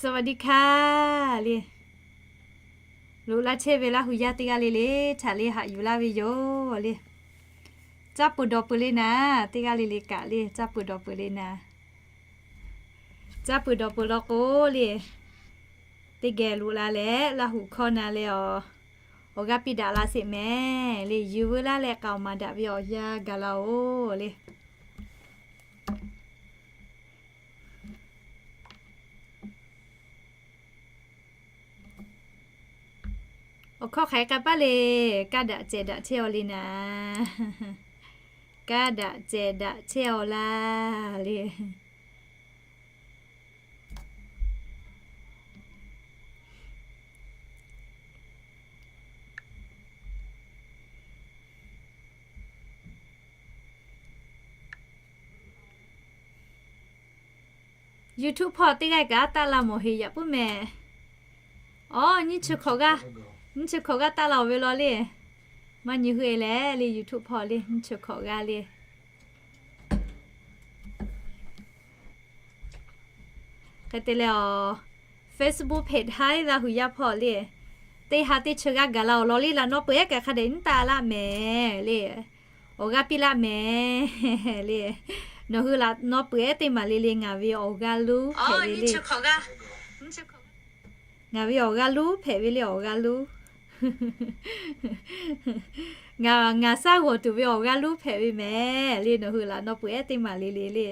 สวัสดีค่ะ le. Loꞈ la chehˇ ve Laˇ hu yaˇ teˇ g'aˇ le le, htaꞈ le haꞈ yuˬ laˇ ve yoˬ le. Caˇ peuˬ dawˬ peuˬ le naˍ, teˇ g'aˇ le le kaꞈ le, caˇ peuˬ dawˬ peuˬ le naˍ. Caˇ peuˬ dawˬ peuˬ law k'o le, teˇ geh loꞈ la leh Laˇ hu hkawˇ na leh awˬ, awˬ g'aˇ piˇ daꞈ la sheˍ mehˍ le. Yuˬ veu laˇ leh k'aoˍ maˍ daꞈ ve awˬ yanˇ gaˬ la oˬ le. Awˬ hkawˇ hk'aˬ hk'e k'a paˉ le, kaˇ daꞈ cehˬ daꞈ chehˇ aw le naˍ. Kaˇ daꞈ cehˬ daꞈ chehˇ aw laˇ le. YouTube hpawˇ teˇ g'aˇ kaꞈ taˆ la mawˬ heˍ yaꞈ puiˉ mehˍ. Aw, nyiˇ chi hkawꞈ g'aˇ, nyiˇ chi hkawꞈ g'aˇ taˆ la oˬ ve law le. Maˇ nyi hui e leh le, YouTube hpawˇ le nyiˇ chi hkawꞈ g'aˇ le. Hk'e te leh awˬ, Facebook page haiˉ Laˇ hu yaˇ hpawˇ le, teˇ ha teˇ chi g'aˇ gaˬ la awˬ lawn le. Laꞈ naw peuˬ ehˉ kaꞈ hk'a dehꞈ nyiˉ taˆ laˇ mehˍ le. Awˬ g'aˇ piˇ laˇ mehˍ le. Nawˬ hui laꞈ naw peuˬ ehˉ teˇ maˬ le le ngaˬ ve awˬ g'aˇ luˉ hpehꞈ ve le. Ngaˬ ve awˬ g'aˇ luˉ hpehꞈ ve le, awˬ g'aˇ luˉ. Ngaˬ, ngaˬ shaˉ g'awˬ tuˬ ve awˬ g'aˇ luˉ hpehꞈ ve mehˍ le. Nawˬ hui laꞈ naw peuˬ ehˉ teˇ maˬ le le le.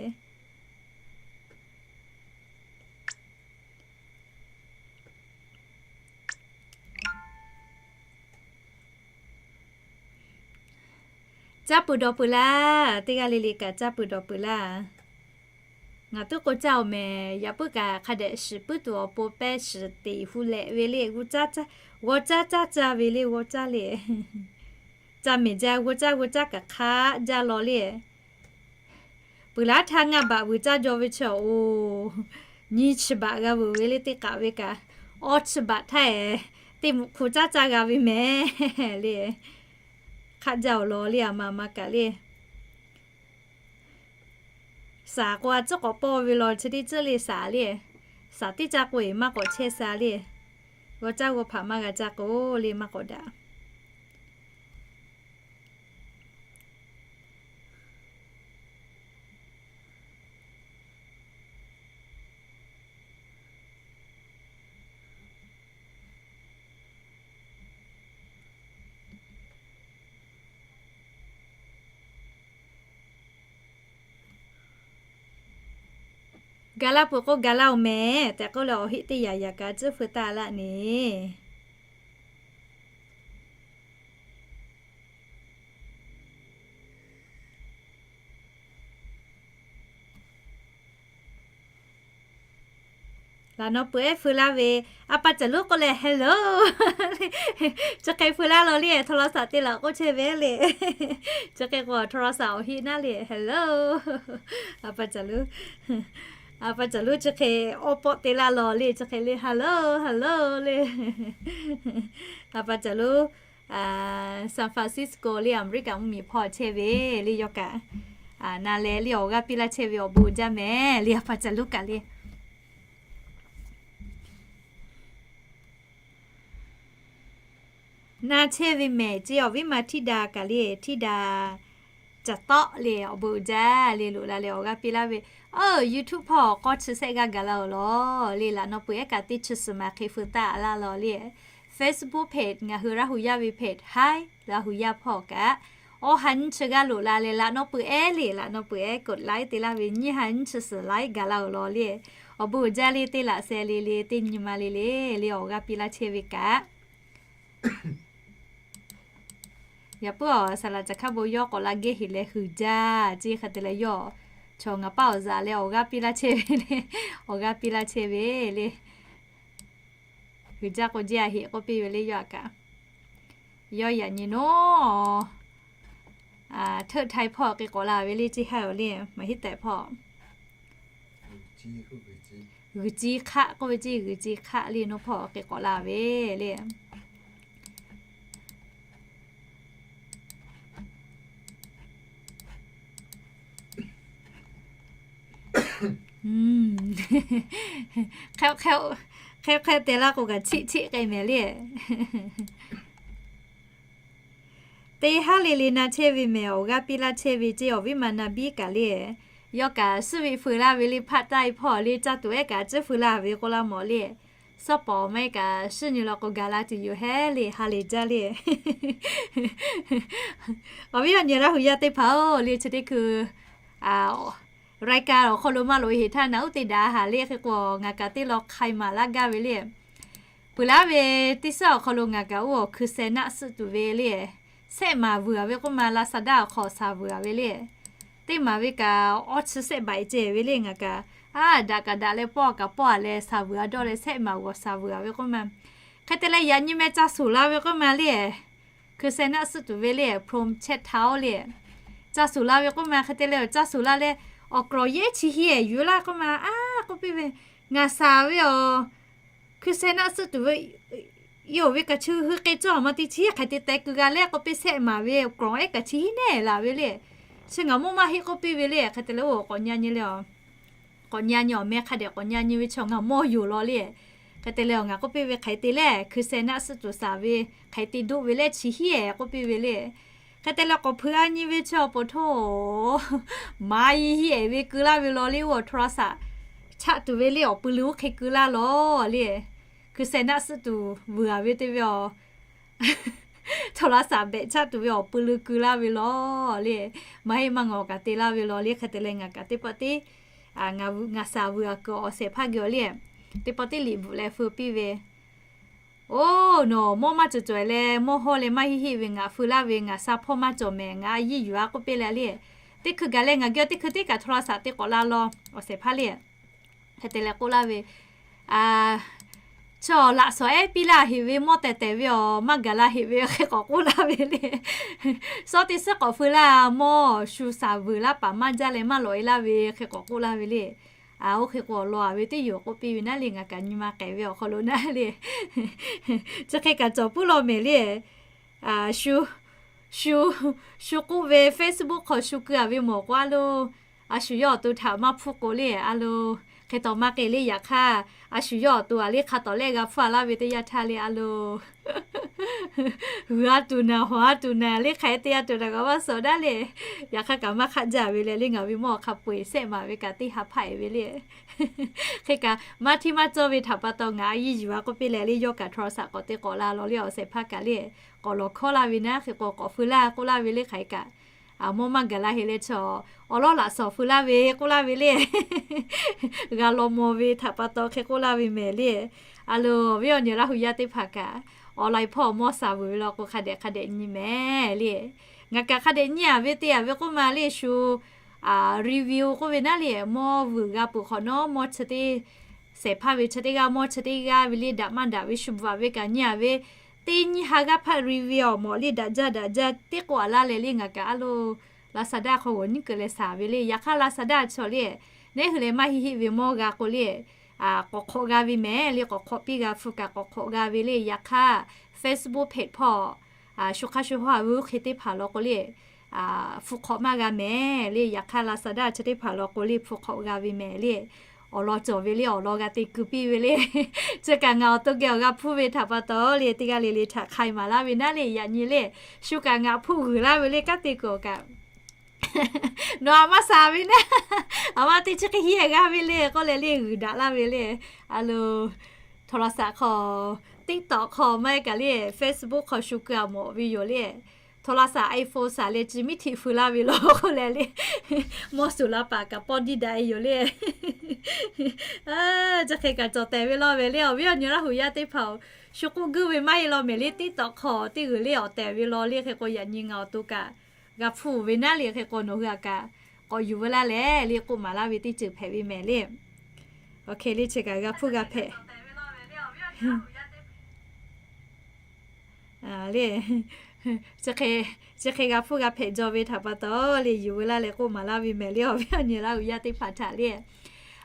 Caˇ peuˬ dawˬ peuˬ laˇ, teˇ g'aˇ le le kaꞈ caˇ peuˬ dawˬ peuˬ laˇ. Ngaˬ tuˉ k'o caˇ oˬ mehˍ, yaꞈ puiˉ kaꞈ hk'a dehꞈ shiˍ puiˉ tuˬ awˬ pon pehˇ shiˍ teꞈ hu lehꞈ ve le. G'aw caˇ caˇ, g'aw caˇ caˇ caˇ ve le, g'aw caˇ le. Caˇ mehˍ jaˇ, g'aw caˇ g'aw caˇ kaꞈ hk'aˆ jaˇ law le. Peuˬ laˉ htaˇ ngaˇ baꞈ vuiˬ caˇ jaw ve chi oˬ, nyiˇ chi baꞈ g'a vuiˬ ve le teˇ k'aꞈ ve kaꞈ, awˇ chi baꞈ htaˇ eˬ, teˇ muꞈ hk'u caˇ caˇ g'a ve mehˍ le. Hk'aˆ jaˇ awˬ lawn le, a ma ma kaꞈ le. Saˍ k'o a tcuhˉ k'awꞈ pawˇ ve law chi teˇ tcuhˉ le saˍ le. Saˍ teˇ caˇ k'o eˬ maˇ k'awꞈ chehˇ sha le. G'aw caˇ g'aw hpaꞈ maˇ g'a caˇ k'o le maˇ k'awꞈ daꞈ. Gaˬ la peuˬ k'o gaˬ la oˬ mehˍ tehꞈ k'oˆ leh awˬ heˆ teˇ yaꞈ yaꞈ kaꞈ tcuhˉ feu taˇ laˇ ne. Laꞈ naw peuˬ ehˉ feu laˇ ve, a pa caˬ luˉ k'oˆ leh hello. Chi hk'e feu laˇ law le, โทรศัพท์ te laꞈ k'oˆ chehˇ ve le. Chi hk'e k'o โทรศัพท์ awˬ heˆ naˉ le hello. A pa caˬ luˉ, a pa caˬ luˉ chi hk'e awˇ pawˆ te laˇ law le, chi hk'e le hello, hello le. A pa caˬ luˉ San Francisco le Aˍmeˍriˆkaꞈ mvuhˇmiˬ hpawˇ chehˇ ve le, yawˇ kaꞈ na leh le awˬ g'aˇ piˇ laˇ chehˇ ve awˬ bon uiˍ jaˇ mehˍ le, a pa caˬ luˉ kaꞈ le. Na chehˇ ve mehˍ ce awˬ viˉ ma htiˇ daꞈ kaꞈ le, htiˇ daꞈ caˬ tawˆ le awˬ bon uiˍ jaˇ le, loꞈ la leh awˬ g'aˇ piˇ laˇ ve. Oˇ, YouTube hpawˇ k'awˇ chi shehˆ g'aˇ gaˬ la awˬ lawn le, laꞈ naw peuˬ ehˉ kaꞈ teˇ chi suhˍ ma hk'e feu taˇ laˇ law le. Facebook page ngaˬ hui Laˇ hu yaˇ ve page haiˉ Laˇ hu yaˇ hpawˇ kaꞈ, awˇ ha nyiˇ chi g'aˇ loꞈ la leh laꞈ naw peuˬ ehˉ le, laꞈ naw peuˬ ehˉ กดไลค์ te laˇ ve nyiˇ ha nyiˇ chi suhˍ ไลค์ gaˬ la awˬ lawn le. Awˬ bon uiˍ jaˇ le, teˇ laꞈ share le le, teˇ nyi ma le le le awˬ g'aˇ piˇ laˇ chehˇ ve kaꞈ. Yaꞈ puiˉ awˬ saˍ laꞈ caˬ hkaˇ bon yawˇ k'awꞈ la gehˇ heˍ leh huiˍ jaˇ ce hk'a te leh yawˇ chaw ngaˬ paˇ awˬ zaꞈ leh awˬ g'aˇ piˇ laˇ chehˇ ve le, awˬ g'aˇ piˇ laˇ chehˇ ve le. Huiˍ jaˇ k'o jeˇ a heꞈ k'oˆ piˇ ve le yawˇ a kaꞈ. Yawˇ yaꞈ nyi naˉ, hteuˆ htaiˍ hpawˇ hk'e k'awꞈ la ve le, ceˇ haiˇ awˬ le, maˇ heˆ tehꞈ hpawˇ g'uiˬ ci hk'aˆ k'oˆ ve ceˇ, g'uiˬ ci hk'aˆ le naˉ hpawˇ hk'e k'awꞈ la ve le. Hk'e hk'e te laˇ k'o kaꞈ chiˆ chiˆ k'ai mehˍ le. Teˇ haˉ le le na chehˇ ve mehˍ, awˬ g'aˇ piˇ laˇ chehˇ ve ceˇ awˬ viˉ ma na biˇ kaꞈ le. Yawˇ kaꞈ suhˉ ve feu laˇ ve le, part time hpawˇ le, caˇ tuˬ ehˉ kaꞈ tcuhˉ feu laˇ ve k'oˆ laˇ mawˬ le. Suhˉ pawˍ maˇ heˆ kaꞈ shuˉ nyi law k'o gaˬ la tuˬ yoˬ hehˉ le, ha lehˬ jaˇ le. Awˬ viˉ awˬ nyi Laˇ hu yaˇ teˇ hpaˍ-oˬ le, chi teˇ hkui รายการ awˬ hk'aw lo maˇ loꞈ-e heˍ htaˇ naˬ uˉ te daꞈ haˍ le. Hk'e k'o ngaˬ kaꞈ teˇ law hk'ai maˍ laˇ gaˇ ve le. Peuˬ laˇ ve teˇ suhˉ awˬ hk'aw lo ngaˬ kaꞈ oˇ awˬ hkui seh naˆ suhˆ tuˬ ve le. Sehˆ maˍ vuiˬ-a ve k'oˆ ma, Lazada awˬ hk'aw saˍ vuiˬ-a ve le. Teˇ maˍ ve kaꞈ awˇ chi sehˆ baꞈ-e ceh ve le. Ngaˬ kaꞈ a daꞈ kaꞈ daꞈ leh pawˆ kaꞈ pawˆ-a leh saˍ vuiˬ-a dawˇ leh sehˆ maˍ g'awˬ saˍ vuiˬ-a ve k'oˆ ma. Hk'e te leh yaꞈ nyi meh ca suˍ la ve k'oˆ ma le. Hkui seh naˆ suhˆ tuˬ ve le, พรหมเชษฐา le. Ca suˍ la ve k'oˆ ma, hk'e te leh awˬ ca suˍ la leh awˬ กล่อง yehˉ chi hiˉ-e yuˬ laˇ k'oˆ ma, a k'oˆ piˇ ve, ngaˬ saˍ ve awˬ hkui seh naˆ suhˆ tuˬ ve yoˬ ve kaꞈ chi hui k'e cawˇ ma te chi hiˉ hk'aˬ te teh keu g'a le k'oˆ piˇ, sehˆ maˍ ve awˬ กล่อง ehˉ kaꞈ chi hiˉ nehˉ laˬ ve le. Chi ngaˬ mawˇ maˇ heˆ k'oˆ piˇ ve le. Hk'e te leh oˇ k'awꞈ nyi nyi le a k'awꞈ nyi nyi awˬ meh hk'a dehꞈ k'awꞈ nyi nyi ve chaw ngaˬ mawˇ yoˬ law le. Hk'e te leh awˬ ngaˬ k'oˆ piˇ ve, hk'aˬ hk'e te leh hkui seh naˆ suhˆ tuˬ saˍ ve hk'aˬ hk'e te doˆ ve le chi hiˉ-e k'oˆ piˇ ve le. Hk'e te leh k'awꞈ hpeuꞈ-a nyi ve chaw pawˬ htoˇ maˇ hiˉ hiˉ-e ve keu laˇ ve law le, oˇ โทรศัพท์ chaˆ tuˬ ve le, awˬ pui leu oˇ hk'e keu laˇ law le. Hkui seh naˆ suhˆ tuˬ vuiˬ-a ve te ve a โทรศัพท์ behꞈ chaˆ tuˬ ve awˬ pui leu keu laˇ ve law le. Maˇ heˆ maˇ ngawˬ kaꞈ te laˇ ve law le. Hk'e te leh ngaˬ kaꞈ teˇ pawˆ tiˉ ngaˬ saˍ vuiˬ-a kuiˬ awˬ shehˍ hpaˇ geh awˬ le, teˇ pawˆ tiˉ liꞈ bvuhꞈ leh feu piˇ ve, oˇ nawˬ mawˇ maˇ cawˬ cawˬ-e leh mawˇ hawˇ leh maˇ heˆ heˆ ve ngaˬ feu laˇ ve ngaˬ sha hpawˇ maˇ cawˬ mehˍ, ngaˬ a yiˇ yuˬ-a k'oˆ piˇ leh le. Teˇ hkui gaˬ leh ngaˬ geh teˇ hkui teˇ kaꞈ โทรศัพท์ te k'awꞈ la law, awˬ shehˍ hpaˇ le. Hk'e te leh k'oˆ laˇ ve, chaw laꞈ shawˍ ehˉ piˇ laˇ heꞈ ve mawˇ tehˬ tehˬ ve awˬ maˇ gaˬ la heꞈ ve hk'e k'awꞈ k'oˆ laˇ ve le. Suhˉ teˇ suhˉ k'awꞈ feu laˇ mawˇ shu saˍ vuiˬ laˇ paˍ maˇ jaˇ leh maˇ lawꞈ-e laˇ ve hk'e k'awꞈ k'oˆ laˇ ve le. A oˇ hk'e k'o awˬ lawn-a ve teˇ yoˬ k'oˆ piˇ ve naˉ le, ngaˬ kaꞈ nyi ma k'ehˬ ve awˬ hk'aw lo naˉ le. Chi hk'e kaꞈ cawˬ puiˉ law mehˍ le. Shu, shu, shu k'oˆ ve Facebook hk'aw shu keu-a ve mawˬ k'o a lo, a shu yawˇ awˬ to htaꞈ maˇ hpuˇ k'o le a lo, hk'e taw maˇ k'e le. Yaꞈ hk'aˇ a shu yawˇ awˬ to-a le hk'a tawˍ lehˆ g'a hpuˇ-a laˇ ve teˇ yanˇ htaˇ le a lo, g'uiˬ-a tuˬ naˍ, hawˍ-a tuˬ naˍ le, hk'aˬ hk'e te-a tuˬ naˍ kaꞈ maˇ suh daꞈ le. Yaꞈ hk'aˇ kaꞈ maˇ hk'aˆ jaˇ ve leh le, ngaˬ ve mawˇ hk'a peu-eˬ sehˆ maˍ ve kaꞈ teˇ ha hpaˆ-e ve le. Hk'e kaꞈ maˇ htiˇ maˇ cawˇ ve htaꞈ pa taw ngaˬ a yiˇ yuˬ-a k'oˆ piˇ leh le, yawˇ kaꞈ โทรศัพท์ k'awꞈ te k'awꞈ la law le, awˬ shehˍ hpaˇ kaꞈ le k'awꞈ lawˬ hkawˇ laˇ ve naˉ, hk'e k'o k'awꞈ feu laˇ k'oˆ laˇ ve le. Hk'aˬ hk'e kaꞈ mawˇ maˇ gaˬ la heꞈ leh chaw awˬ lawˉ laꞈ shawˍ feu laˇ ve k'oˆ laˇ ve le. G'a law maw ve htaꞈ pa taw hk'e k'oˆ laˇ ve mehˍ le. A lo, awˬ viˉ awˬ nyi Laˇ hu yaˇ teˇ hpaˍ kaꞈ, online hpawˇ mawˇ saˍ vuiˬ ve law k'o hk'a dehꞈ hk'a dehꞈ nyi mehˍ le. Ngaˬ kaꞈ hk'a dehꞈ nyi-a ve te-a ve k'oˆ ma le shu, review k'oˆ ve naˉ le, mawˇ vuiˬ g'a peuˬ hk'awꞈ nawˉ mawˇ chi teˇ, shehˍ hpaˇ ve chi teˇ g'aˇ mawˇ chi teˇ g'aˇ ve le, daꞈ maˇ daꞈ ve shu bvuhꞈ-a ve kaꞈ nyi-a ve, teˇ nyiˇ ha g'aˇ hpaˆ review awˬ mawꞈ le, daꞈ jaˇ daꞈ jaˇ teˇ k'oˆ-a laˇ leh le, ngaˬ kaꞈ a lo, Lazada hk'aw g'awˬ nyiˉ keu leh saˍ ve le. Yaꞈ hk'aˇ Lazada chaw le, neˉ hui leh maˇ heˆ heˆ ve mawˇ g'a k'o le, k'awꞈ hk'awꞈ g'a ve mehˍ le, k'awꞈ hk'awꞈ piˇ g'a hpu kaꞈ k'awꞈ hk'awꞈ g'a ve le. Yaꞈ hk'aˇ Facebook page hpawˇ shu hk'aˇ shu hawˇ-a ve oˇ hk'e teˇ hpaˍ law k'o le, hpu hk'awꞈ maˇ g'a mehˍ le. Yaꞈ hk'aˇ Lazada chi teˇ hpaˍ law k'o le hpu hk'awꞈ g'a ve mehˍ le. Awˬ lawn cawˬ ve le, awˬ lawn g'a te keu piˇ ve le. Chi kaꞈ ngaˬ awˬ to geh awˬ g'a hpuˇ ve htaꞈ pa taw le, teˇ g'aˇ le le htaꞈ hk'ai maˍ laˇ ve naˉ le, yaꞈ nyi le. Shu kaꞈ ngaˬ hpuˇ g'uiˬ laˇ ve le, kanˉ te kuiˬ awˬ kaꞈ nawˬ a maˇ saˍ ve naˉ, a maˇ teˇ chi hk'e hiˉ-e g'a ve le k'oˆ leh le g'uiˬ daꞈ laˇ ve le. A lo, โทรศัพท์ hk'aw, TikTok hk'aw maˇ heˆ kaꞈ le Facebook hk'aw shu keu-a mawˬ ve yoˬ le. โทรศัพท์ iPhone saˍ leh chi miˉ htiꞈ feu laˇ ve law k'oˆ leh le, mawˇ suˍ la paˍ kaꞈ pawˇ diˇ daꞈ-e yoˬ le. Chi hk'e kaꞈ cawˬ tehˬ ve law ve le, awˬ viˉ awˬ nyi Laˇ hu yaˇ teˇ hpaˍ-oˬ, shu k'oˆ guiˇ ve maˇ heˆ law mehˍ le. TikTok hk'aw teˇ g'uiˬ le awˬ tehˬ ve law le, hk'e k'o yaꞈ nyi ngaˬ awˬ to kaꞈ g'a hpuˇ ve naˉ le, hk'e k'o nawˬ hui-a kaꞈ k'awꞈ yuˬ ve laˇ leh le k'oˆ maˍ laˇ ve teˇ ceuˬ hpehꞈ ve mehˍ le. Oˇ hk'e le chi kaꞈ g'a hpuˇ g'a hpehꞈ le, chi hk'e g'a hpuˇ g'a hpehꞈ jaw ve htaꞈ pa taw le yuˬ ve laˇ leh k'oˆ maˍ laˇ ve mehˍ le, awˬ viˉ awˬ nyi Laˇ hu yaˇ teˇ hpaˍ htaꞈ le.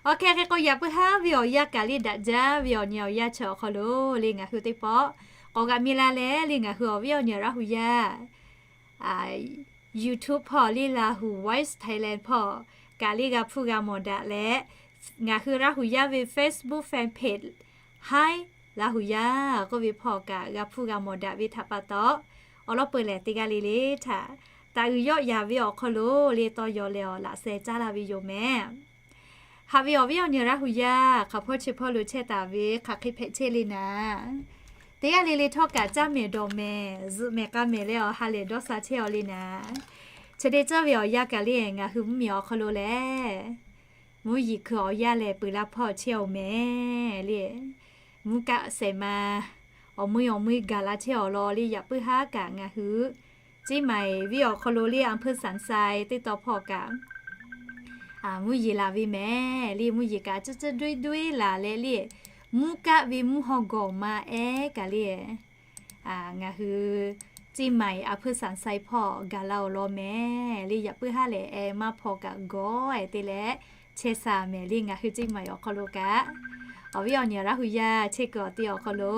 Oˇ hk'e hk'e k'o yaꞈ puiˉ haˉ ve awˬ yanˇ kaꞈ le daꞈ jaˇ ve awˬ nyi awˬ yanˇ chi awˬ hk'aw lo le ngaˬ hui teˇ pawˆ k'awꞈ g'a miˇ laˇ leh le ngaˬ hui awˬ viˉ awˬ nyi Laˇ hu yaˇ YouTube hpawˇ le Lahu Voice Thailand hpawˇ kaꞈ le g'a hpuˇ g'a mawˬ daꞈ leh Ngaˬ hui Laˇ hu yaˇ ve Facebook fan page Hi Laˇ hu yaˇ k'oˆ ve hpawˇ kaꞈ g'a hpuˇ g'a mawˬ daꞈ ve htaꞈ pa taw, awˬ lawn peuˬ lehˬ teˇ g'aˇ le le htaꞈ taˍ uiˍ yawˆ yan ve awˬ hk'aw lo le tawˇ yaw leh awˬ laꞈ sheh caˉ laˇ ve yoˬ mehˍ. Haꞈ ve awˬ viˉ awˬ nyi Laˇ hu yaˇ hk'aˬ hpawˇ chi hpawˇ lo chehˇ taˍ ve hk'aˬ hk'e hpehꞈ chehˇ le naˍ, teˇ g'aˇ le le htawˇ kaꞈ caˇ mehˍ dawˬ mehˍ zuhꞈ mehˍ k'a mehˍ leh awˬ ha lehˬ dawˇ sha chehˇ aw le naˍ. Chi teˇ ceuˬ ve awˬ yanˇ kaꞈ le ngaˬ hui mvuhˇ miˬ awˬ hk'aw lo lehˬ, mvuhˇ yeˬ hkui awˬ yanˇ lehˬ peuˬ la hpawˇ chehˇ oˬ mehˍ le. Mvuhˇ kaˆ shehˍ ma awˬ meuˇ awˬ meuˇ gaˬ la chehˇ awˬ lawn le yaꞈ puiˉ haˉ kaꞈ ngaˬ hui Ceˇ maiˍ venˇ awˬ hk'aw lo le อำเภอสันทราย teˇ tawn hpawˇ kaꞈ mvuhˇ yeˬ laˬ ve mehˍ le. Mvuhˇ yeˬ kaꞈ tcuhˇ tcuhˇ duiˉ duiˉ laˬ leh le, mvuhˇ kaˆ ve mvuhˇ haw gawˬ ma ehˉ kaꞈ le ngaˬ hui Ceˇ maiˍ อำเภอสันทราย hpawˇ gaˬ la awˬ lawn mehˍ le. Yaꞈ puiˉ haˉ lehˬ eh maˇ hpaw kaꞈ gawˬ eh te leh chehˇ sha mehˍ le. Ngaˬ hui Ceˇ maiˍ awˬ hk'aw lo kaꞈ awˬ viˉ awˬ nyi Laˇ hu yaˇ chehˇ kuiˬ awˬ te awˬ hk'aw lo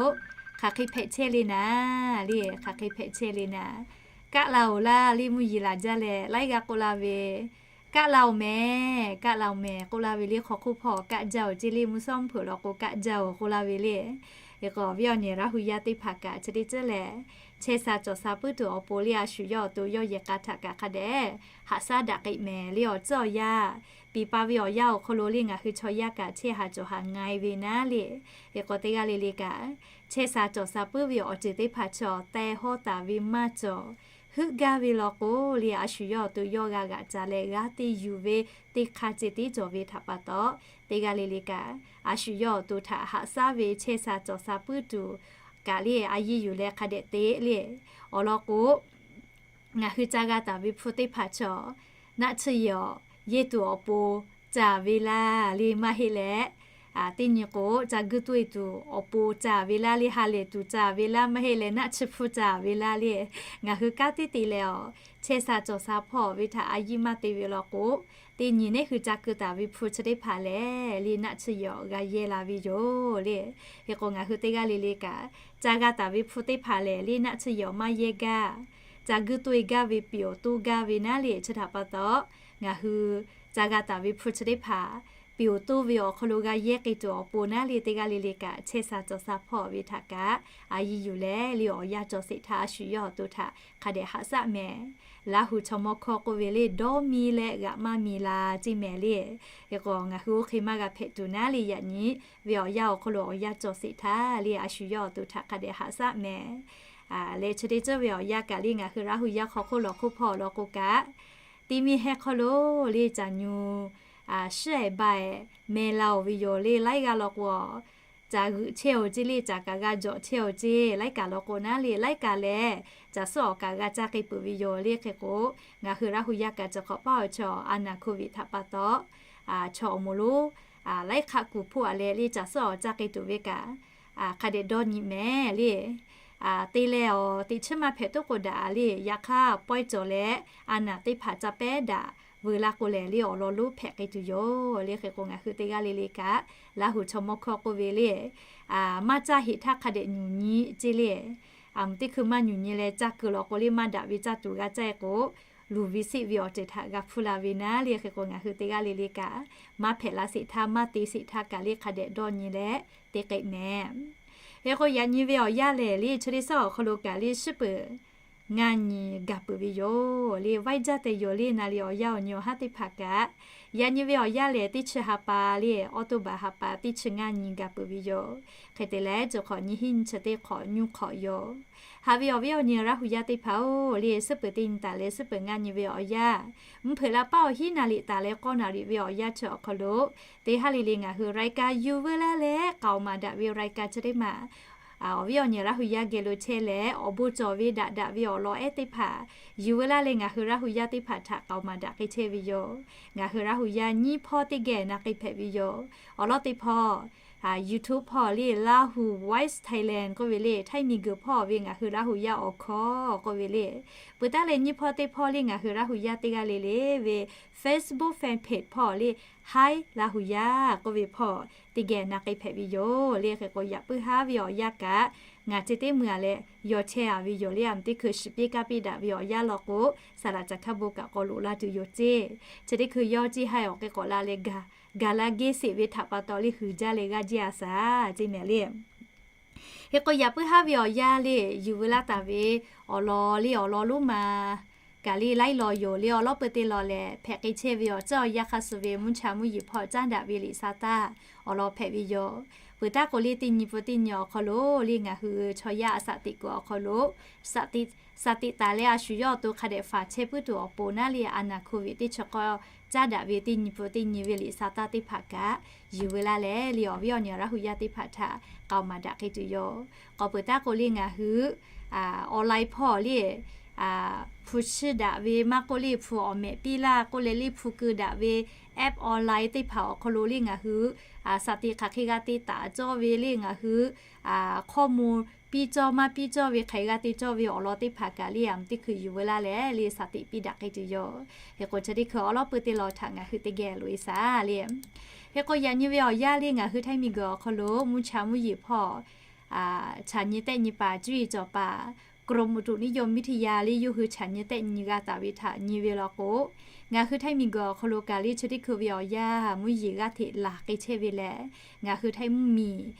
hk'aˬ hk'e hpehꞈ chehˇ le naˍ le, hk'aˬ hk'e hpehꞈ chehˇ le naˍ. Kaˆ la oˬ laˇ le mvuhˇ yeˬ laˬ jaˇ leh laiˉ g'aˇ k'oˆ laˇ ve, kaˆ la oˬ mehˍ, kaˆ la oˬ mehˍ k'oˆ laˇ ve le. Hk'aw hk'oˆ hpawˇ kaˆ jaˇ oˬ ceˇ le, mvuhˇ shawˉ mvuhˇ hpeuꞈ law k'o kaˆ jaˇ oˬ k'oˆ laˇ ve le. Hk'e k'o awˬ viˉ awˬ nyi Laˇ hu yaˇ teˇ hpaˍ kaꞈ chi teˇ ceuˬ lehˬ, chehˇ sha cawˬ sha puiˉ tuˬ awˬ pon le a shu yawˇ awˬ to yawˇ yehˬ k'a htaꞈ kaꞈ hk'a dehꞈ haꞈ shaˉ daꞈ k'ai mehˍ le. Awˬ tcuhˉ awˬ yanˇ, piˍ pa ve awˬ yanˇ awˬ hk'aw lo le ngaˬ hui chaw yaˇ kaꞈ chehˇ haˍ cawˬ haˍ nga e ve naˉ le. Hk'e k'o teˇ g'aˇ le le kaꞈ chehˇ sha cawˬ sha puiˉ ve awˬ ceuˬ teˇ hpaˍ chaw teh hawˇ taˍ ve maˇ cawˬ heuˆ gaˇ ve law k'o le a shu yawˇ awˬ to yawˇ g'a g'aꞈ ca leh g'aˇ teˇ yuˬ ve teˇ hk'aˇ ceh tiˉ cawˬ ve htaꞈ pa taw, teˇ g'aˇ le le kaꞈ a shu yawˇ awˬ to htaꞈ haꞈ shaˉ ve chehˇ sha cawˬ sha puiˉ tuˬ kaꞈ le a yiˇ yuˬ leh hk'a dehꞈ te le. Awˬ lawn k'o, ngaˬ hui ca g'a taˍ ve hpu teˇ hpaˍ chaw naˆ tsuhˇ yehˬ awˬ yehˇ tuˬ awˬ pon caˍ ve laˇ le maˇ heˆ leh, teˇ nyi k'o ca guˇ toˇ e tuˬ awˬ pon caˍ ve laˇ le, ha lehˬ tuˬ caˍ ve laˇ maˇ heˆ leh naˆ tsuhˇ hpu caˍ ve laˇ le. Ngaˬ hui kanˉ teˇ te leh awˬ chehˇ sha cawˬ sha hpawˇ ve htaꞈ a yiˇ maˇ te ve law k'o, teˇ nyi neˉ hui ca keu taˍ ve hpu chi teˇ hpaˍ lehˬ le naˆ tsuhˇ yehˬ awˬ g'a yehˇ la ve yoˬ le. Hk'e k'o ngaˬ hui teˇ g'aˇ le le kaꞈ ca g'a taˍ ve hpu teˇ hpaˍ lehˬ le naˆ tsuhˇ yehˬ awˬ maˇ yehˇ gaˇ, ca guˇ toˇ e gaˇ ve, piˍ awˬ toˇ gaˇ ve naˉ le. Chi htaꞈ pa taw, ngaˬ hui ca g'a taˍ ve hpu chi teˇ hpaˍ piˍ awˬ toˇ ve awˬ hk'aw lo g'a yehˇ k'ai tuˬ awˬ pon naˉ le teˇ g'aˇ le le kaꞈ chehˇ sha cawˬ sha hpawˇ ve htaꞈ kaꞈ a yiˇ yuˬ leh le awˬ yanˇ cawˬ sheˍ htaꞈ a shu yawˇ awˬ to htaꞈ hk'a dehꞈ haꞈ shaˉ mehˍ. Laˇ hu chaw mawˇ hkawˇ k'oˆ ve le dawˇ mi leh g'aꞈ maˇ mi la ceˇ mehˍ le. Hk'e k'o ngaˬ hui oˇ hk'e maˇ g'a hpehꞈ tuˬ naˉ le yaꞈ nyi ve awˬ yanˇ awˬ hk'aw lo awˬ yanˇ cawˬ sheˍ htaˇ le a shu yawˇ awˬ to htaꞈ hk'a dehꞈ haꞈ shaˉ mehˍ. Leh chi teˇ ceuˬ ve awˬ yanˇ kaꞈ le ngaˬ hui Laˇ hu yaˇ hk'aw hk'oˆ lawˬ hk'oˆ hpawˇ law k'o kaꞈ, teˇ miˇ heh hk'aw lo le caˬ nyu shiˉ ehˍ ba ehˍ meh la oˬ ve yoˬ le. Laiˉ g'aˇ law k'o, caˬ g'euꞈ chehˇ oˬ ceˇ le, caˬ kaꞈ g'a jawꞈ chehˇ oˬ ceˇ. Laiˉ kaꞈ law k'o naˉ le laiˉ kaꞈ lehˬ caˬ suhˉ awˬ kaꞈ g'a caˇ k'ai peuˬ ve yoˬ le. Hk'e k'o, ngaˬ hui Laˇ hu yaˇ kaꞈ cawˬ hk'awꞈ paˇ awˬ chaw a naˍ hko viꞈ htaꞈ pa taw, chaw awˬ moˍ lonˉ laiˉ hk'aˆ kuˬ hpoˆ a leh le caˬ suhˉ awˬ caˇ k'ai tuˬ ve kaꞈ hk'a dehꞈ dawˇ nyi mehˍ le. Te leh awˬ teꞈ chiˉ maˇ hpehꞈ toˉ k'o daꞈ le. Yaꞈ hk'aˇ pawehˇ cawˬ leh a naˍ teˇ hpaˍ ca pehˉ daꞈ veuˬ la k'o lehˬ le awˬ lawn lonˉ hpehꞈ k'ai tuˬ yoˬ le. Hk'e k'o ngaˬ hui teˇ g'aˇ le le kaꞈ Laˇ hu chaw mawˇ hkawˇ k'oˆ ve le, maˇ caˇ heꞈ htaˇ hk'a dehꞈ nyuˬ nyi ceˇ le. Aˬ mvuhˬ teˇ hkui maˇ nyuˬ nyi leh caˇ keu lawˬ k'o le maˇ daꞈ ve caˇ tuˬ g'a caˇ e k'o, luˬ ve seˆ ve awˬ ceuˬ htaꞈ g'a hpuˇ la ve naˉ le. Hk'e k'o ngaˬ hui teˇ g'aˇ le le kaꞈ maˇ hpehꞈ la sheˍ htaˇ maˇ te sheˍ htaˇ kaꞈ le hk'a dehꞈ dawˇ nyi leh te k'ai mehˍ. Hk'e k'o yaꞈ nyi ve awˬ yanˇ lehˬ le chi teˇ suhˉ awˬ hk'aw lo kaꞈ le shiˉ peuˬ ngaˇ nyi gaˬ peuˬ ve yoˬ le. Vaiˇ jaˇ tehꞈ yoˬ le naˍ le awˬ yanˇ awˬ nyi awˬ haˉ teˇ hpaˍ kaꞈ, yaꞈ nyi ve awˬ yanˇ lehˬ teˇ chi ha pa le, October ha pa teˇ chi ngaˇ nyi gaˬ peuˬ ve yoˬ. Hk'e te leh cawˬ hk'awꞈ nyi hiˉ nyi chi teˇ hk'awꞈ nyuˇ hk'awꞈ yoˬ. Haꞈ ve awˬ viˉ awˬ nyi Laˇ hu yaˇ teˇ hpaˍ-oˬ le, suhˉ peuˬ teˇ nyi taˍ leh suhˉ peuˬ ngaˇ nyi ve awˬ yanˇ, mvuhˇ hpeuꞈ la paˉ awˬ hiˉ naˍ riˍ taˍ leh k'awˇ naˍ riˍ ve awˬ yanˇ chi awˬ hk'aw lo, teˇ haˉ le le ngaˬ hui รายการ yuˬ veu laˇ leh k'aoˍ maˍ daꞈ ve รายการ chi teˇ maˬ awˬ viˉ awˬ nyi Laˇ hu yaˇ geh lo chehˇ leh awˬ bon cawˬ ve daꞈ daꞈ ve awˬ lawn ehˉ teˇ hpaˍ yuˬ veu laˇ leh ngaˬ hui Laˇ hu yaˇ teˇ hpaˍ htaꞈ k'aoˍ maˍ daꞈ k'ai chehˇ ve yoˬ. Ngaˬ hui Laˇ hu yaˇ nyiˇ hpawˇ teˇ geh na k'ai hpehꞈ ve yoˬ. Awˬ lawn teˇ hpawˇ YouTube hpawˇ le Lahu Voice Thailand k'oˆ ve le, Htaiˇ miˬguiˬ hpawˇ ve ngaˬ hui Laˇ hu yaˇ awˬ hkawˇ k'oˆ ve le. Peuˬ taˉ leh nyiˇ hpawˇ teˇ hpawˇ le ngaˬ hui Laˇ hu yaˇ teˇ g'aˇ le le ve Facebook fan page hpawˇ le Hi Laˇ hu yaˇ k'oˆ ve hpawˇ teˇ geh na k'ai hpehꞈ ve yoˬ le. Hk'e k'o yaꞈ puiˉ haˉ ve awˬ yanˇ kaꞈ ngaˬ chi teˇ mui a leh yaw chehˇ a ve yoˬ le. Aˬ mvuhˬ teˇ hkui shiˍ piˇ kaˇ piˇ daꞈ ve awˬ yanˇ law k'o, saˍ laꞈ caˬ hkaˇ bon kaꞈ k'awꞈ loꞈ la tuˬ yoˬ ceˇ. Chi teˇ hkui yawˇ ceˇ haiˬ awˬ hk'e k'awꞈ la leh gaˬ gaˬ la geh sheˍ ve htaꞈ pa taw le huiˍ jaˇ leh g'aˇ jiˇ a shaˍ ceˇ mehˍ le. Hk'e k'o, yaꞈ puiˉ haˉ ve awˬ yanˇ le yuˬ veu laˇ taˍ ve awˬ lawn le awˬ lawn lonˉ ma kaꞈ le laiˉ lawn yoˬ le awˬ lawn peu te law lehˬ hpehꞈ k'ai chehˇ ve awˬ tcuhˇ awˬ yanˇ hk'aˇ suh ve mvuhˇ cha mvuhˇ yeˬ hpawˇ caˉ daꞈ ve liꞈ sa taˇ awˬ lawn hpehꞈ ve yoˬ. Peuˬ taˉ k'o le teˇ nyi pun teˇ nyi awˬ hk'aw lo le ngaˬ hui chaw yaˇ a shaꞈ teꞈ kuiˬ awˬ hk'aw lo shaꞈ teꞈ taˍ leh a shu yawˇ awˬ to hk'a dehꞈ faˍ chehˇ puiˉ tuˬ awˬ pon naˉ le a naˍ hkoˍ ve teˇ chi k'awˇ caˉ daꞈ ve teˇ nyi pun teˇ nyi ve liꞈ sa taˇ teˇ hpaˍ kaꞈ yuˬ veu laˇ leh le awˬ viˉ awˬ nyi Laˇ hu yaˇ teˇ hpaˍ htaꞈ k'aoˍ maˍ daꞈ k'ai tuˬ yoˬ. K'awꞈ peuˬ taˉ k'o le ngaˬ hui online hpawˇ le hpu chiˇ daꞈ ve maˇ k'oˆ le hpu awˬ mehꞈ piˇ laˇ k'oˆ leh le hpu keu daꞈ ve app online teˇ hpaˍ awˬ hk'aw lo le ngaˬ hui shaꞈ teꞈ hk'aˬ hk'e g'a te taˍ cawˇ ve le ngaˬ hui hkawˇ mvuh piˇ cawˇ maˇ piˇ cawˇ ve hk'aˬ hk'e g'a te cawˇ ve awˬ lawn teˇ hpaˍ kaꞈ le a mvuh teˇ hkui yuˬ veu laˇ leh le shaꞈ teꞈ piˇ daꞈ k'ai tuˬ yoˬ. Hk'e k'o chi teˇ hkui awˬ lawn peu te law htaꞈ ngaˬ hui teˇ geh loꞈ e shaˍ le. Hk'e k'o yaꞈ nyi ve awˬ yanˇ le ngaˬ hui Htaiˇ miˬguiˬ awˬ hk'aw lo mvuhˇ cha mvuhˇ yeˬ hpawˇ chaꞈ nyi tehˆ nyi paˍ cuˇ yiˍ cawˬ paˍ กรมอุตุนิยมวิทยา le yawˇ hui chaꞈ nyi tehˆ nyi g'a taˍ ve htaꞈ nyi ve law k'o, ngaˬ hui Htaiˇ miˬguiˬ awˬ hk'aw lo kaꞈ le chi teˇ hkui ve awˬ yanˇ mvuhˇ yeˬ g'aˇ hteꞈ laˬ k'ai chehˇ ve lehˬ, ngaˬ hui Htaiˇ mvuhˇ miˬ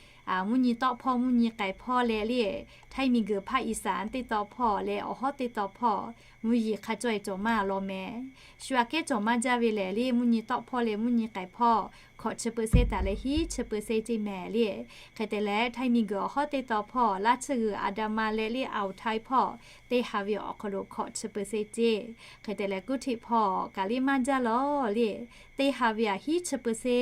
mvuhˇ nyi tawˆ hpawˇ mvuhˇ nyi k'ai hpawˇ leh le Htaiˇ miˬguiˬ hpaˇ Iˍsaˍ teˇ taw hpawˇ leh awˬ hawˉ teˇ taw hpawˇ mvuhˇ yeˬ hk'a caweh cawˬ maˇ law mehˍ. Shu aꞈ kehˉ cawˬ maˇ jaˇ ve lehˬ le mvuhˇ nyi tawˆ hpawˇ leh mvuhˇ nyi k'ai hpawˇ hkawꞈ chi peu se taˍ leh hiˉ chi peu se ceˇ mehˍ le. Hk'e te leh Htaiˇ miˬguiˬ awˬ hawˉ teˇ taw hpawˇ laˇ tsuhˇ g'uiˬ Andaman leh le Awˬ htaiˇ hpawˇ teˇ ha ve awˬ hk'aw lo hkawꞈ chi peu se ceˇ. Hk'e te leh kuˇ htiꞈ hpawˇ kaꞈ le maˇ jaˇ law le, teˇ ha ve aꞈ hiˉ chi peu se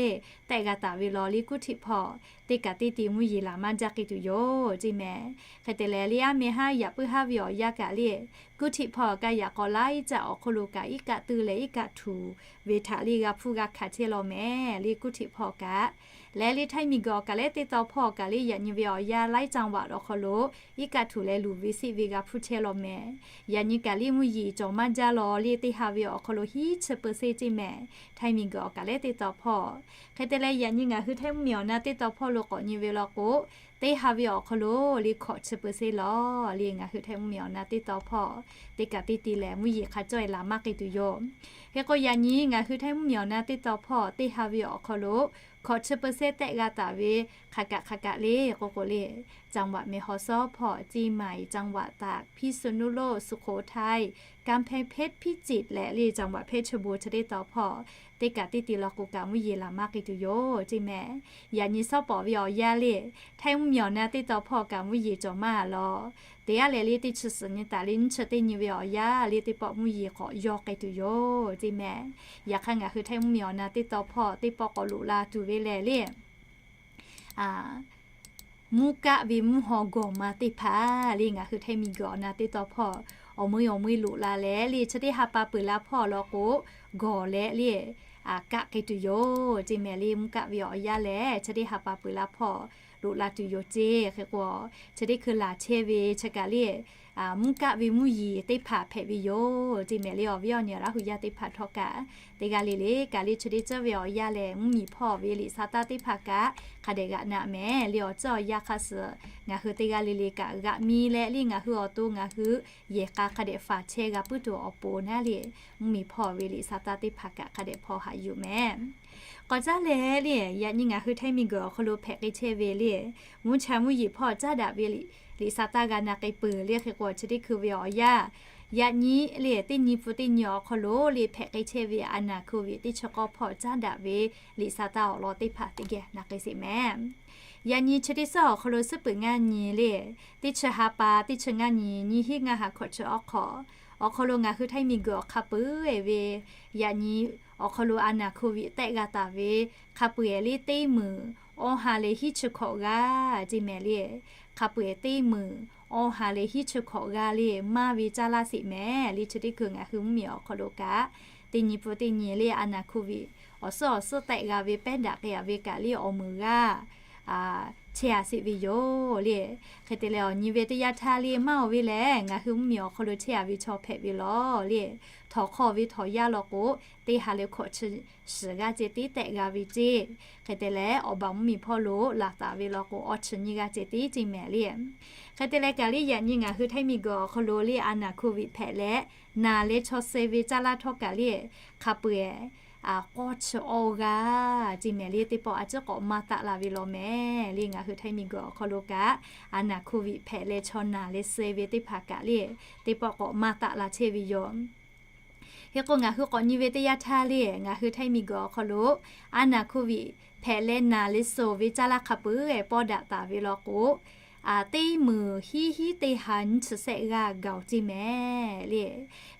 tehˆ g'a taˍ ve law le kuˇ htiꞈ hpawˇ teˇ kaꞈ teˇ ti mvuhˇ yeˬ laˬ maˇ jaˇ k'ai tuˬ yoˬ ceˇ mehˍ. Hk'e te leh le aˉ meh haˉ yaꞈ puiˉ haˉ ve awˬ yanˇ kaꞈ le kuˇ htiꞈ hpawˇ kaꞈ yaꞈ k'aw laiˉ caˆ awˬ hk'aw lo kaꞈ iˉ kaˆ tuˇ leh iˉ kaˆ htuꞈ ve htaꞈ le g'a hpuˇ g'a hkanˍ chehˇ law mehˍ le kuˇ htiꞈ hpawˇ kaꞈ. Leh le Htaiˇ miˬguiˬ awˬ kaꞈ leh teˇ taw hpawˇ kaꞈ le yaꞈ nyi ve awˬ yanˇ laiˉ caˆ vaꞈ awˬ hk'aw lo iˉ kaˆ htuꞈ leh luˬ ve siˆ ve g'a hpuˇ chehˇ law mehˍ. Yaꞈ nyi kaꞈ le mvuhˇ yeˬ cawˬ maˇ jaˇ law le teˇ ha ve awˬ hk'aw lo hiˉ chi peu se ceˇ mehˍ. Htaiˇ miˬguiˬ awˬ kaꞈ leh teˇ taw hpawˇ. Hk'e te leh yaꞈ nyi ngaˬ hui Htaiˇ mvuhˇ miˬ awˬ na teˇ taw hpawˇ lo k'awꞈ nyi ve law k'o, teˇ ha ve awˬ hk'aw lo le hkawꞈ chi peu se law le ngaˬ hui Htaiˇ mvuhˇ miˬ awˬ na teˇ taw hpawˇ teˇ kaꞈ teˇ ti lehˬ mvuhˇ yeˬ hk'a caweh laˬ maˇ k'ai tuˬ yoˬ. Hk'e k'o yaꞈ nyi ngaˬ hui Htaiˇ mvuhˇ miˬ awˬ na teˇ taw hpawˇ teˇ ha ve awˬ hk'aw lo hkawꞈ chi peu se tehˆ g'a taˍ ve hk'aˬ kaꞈ hk'aˬ kaꞈ le k'o k'o le จังหวัดแม่ฮ่องสอน hpawˇ เชียงใหม่ จังหวัดตาก พิษณุโลก สุโขทัย กำแพงเพชร พิจิตร leh le จังหวัดเพชรบูรณ์ chi teˇ taw hpawˇ teˇ kaꞈ teˇ ti law k'o kaꞈ mvuhˇ yeˬ laˬ maˇ k'ai tuˬ yoˬ ceˇ mehˍ. Yaꞈ nyi shawˉ pawˍ ve awˬ yanˇ le Htaiˇ mvuhˇ miˬ awˬ na teˇ taw hpawˇ kaꞈ mvuhˇ yeˬ cawˬ maˇ law. Teˇ g'aˇ leh le teˇ chi suhˍ nyi taˍ le nyiˇ chi teˇ nyi ve awˬ yanˇ le teˇ pawˆ mvuhˇ yeˬ k'awꞈ yaw k'ai tuˬ yoˬ ceˇ mehˍ. Yaꞈ hk'aˇ ngaˬ hui Htaiˇ mvuhˇ miˬ awˬ na teˇ taw hpawˇ teˇ pawˆ k'awꞈ loꞈ la tuˬ ve lehˬ le mvuhˇ kaˆ ve mvuhˇ haw gawˬ ma teˇ hpaˍ le ngaˬ hui Htaiˇ miˬguiˬ awˬ na teˇ taw hpawˇ awˬ meuˇ awˬ meuˇ loꞈ la leh le chi teˇ ha pa peuˬ la hpawˇ law k'o gawˬ leh le kaˆ k'ai tuˬ yoˬ ceˇ mehˍ le mvuhˇ kaˆ ve awˬ yanˇ lehˬ chi teˇ ha pa peuˬ la hpawˇ loꞈ la tuˬ yoˬ ceˇ. Hk'e k'o chi teˇ hkui laˬ chehˇ ve chi kaꞈ le mvuhˇ kaˆ ve mvuhˇ yeˬ teˇ hpaˍ hpehꞈ ve yoˬ ceˇ mehˍ le awˬ viˉ awˬ nyi Laˇ hu yaˇ teˇ hpaˍ htawˇ kaꞈ teˇ g'aˇ le le kaꞈ le chi teˇ ceuˬ ve awˬ yanˇ lehˬ mvuhˇ miˬ hpawˇ ve liꞈ sa taˇ teˇ hpaˍ kaꞈ hk'a dehꞈ g'aꞈ naꞈ mehˍ le awˬ ceuˬ awˬ yanˇ hk'aˇ suh ngaˬ hui teˇ g'aˇ le le kaꞈ g'aꞈ mi leh le ngaˬ hui awˬ to ngaˬ hui yehˬ k'a hk'a dehꞈ faˍ chehˇ g'a puiˉ tuˬ awˬ pon naˉ le mvuhˇ miˬ hpawˇ ve liꞈ sa taˇ teˇ hpaˍ kaꞈ hk'a dehꞈ hpawˇ haꞈ yuˬ mehˍ. K'awꞈ caˉ leh le yaꞈ nyi ngaˬ hui Htaiˇ miˬguiˬ awˬ hk'aw lo hpehꞈ k'ai chehˇ ve le mvuhˇ cha mvuhˇ yeˬ hpawˇ caˉ daꞈ ve liꞈ sa taˇ g'a na k'ai peuˬ le hk'e k'o chi teˇ hkui ve awˬ yanˇ yaꞈ nyi le teˇ nyi pun teˇ nyi awˬ hk'aw lo le hpehꞈ k'ai chehˇ ve a naˍ hkoˍ ve teˇ chi k'awˇ hpawˇ caˉ daꞈ ve liꞈ sa taˇ awˬ lawn teˇ hpaˍ teˇ geh na k'ai sheˍ mehˍ. Yaꞈ nyi chi teˇ suhˉ awˬ hk'aw lo suhˉ peuˬ ngaˇ nyi le teˇ chi ha pa teˇ chi ngaˇ nyi nyiˇ hinˉ ngaˇ ha hkawꞈ chi awˬ hk'aw awˬ hk'aw lo ngaˬ hui Htaiˇ miˬguiˬ awˬ hk'a peuˬ e ve yaꞈ nyi awˬ hk'aw lo a naˍ hkoˍ ve tehˆ g'a taˍ ve hk'a peuˬ e le teˇ meunˍ awˇ ha leh hiˉ chi hkawꞈ g'aˇ ceˇ mehˍ le hk'a peuˬ e teˇ meunˍ awˇ ha leh hiˉ chi hkawꞈ g'aˇ le maˇ ve caˇ laˇ sheˍ mehˍ le chi teˇ hkui ngaˬ hui mvuhˇ miˬ awˬ hk'aw lo kaꞈ teˇ nyi pun teˇ nyi le a naˍ hkoˍ ve awˬ suhˉ awˬ suhˉ tehˆ g'a ve pehˉ daꞈ k'ai a ve kaꞈ le awˬ meunˍ g'aˇ chehˇ a sheˍ ve yoˬ le. Hk'e te leh awˬ nyi ve teˇ yanˇ htaˇ le maˇ oˬ ve lehˬ ngaˬ hui mvuhˇ miˬ awˬ hk'aw lo chehˇ a ve chaw hpehꞈ ve law le. Htawnˍ hk'aw ve htawnˍ yaˇ law k'o teˇ ha leh hkawꞈ chi shiˍ g'aˇ ceh tiˉ tehˆ g'a ve ceˇ. Hk'e te leh awˬ baˬ mvuhˇ miˬ hpawˇ lo laˬ taˍ ve law k'o awˬ chi nyiˇ g'aˇ ceh tiˉ ceˇ mehˍ le. Hk'e te leh kaꞈ le yaꞈ nyi ngaˬ hui Htaiˇ miˬguiˬ awˬ hk'aw lo le a naˍ hkoˍ ve hpehꞈ leh naˬ leh chaw suh ve caˇ laˇ htawˇ kaꞈ le hk'a peuˬ e k'awˇ chi awˇ g'aˇ ce mehˍ le. Teˇ pawˆ a ciˉ k'awꞈ maˇ taˆ la ve law mehˍ le. Ngaˬ hui htaiˇ miˬguiˬ awˬ hk'aw lo kaꞈ a naˍ hkoˍviˆ hpehꞈ leh chaw naˬ leh suh ve teˇ hpaˍ kaꞈ le, teˇ pawˆ k'awꞈ maˇ taˆ la chehˇ ve yoˬ. Hk'e k'o, ngaˬ hui k'awꞈ nyi ve teˇ yanˇ htaˇ le, ngaˬ hui htaiˇ miˬguiˬ awˬ hk'aw lo a naˍ hkoˍviˆ hpehꞈ leh naˬ leh suh ve caˇ laˇ hk'a peuˬ pawˇ daꞈ taˍ ve law k'o, teˇ meunˍ hiˉ hiˉ teˇ ha nyiˇ chi sehˆ g'aˇ gaˬ-oˬ ce mehˍ le.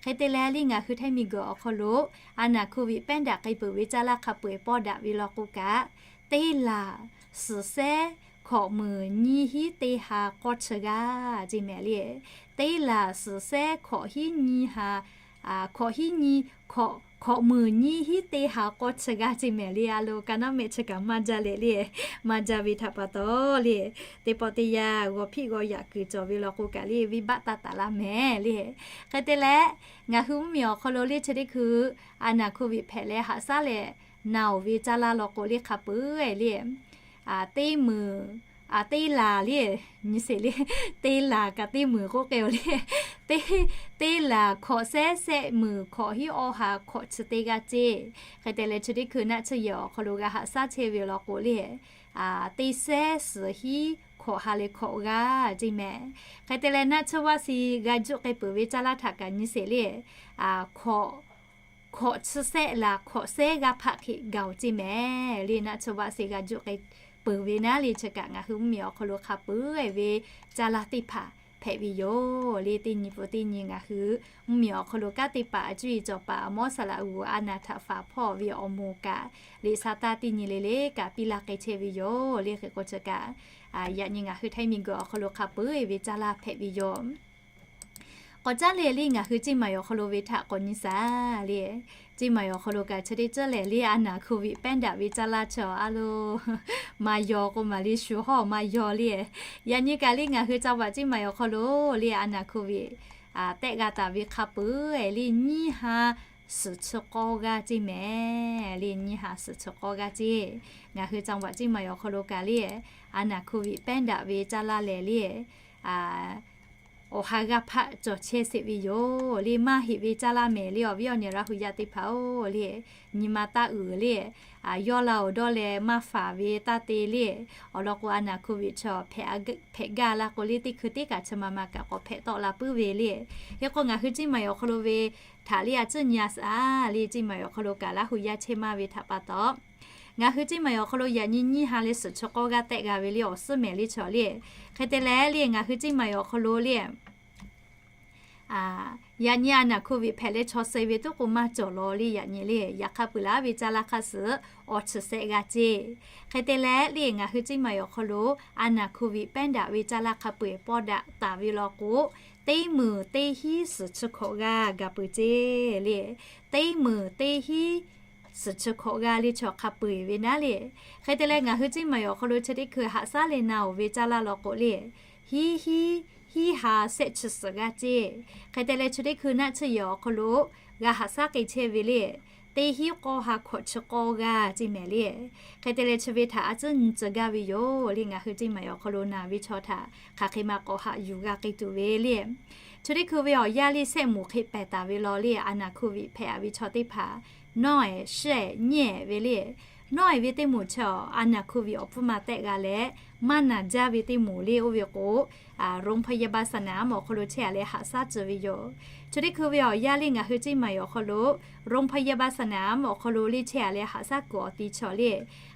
Hk'e te leh le, ngaˬ hui htaiˇ miˬguiˬ awˬ hk'aw lo a naˍ hkoˍviˆ pehˉ daꞈ k'ai peuˬ ve caˇ laˇ hk'a peu-eˬ pawˇ daꞈ ve law k'o kaꞈ, teˇ laˬ suhˍ sehˉ hkawꞈ meunˍ nyiˇ hiˉ teˇ ha k'awˇ chi g'aˇ ce mehˍ le. Teˇ laˬ suhˍ sehˉ hkawꞈ hiˉ nyiˇ ha, hkawꞈ hiˉ nyiˇ, hkawꞈ meunˍ nyiˇ hiˉ teˇ ha k'awˇ chi g'aˇ ce mehˍ le. A lo ka naˉ mehˆ chi kaꞈ maˇ jaˇ leh le, maˇ jaˇ ve htaꞈ pa taw le, teˇ pawˆ teˇ yanˇ g'aw hpiˆ g'aw yaꞈ kuiˬ cawˬ ve law k'o kaꞈ le, venˇbaˆ taˇ taˍ laˇ mehˍ le. Hk'e te leh, ngaˬ hui mvuhˇmiˬ awˬ hk'aw lo le chi teˇ hkui a naˍ hkoˍviˆ hpehꞈ leh haꞈ shaˉ leh naˬ-oˬ ve caˇ laˇ law k'o le hk'a peuˬ le, teˇ meunˍ, teˇ laˬ le, nyi sheˍ le, teˇ laˬ kaꞈ teˇ meunˍ k'oˆ k'ai-oˬ le, teˇ laˬ hkawꞈ sehˉ sehˆ meunˍ hkawꞈ hiˉ awˇ ha hkawꞈ chi teˇ g'aˇ ce. Hk'e te leh chi teˇ hkui naˆ tsuhˇ yehˬ awˬ hk'aw lo g'a haꞈ shaˉ chehˇ ve law k'o le, teˇ sehˉ suhˍ hiˉ hkawꞈ ha leh hkawꞈ g'aˇ ce mehˍ. Hk'e te leh naˆ tsuhˇ vaˇ shi g'a juˆ k'ai peuˬ ve caˇ laˇ htaꞈ kaꞈ nyi sheˍ le, hkawꞈ hkawꞈ chi sehˆ laˬ hkawꞈ sehˉ g'aˇ hpaˆ hk'e gaˬ-oˬ ce mehˍ le. Naˆ tsuhˇ vaˇ shi g'a juˆ k'ai peuˬ ve naˉ le, chi kaꞈ ngaˬ hui mvuhˇmiˬ awˬ hk'aw lo hk'a peuˬ ve caˇ laˇ teˇ hpaˍ hpehꞈ ve yoˬ le. Teˇ nyi peuˬ teˇ nyi ngaˬ hui mvuhˇmiˬ awˬ hk'aw lo kanˉ te paˍ a cuˇ yiˍ cawˬ paˍ a mawˉ saˍ laꞈ g'uˬ a naˍ htaꞈ faˍ hpawˇ ve awˬ moˍ kaꞈ, liꞈ shaˍ taˇ teˇ nyi le le kaꞈ piˇ laˇ k'ai chehˇ ve yoˬ le. Hk'e k'o chi kaꞈ, yaꞈ nyi ngaˬ hui htaiˇ miˬguiˬ awˬ hk'aw lo hk'a peuˬ ve caˇ laˇ hpehꞈ ve yoˬ. K'awꞈ caˉ leh le, ngaˬ hui Ceˇ maiˍ awˬ hk'aw lo ve htaꞈ k'awꞈ nyi shaˍ le. Ceˇ maiˍ awˬ hk'aw lo kaꞈ chi teˇ ceuˬ lehˬ le, a naˍ hkoˍviˆ pehˉ daꞈ ve caˇ laˇ chaw a lo maˇ yaw k'o maˬ le, shu hawˇ maˇ yaw le. Yaꞈ nyi kaꞈ le, ngaˬ hui caˇ baˬ Ceˇ maiˍ awˬ hk'aw lo le, a naˍ hkoˍviˆ tehˆ g'a taˍ ve hk'a peuˬ le, nyiˇ ha suhˍ chi k'awˇ g'aˇ ceˇ mehˍ le. Nyiˇ ha suhˍ chi k'awˇ g'aˇ ceˇ. Ngaˬ hui caˇ baˬ Ceˇ maiˍ awˬ hk'aw lo kaꞈ le, a naˍ hkoˍviˆ pehˉ daꞈ ve caˇ laˇ lehˬ le, awˬ ha g'aˇ hpaˆ cawˬ chehˇ sheˍ ve yoˬ le. Maˇ heˆ ve caˇ laˇ mehˍ le. Awˬ viˉ awˬ nyi Laˇ hu yaˇ teˇ hpaˍ-oˬ le, nyi ma taˇ uiˍ le. Yawˇ la awˬ dawˇ leh maˇ faˍ ve taˇ te le. Awˬ lawn k'o, a naˍ hkoˍviˆ chaw hpehꞈ gaˇ la k'o le, teˇ hkui teˇ kaꞈ chi ma ma kaꞈ k'awꞈ hpehꞈ tawˆ la puiˉ ve le. Hk'e k'o, ngaˬ hui Ceˇ maiˍ awˬ hk'aw lo ve htaꞈ le a ciˉ nyi a shaˍ le. Ceˇ maiˍ awˬ hk'aw lo kaꞈ Laˇ hu yaˇ chehˇ maˇ ve htaꞈ pa taw, ngaˬ hui Ceˇ maiˍ awˬ hk'aw lo yaꞈ nyi nyiˇ ha leh suhˍ chi k'awˇ g'aˇ tehˆ g'a ve le, awˬ suhˉ mehˍ le chaw le. Hk'e te leh le, ngaˬ hui Ceˇ maiˍ awˬ hk'aw lo le, yaꞈ nyi a naˍ hkoˍviˆ hpehꞈ leh chaw suh ve tuˉ k'o maˇ cawˬ law le. Yaꞈ nyi le, yaꞈ hk'a peu-eˬ laˇ ve caˇ laˇ hk'a suhˍ awˬ chi sehˆ g'aˇ ceˇ. Hk'e te leh le, ngaˬ hui Ceˇ maiˍ awˬ hk'aw lo a naˍ hkoˍviˆ pehˉ daꞈ ve caˇ laˇ hk'a peu-eˬ pawˇ daꞈ taˍ ve law k'o, teˇ meunˍ teˇ hiˉ suhˍ chi hkawꞈ g'aˇ gaˬ peuˬ ceˇ le. Teˇ meunˍ teˇ hiˉ suhˍ chi hkawꞈ g'aˇ le chaw hk'a peu-eˬ ve naˉ le. Hk'e te leh, ngaˬ hui Ceˇ maiˍ awˬ hk'aw lo chi teˇ hkui haꞈ shaˉ leh na-oˬ ve caˇ laˇ law k'o le, hiˉ hiˉ hiˉ ha sehˆ chi suhˍ g'aˇ ceˇ. Hk'e te leh, chi teˇ hkui naˆ tsuhˇ yehˬ awˬ hk'aw lo g'a haꞈ shaˉ k'ai chehˇ ve le, teˇ hiˉ k'awˇ ha hkawꞈ chi k'awˇ g'aˇ ceˇ mehˍ le. Hk'e te leh, chi ve htaꞈ a ciˉ nyi tcuh gaˇ ve yoˬ le. Ngaˬ hui Ceˇ maiˍ awˬ hk'aw lo naˬ ve chaw htaꞈ hk'aˬ hk'e ma k'awꞈ haꞈ yuˬ g'a k'ai tuˬ ve le. Chi teˇ hkui ve awˬ yanˇ le, sehˆ moˍ hk'e pehˬ taˍ ve law le, a naˍ hkoˍviˆ hpehꞈ-a ve chaw teˇ hpaˍ nawˇ-ehˍ, shehˆ-ehˍ, nyiˇ-ehˍ ve le. Nawˇ-ehˍ ve teˇ moˍ chi a naˍ hkoˍviˆ awˬ hpfuhˇ ma tehˆ g'a leh, maˇ naˬ jaˇ ve teˇ moˍ le, oˇ ve k'o, โรงพยาบาลสนาม awˬ hk'aw lo chehˇ-a leh haꞈ shaˉ tcuh ve yoˬ. Chi teˇ hkui ve awˬ yanˇ le, ngaˬ hui Ceˇ maiˍ awˬ hk'aw lo โรงพยาบาลสนาม awˬ hk'aw lo le chehˇ-a leh haꞈ shaˉ kuiˬ awˬ ti chaw le,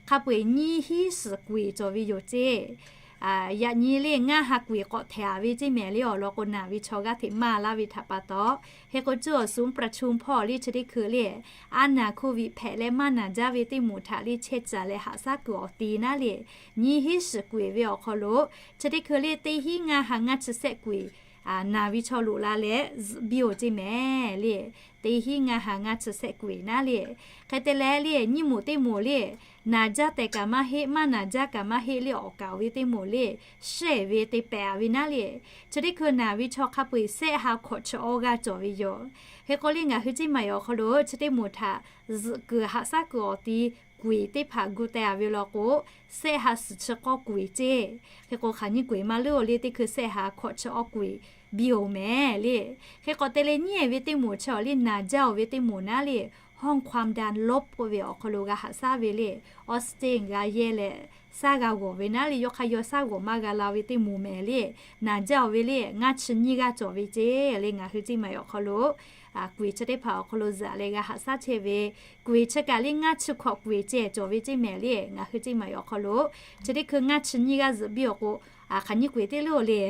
hk'a peu-eˬ nyiˇ hiˉ suhˍ kuiˬ cawˬ ve yoˬ ceˇ. Yaꞈ nyi le, ngaˇ ha kuiˬ k'awꞈ htehꞈ-a ve ceˇ mehˍ le. Awˬ lawn k'o, naˬ ve chaw g'aˇ hteꞈ maˇ laˇ ve htaꞈ pa taw, hk'e k'o, cuˇ awˬ suˍ ประชุม hpawˇ le chi teˇ hkui le, a naˍ hkoˍviˆ hpehꞈ leh maˇ naˬ jaˇ ve teˇ moˍ htaꞈ le chehˇ caˍ leh haꞈ shaˉ kuiˬ awˬ ti naˉ le, nyiˇ hiˉ suhˍ kuiˬ ve awˬ hk'aw lo, chi teˇ hkui le teˇ hiˉ ngaˇ ha ngaˇ chi sehˆ kuiˬ naˬ ve chaw loꞈ la leh zuhꞈ biˇ-oˬ ceˇ mehˍ le. Teˇ hiˉ ngaˇ ha ngaˇ chi sehˆ kuiˬ naˉ le. Hk'e te leh le, nyiˇ moˍ teˇ moˍ le, naˬ jaˇ tehˬ kaꞈ maˇ heˆ, maˇ naˬ jaˇ kaꞈ maˇ heˆ le, awˬ kaˍ ve teˇ moˍ le, shehˆ ve te pehˍ-a ve naˉ le. Chi teˇ hkui naˬ ve chaw hk'a peu-eˬ sehˆ ha hkawꞈ chi awˇ g'aˇ cawˬ ve yoˬ. Hk'e k'o le, ngaˬ hui Ceˇ maiˍ awˬ hk'aw lo chi teˇ moˍ htaꞈ zuhꞈ kuiˬ haꞈ shaˉ kuiˬ awˬ ti kuiˬ teˇ hpaˍ gu teh-a ve law k'o, sehˆ ha suhˍ chi k'awˇ kuiˬ ceˇ. Hk'e k'o, hk'aˬ nyiˇ kuiˬ maˇ leuˉ-oˬ le, teˇ hkui sehˆ ha hkawꞈ chi awˇ kuiˬ biˇ-oˬ mehˍ le. Hk'e k'o te leh, nyiˇ-ehˍ ve teˇ moˍ chi awˬ le naˬ jaˇ-oˬ ve teˇ moˍ naˉ le, ห้องความดันลบ k'oˆ ve awˬ hk'aw lo g'a haꞈ shaˉ ve le. Oxygen g'a yehˇ leh, shaˉ g'a g'awˬ ve naˉ le, yawˇ hk'aˇ yawˇ shaˉ g'awˬ maˇ g'a la ve teˇ moˍ mehˍ le. Naˍ jaˇ-oˬ ve le, ngaˇ chi nyiˇ g'aˇ cawˬ ve ceˇ le. Ngaˬ hui Ceˇ Mai awˬ hk'aw lo kuiˬ chi teˇ hpaˍ awˬ hk'aw lo zuhꞈ leh g'a haꞈ shaˉ chehˇ ve, kuiˬ chi kaꞈ le ngaˇ chi hkawꞈ kuiˬ ceh cawˬ ve ceˇ mehˍ le. Ngaˬ hui Ceˇ Mai awˬ hk'aw lo chi teˇ hkui ngaˇ chi nyiˇ g'aˇ zuhꞈ biˇ awˬ k'o, hk'aˬ nyiˇ kuiˬ teˇ leuˉ-oˬ le,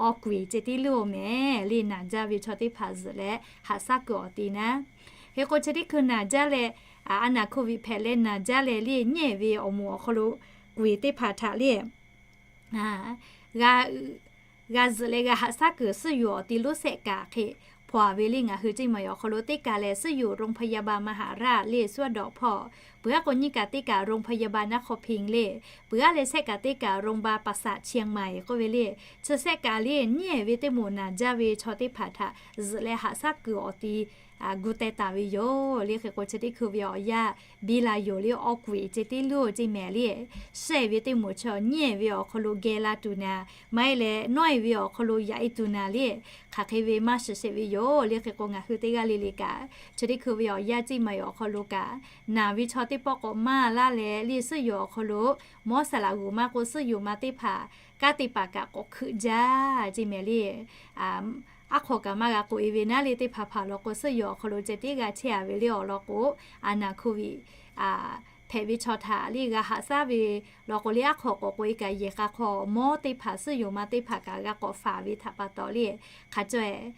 awˬ kuiˬ ceh teˇ leuˉ-oˬ mehˍ le. Naˍ jaˇ ve chaw teˇ hpaˍ zuhꞈ leh haꞈ shaˉ kuiˬ awˬ ti naˉ. Hk'e k'o chi teˇ hkui naˍ jaˇ leh, a naˍ โควิด hpehꞈ leh naˍ jaˇ leh le, nyiˇ ehˍ ve awˬ moˍ awˬ hk'aw lo kuiˬ teˇ hpaˍ htaꞈ le g'a zuhꞈ leh g'a haꞈ shaˉ kuiˬ suhˉ yoˬ awˬ ti lonˉ sehˆ kaꞈ hk'e hpaw-a ve le. Ngaˬ hui Ceˇ Mai awˬ hk'aw lo teˇ kaꞈ lehˬ, suhˉ yoˬ โรงพยาบาลมหาราช le, สุดาทร hpawˇ, peuˬ aˉ k'o nyiˇ kaꞈ teˇ kaꞈ โรงพยาบาลนครพิงค์ le, peuˬ aˉ leh sehˆ kaꞈ teˇ kaꞈ โรงพยาบาลประสาทเชียงใหม่ k'oˆ ve le. Chi sehˆ kaꞈ le nyiˇ ehˍ ve teˇ moˍ naˍ jaˇ ve chaw teˇ hpaˍ htaꞈ zuhꞈ leh haꞈ shaˉ kuiˬ awˬ ti gu teh taˍ ve yoˬ le. Hk'e k'o chi teˇ hkui ve awˬ yanˇ biˇ la yoˬ le, awˬ kuiˬ ceh teˇ leuˉ-oˬ ceˇ mehˍ le. Shehˆ ve teˇ moˍ chi nyiˇ ehˍ ve awˬ hk'aw lo geh la tuˬ naˍ, maˇ heˆ leh nawˉ ehˍ ve awˬ hk'aw lo yaꞈ e tuˬ naˍ le, hk'aˬ hk'e ve maˇ shiˍ sheˍ ve yoˬ le. Hk'e k'o ngaˬ hui teˇ g'aˇ le le kaꞈ, chi teˇ hkui ve awˬ yanˇ Ceˇ Mai awˬ hk'aw lo kaꞈ, naˍ ve chaw teˇ pawˆ k'awꞈ maˇ laˇ leh le, suhˉ yoˬ awˬ hk'aw lo mawˇ saˍ laꞈ g'uˬ maˇ k'o, suhˉ yoˬ ma teˇ hpaˍ kanˉ te paˍ kaꞈ k'awꞈ hkeuꞈ jaˇ ceˇ mehˍ le. Aˉ hk'aw kaꞈ maˇ g'a k'oꞈ e ve naˉ le, teˇ hpaˍ hpaˍ law k'o suhˉ yoˬ awˬ hk'aw lo ceh tiˉ g'a chehˇ-a ve le awˬ lawn k'o, a naˍ โควิด hpehꞈ ve chaw htaꞈ le g'a haꞈ shaˉ ve law k'o le, aˉ hk'aw k'awꞈ k'oꞈ e kaꞈ yehˬ k'a hk'aw mawˇ teˇ hpaˍ suhˉ yoˬ ma teˇ hpaˍ kaꞈ g'a k'awꞈ faˍ ve htaꞈ pa taw le, hk'a cawehˬ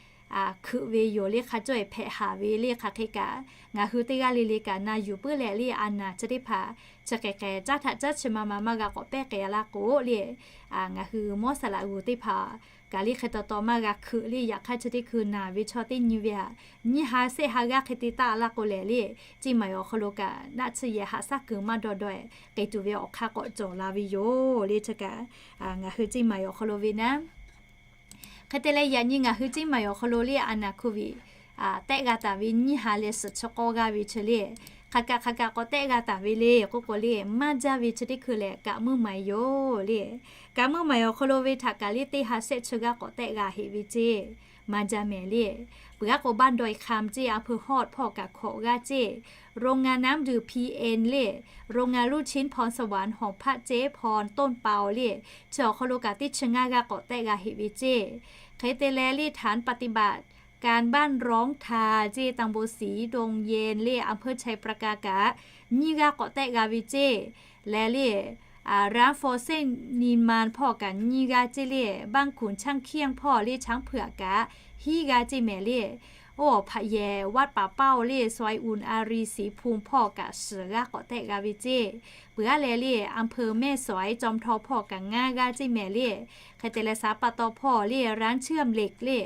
hkeuꞈ ve yoˬ le, hk'a cawehˬ hpehꞈ haˍ ve le. Hk'aˬ hk'e kaꞈ ngaˬ hui teˇ g'aˇ le le kaꞈ na yuˬ puiˉ leh le, a naˍ chi teˇ hpaˍ chi hk'e hk'e caˉ htaꞈ caˉ chi ma ma maˇ g'a k'awꞈ pehˉ k'ai laˇ k'o le, ngaˬ hui mawˇ saˍ laꞈ g'uˬ teˇ hpaˍ kaꞈ le hk'e taw taw maˇ g'a hkeuꞈ le. Yaꞈ hk'aˇ chi teˇ hkui naˍ ve chaw teˇ nyi ve htaꞈ nyiˇ ha sehˆ ha g'aˇ hk'e te taˆ laˇ k'o lehˬ le, Ceˇ Mai awˬ hk'aw lo kaꞈ naˆ tsuhˇ yehˬ haꞈ shaˉ kuiˬ maˇ dawˇ dawˇ-ehˍ k'ai tuˬ ve awˬ hk'aˇ k'awꞈ cawˬ la ve yoˬ le. Chi kaꞈ ngaˬ hui Ceˇ Mai awˬ hk'aw lo ve naˉ Hk'e te leh yaꞈ nyi ngaˬ hui Ceˇ Mai awˬ hk'aw lo le a naˍ โควิด tehˆ g'a taˍ ve nyiˇ ha leh suhˍ chi k'awˇ g'aˇ ve chi le, hk'aˬ kaꞈ hk'aˬ kaꞈ k'awꞈ tehˆ g'a taˍ ve le k'oˆ k'o le, maˇ jaˇ ve chi teˇ hkui lehˬ kaꞈ meuˇ maˍ yoˬ le. Kaꞈ meuˇ maˍ awˬ hk'aw lo ve htaꞈ kaꞈ le teˇ ha sehˆ chi g'aˇ k'awꞈ tehˆ g'a heꞈ ve ceˇ, maˇ jaˇ mehˍ le. Peuˬ aˉ k'o บ้านดอยคำ ceˇ อำเภอฮอด hpawˇ kaꞈ hkawꞈ g'aˇ ceˇ, โรงงานน้ำดื่ม พีเอ็น le, โรงงานลูกชิ้น พรสวรรค์ หอพัก ceˇ พร ต้นเปา le, chi awˬ hk'aw lo kaꞈ teˇ chi ngaˇ g'aˇ k'awꞈ tehˆ g'a heꞈ ve ceˇ. Hk'e te leh le ฐานปฏิบัติการบ้านร้องทา ceˇ ตำบลศรีดงเย็น le อำเภอไชยปราการ kaꞈ nyiˇ g'aˇ k'awꞈ tehˆ g'a ve ceˇ. Leh le ร้าน ฟอเซ่น นิมมาน hpawˇ kaꞈ nyiˇ g'aˇ ceˇ le, บ้านขุนช่างเขี้ยง hpawˇ le ช้างเผือก kaꞈ hiˉ g'aˇ ceˇ mehˍ le. Oˇ awˬ hpaꞈ yehˬ วัดป่าเป้า le ซอยอุ่นอารีย์ศรีภูมิ hpawˇ kaꞈ shiˍ g'aˇ k'awꞈ tehˆ g'a ve ceˇ. Peuˬ aˉ leh le อำเภอแม่สอด จอมทอง hpawˇ kaꞈ ngaˇ g'aˇ ceˇ mehˍ le. Hk'e te leh สามป่าตอง hpawˇ le ร้านเชื่อมเหล็ก le,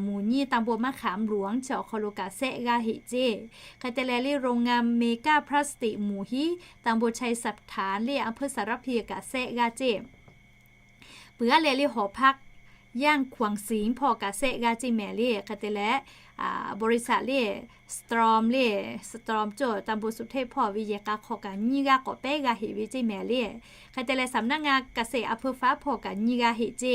หมู่ยี่ ตำบลมะขามหลวง chi awˬ hk'aw lo kaꞈ sehˆ g'aˇ heꞈ ceˇ. Hk'e te leh le โรงงานเมก้าพลาสติก หมู่ห้า ตำบลไชยสถาน le อำเภอสารพี kaꞈ sehˆ g'aˇ ceˇ. Peuˬ aˉ leh le หอพัก ย่านขวางสิงห์ hpawˇ kaꞈ sehˆ g'aˇ ceˇ mehˍ le. Hk'e te leh บริษัท le สตรอม le, สตรอม cawˬ ตำบลสุเทพ hpawˇ ve yehˬ k'a hk'aw kaꞈ nyiˇ g'aˇ k'awꞈ pehˉ g'a heꞈ ve ceˇ mehˍ le. Hk'e te leh สำนักงานเกษตร อำเภอฟ้า hpawˇ kaꞈ nyiˇ g'aˇ heꞈ ceˇ.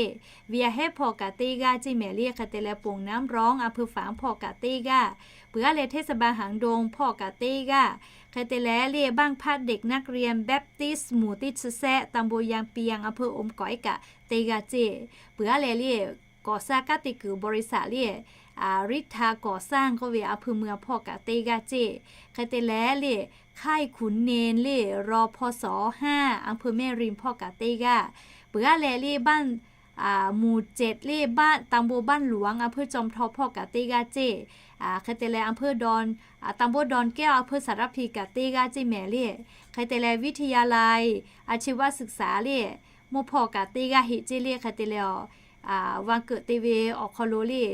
วีอาเฮด hpawˇ kaꞈ teˇ g'aˇ ceˇ mehˍ le. Hk'e te leh ป่งน้ำร้อน อำเภอฝาง hpawˇ kaꞈ teˇ g'aˇ. Peuˬ aˉ leh เทศบาลหางดง hpawˇ kaꞈ teˇ g'aˇ. Hk'e te leh le บ้านพักเด็กนักเรียน Baptist หมู่ที่ สิบเจ็ด ตำบลยางเปียง อำเภออมก๋อย kaꞈ teˇ g'aˇ ceˇ. Peuˬ aˉ leh le ก่อสร้าง kanˉ te kuiˬ บริษัท le ฤทธาก่อสร้าง k'oˆ ve อำเภอเมือง hpawˇ kaꞈ teˇ g'aˇ ceˇ. Hk'e te leh le ค่ายขุนเนร le รอพส ห้า อำเภอแม่ริม hpawˇ kaꞈ teˇ g'aˇ. Peuˬ aˉ leh le บ้าน หมู่เจ็ด le บ้าน ตำบลบ้านหลวง อำเภอจอมทอง hpawˇ kaꞈ teˇ g'aˇ ceˇ. Hk'e te leh อำเภอดอน ตำบลดอนแก้ว อำเภอสารพี kaꞈ teˇ g'aˇ ceˇ mehˍ le. Hk'e te leh วิทยาลัย อาชีวศึกษา le โม hpawˇ kaꞈ teˇ g'aˇ heꞈ ceˇ le. Hk'e te leh วันเกิด te ve awˬ hk'aw lo le,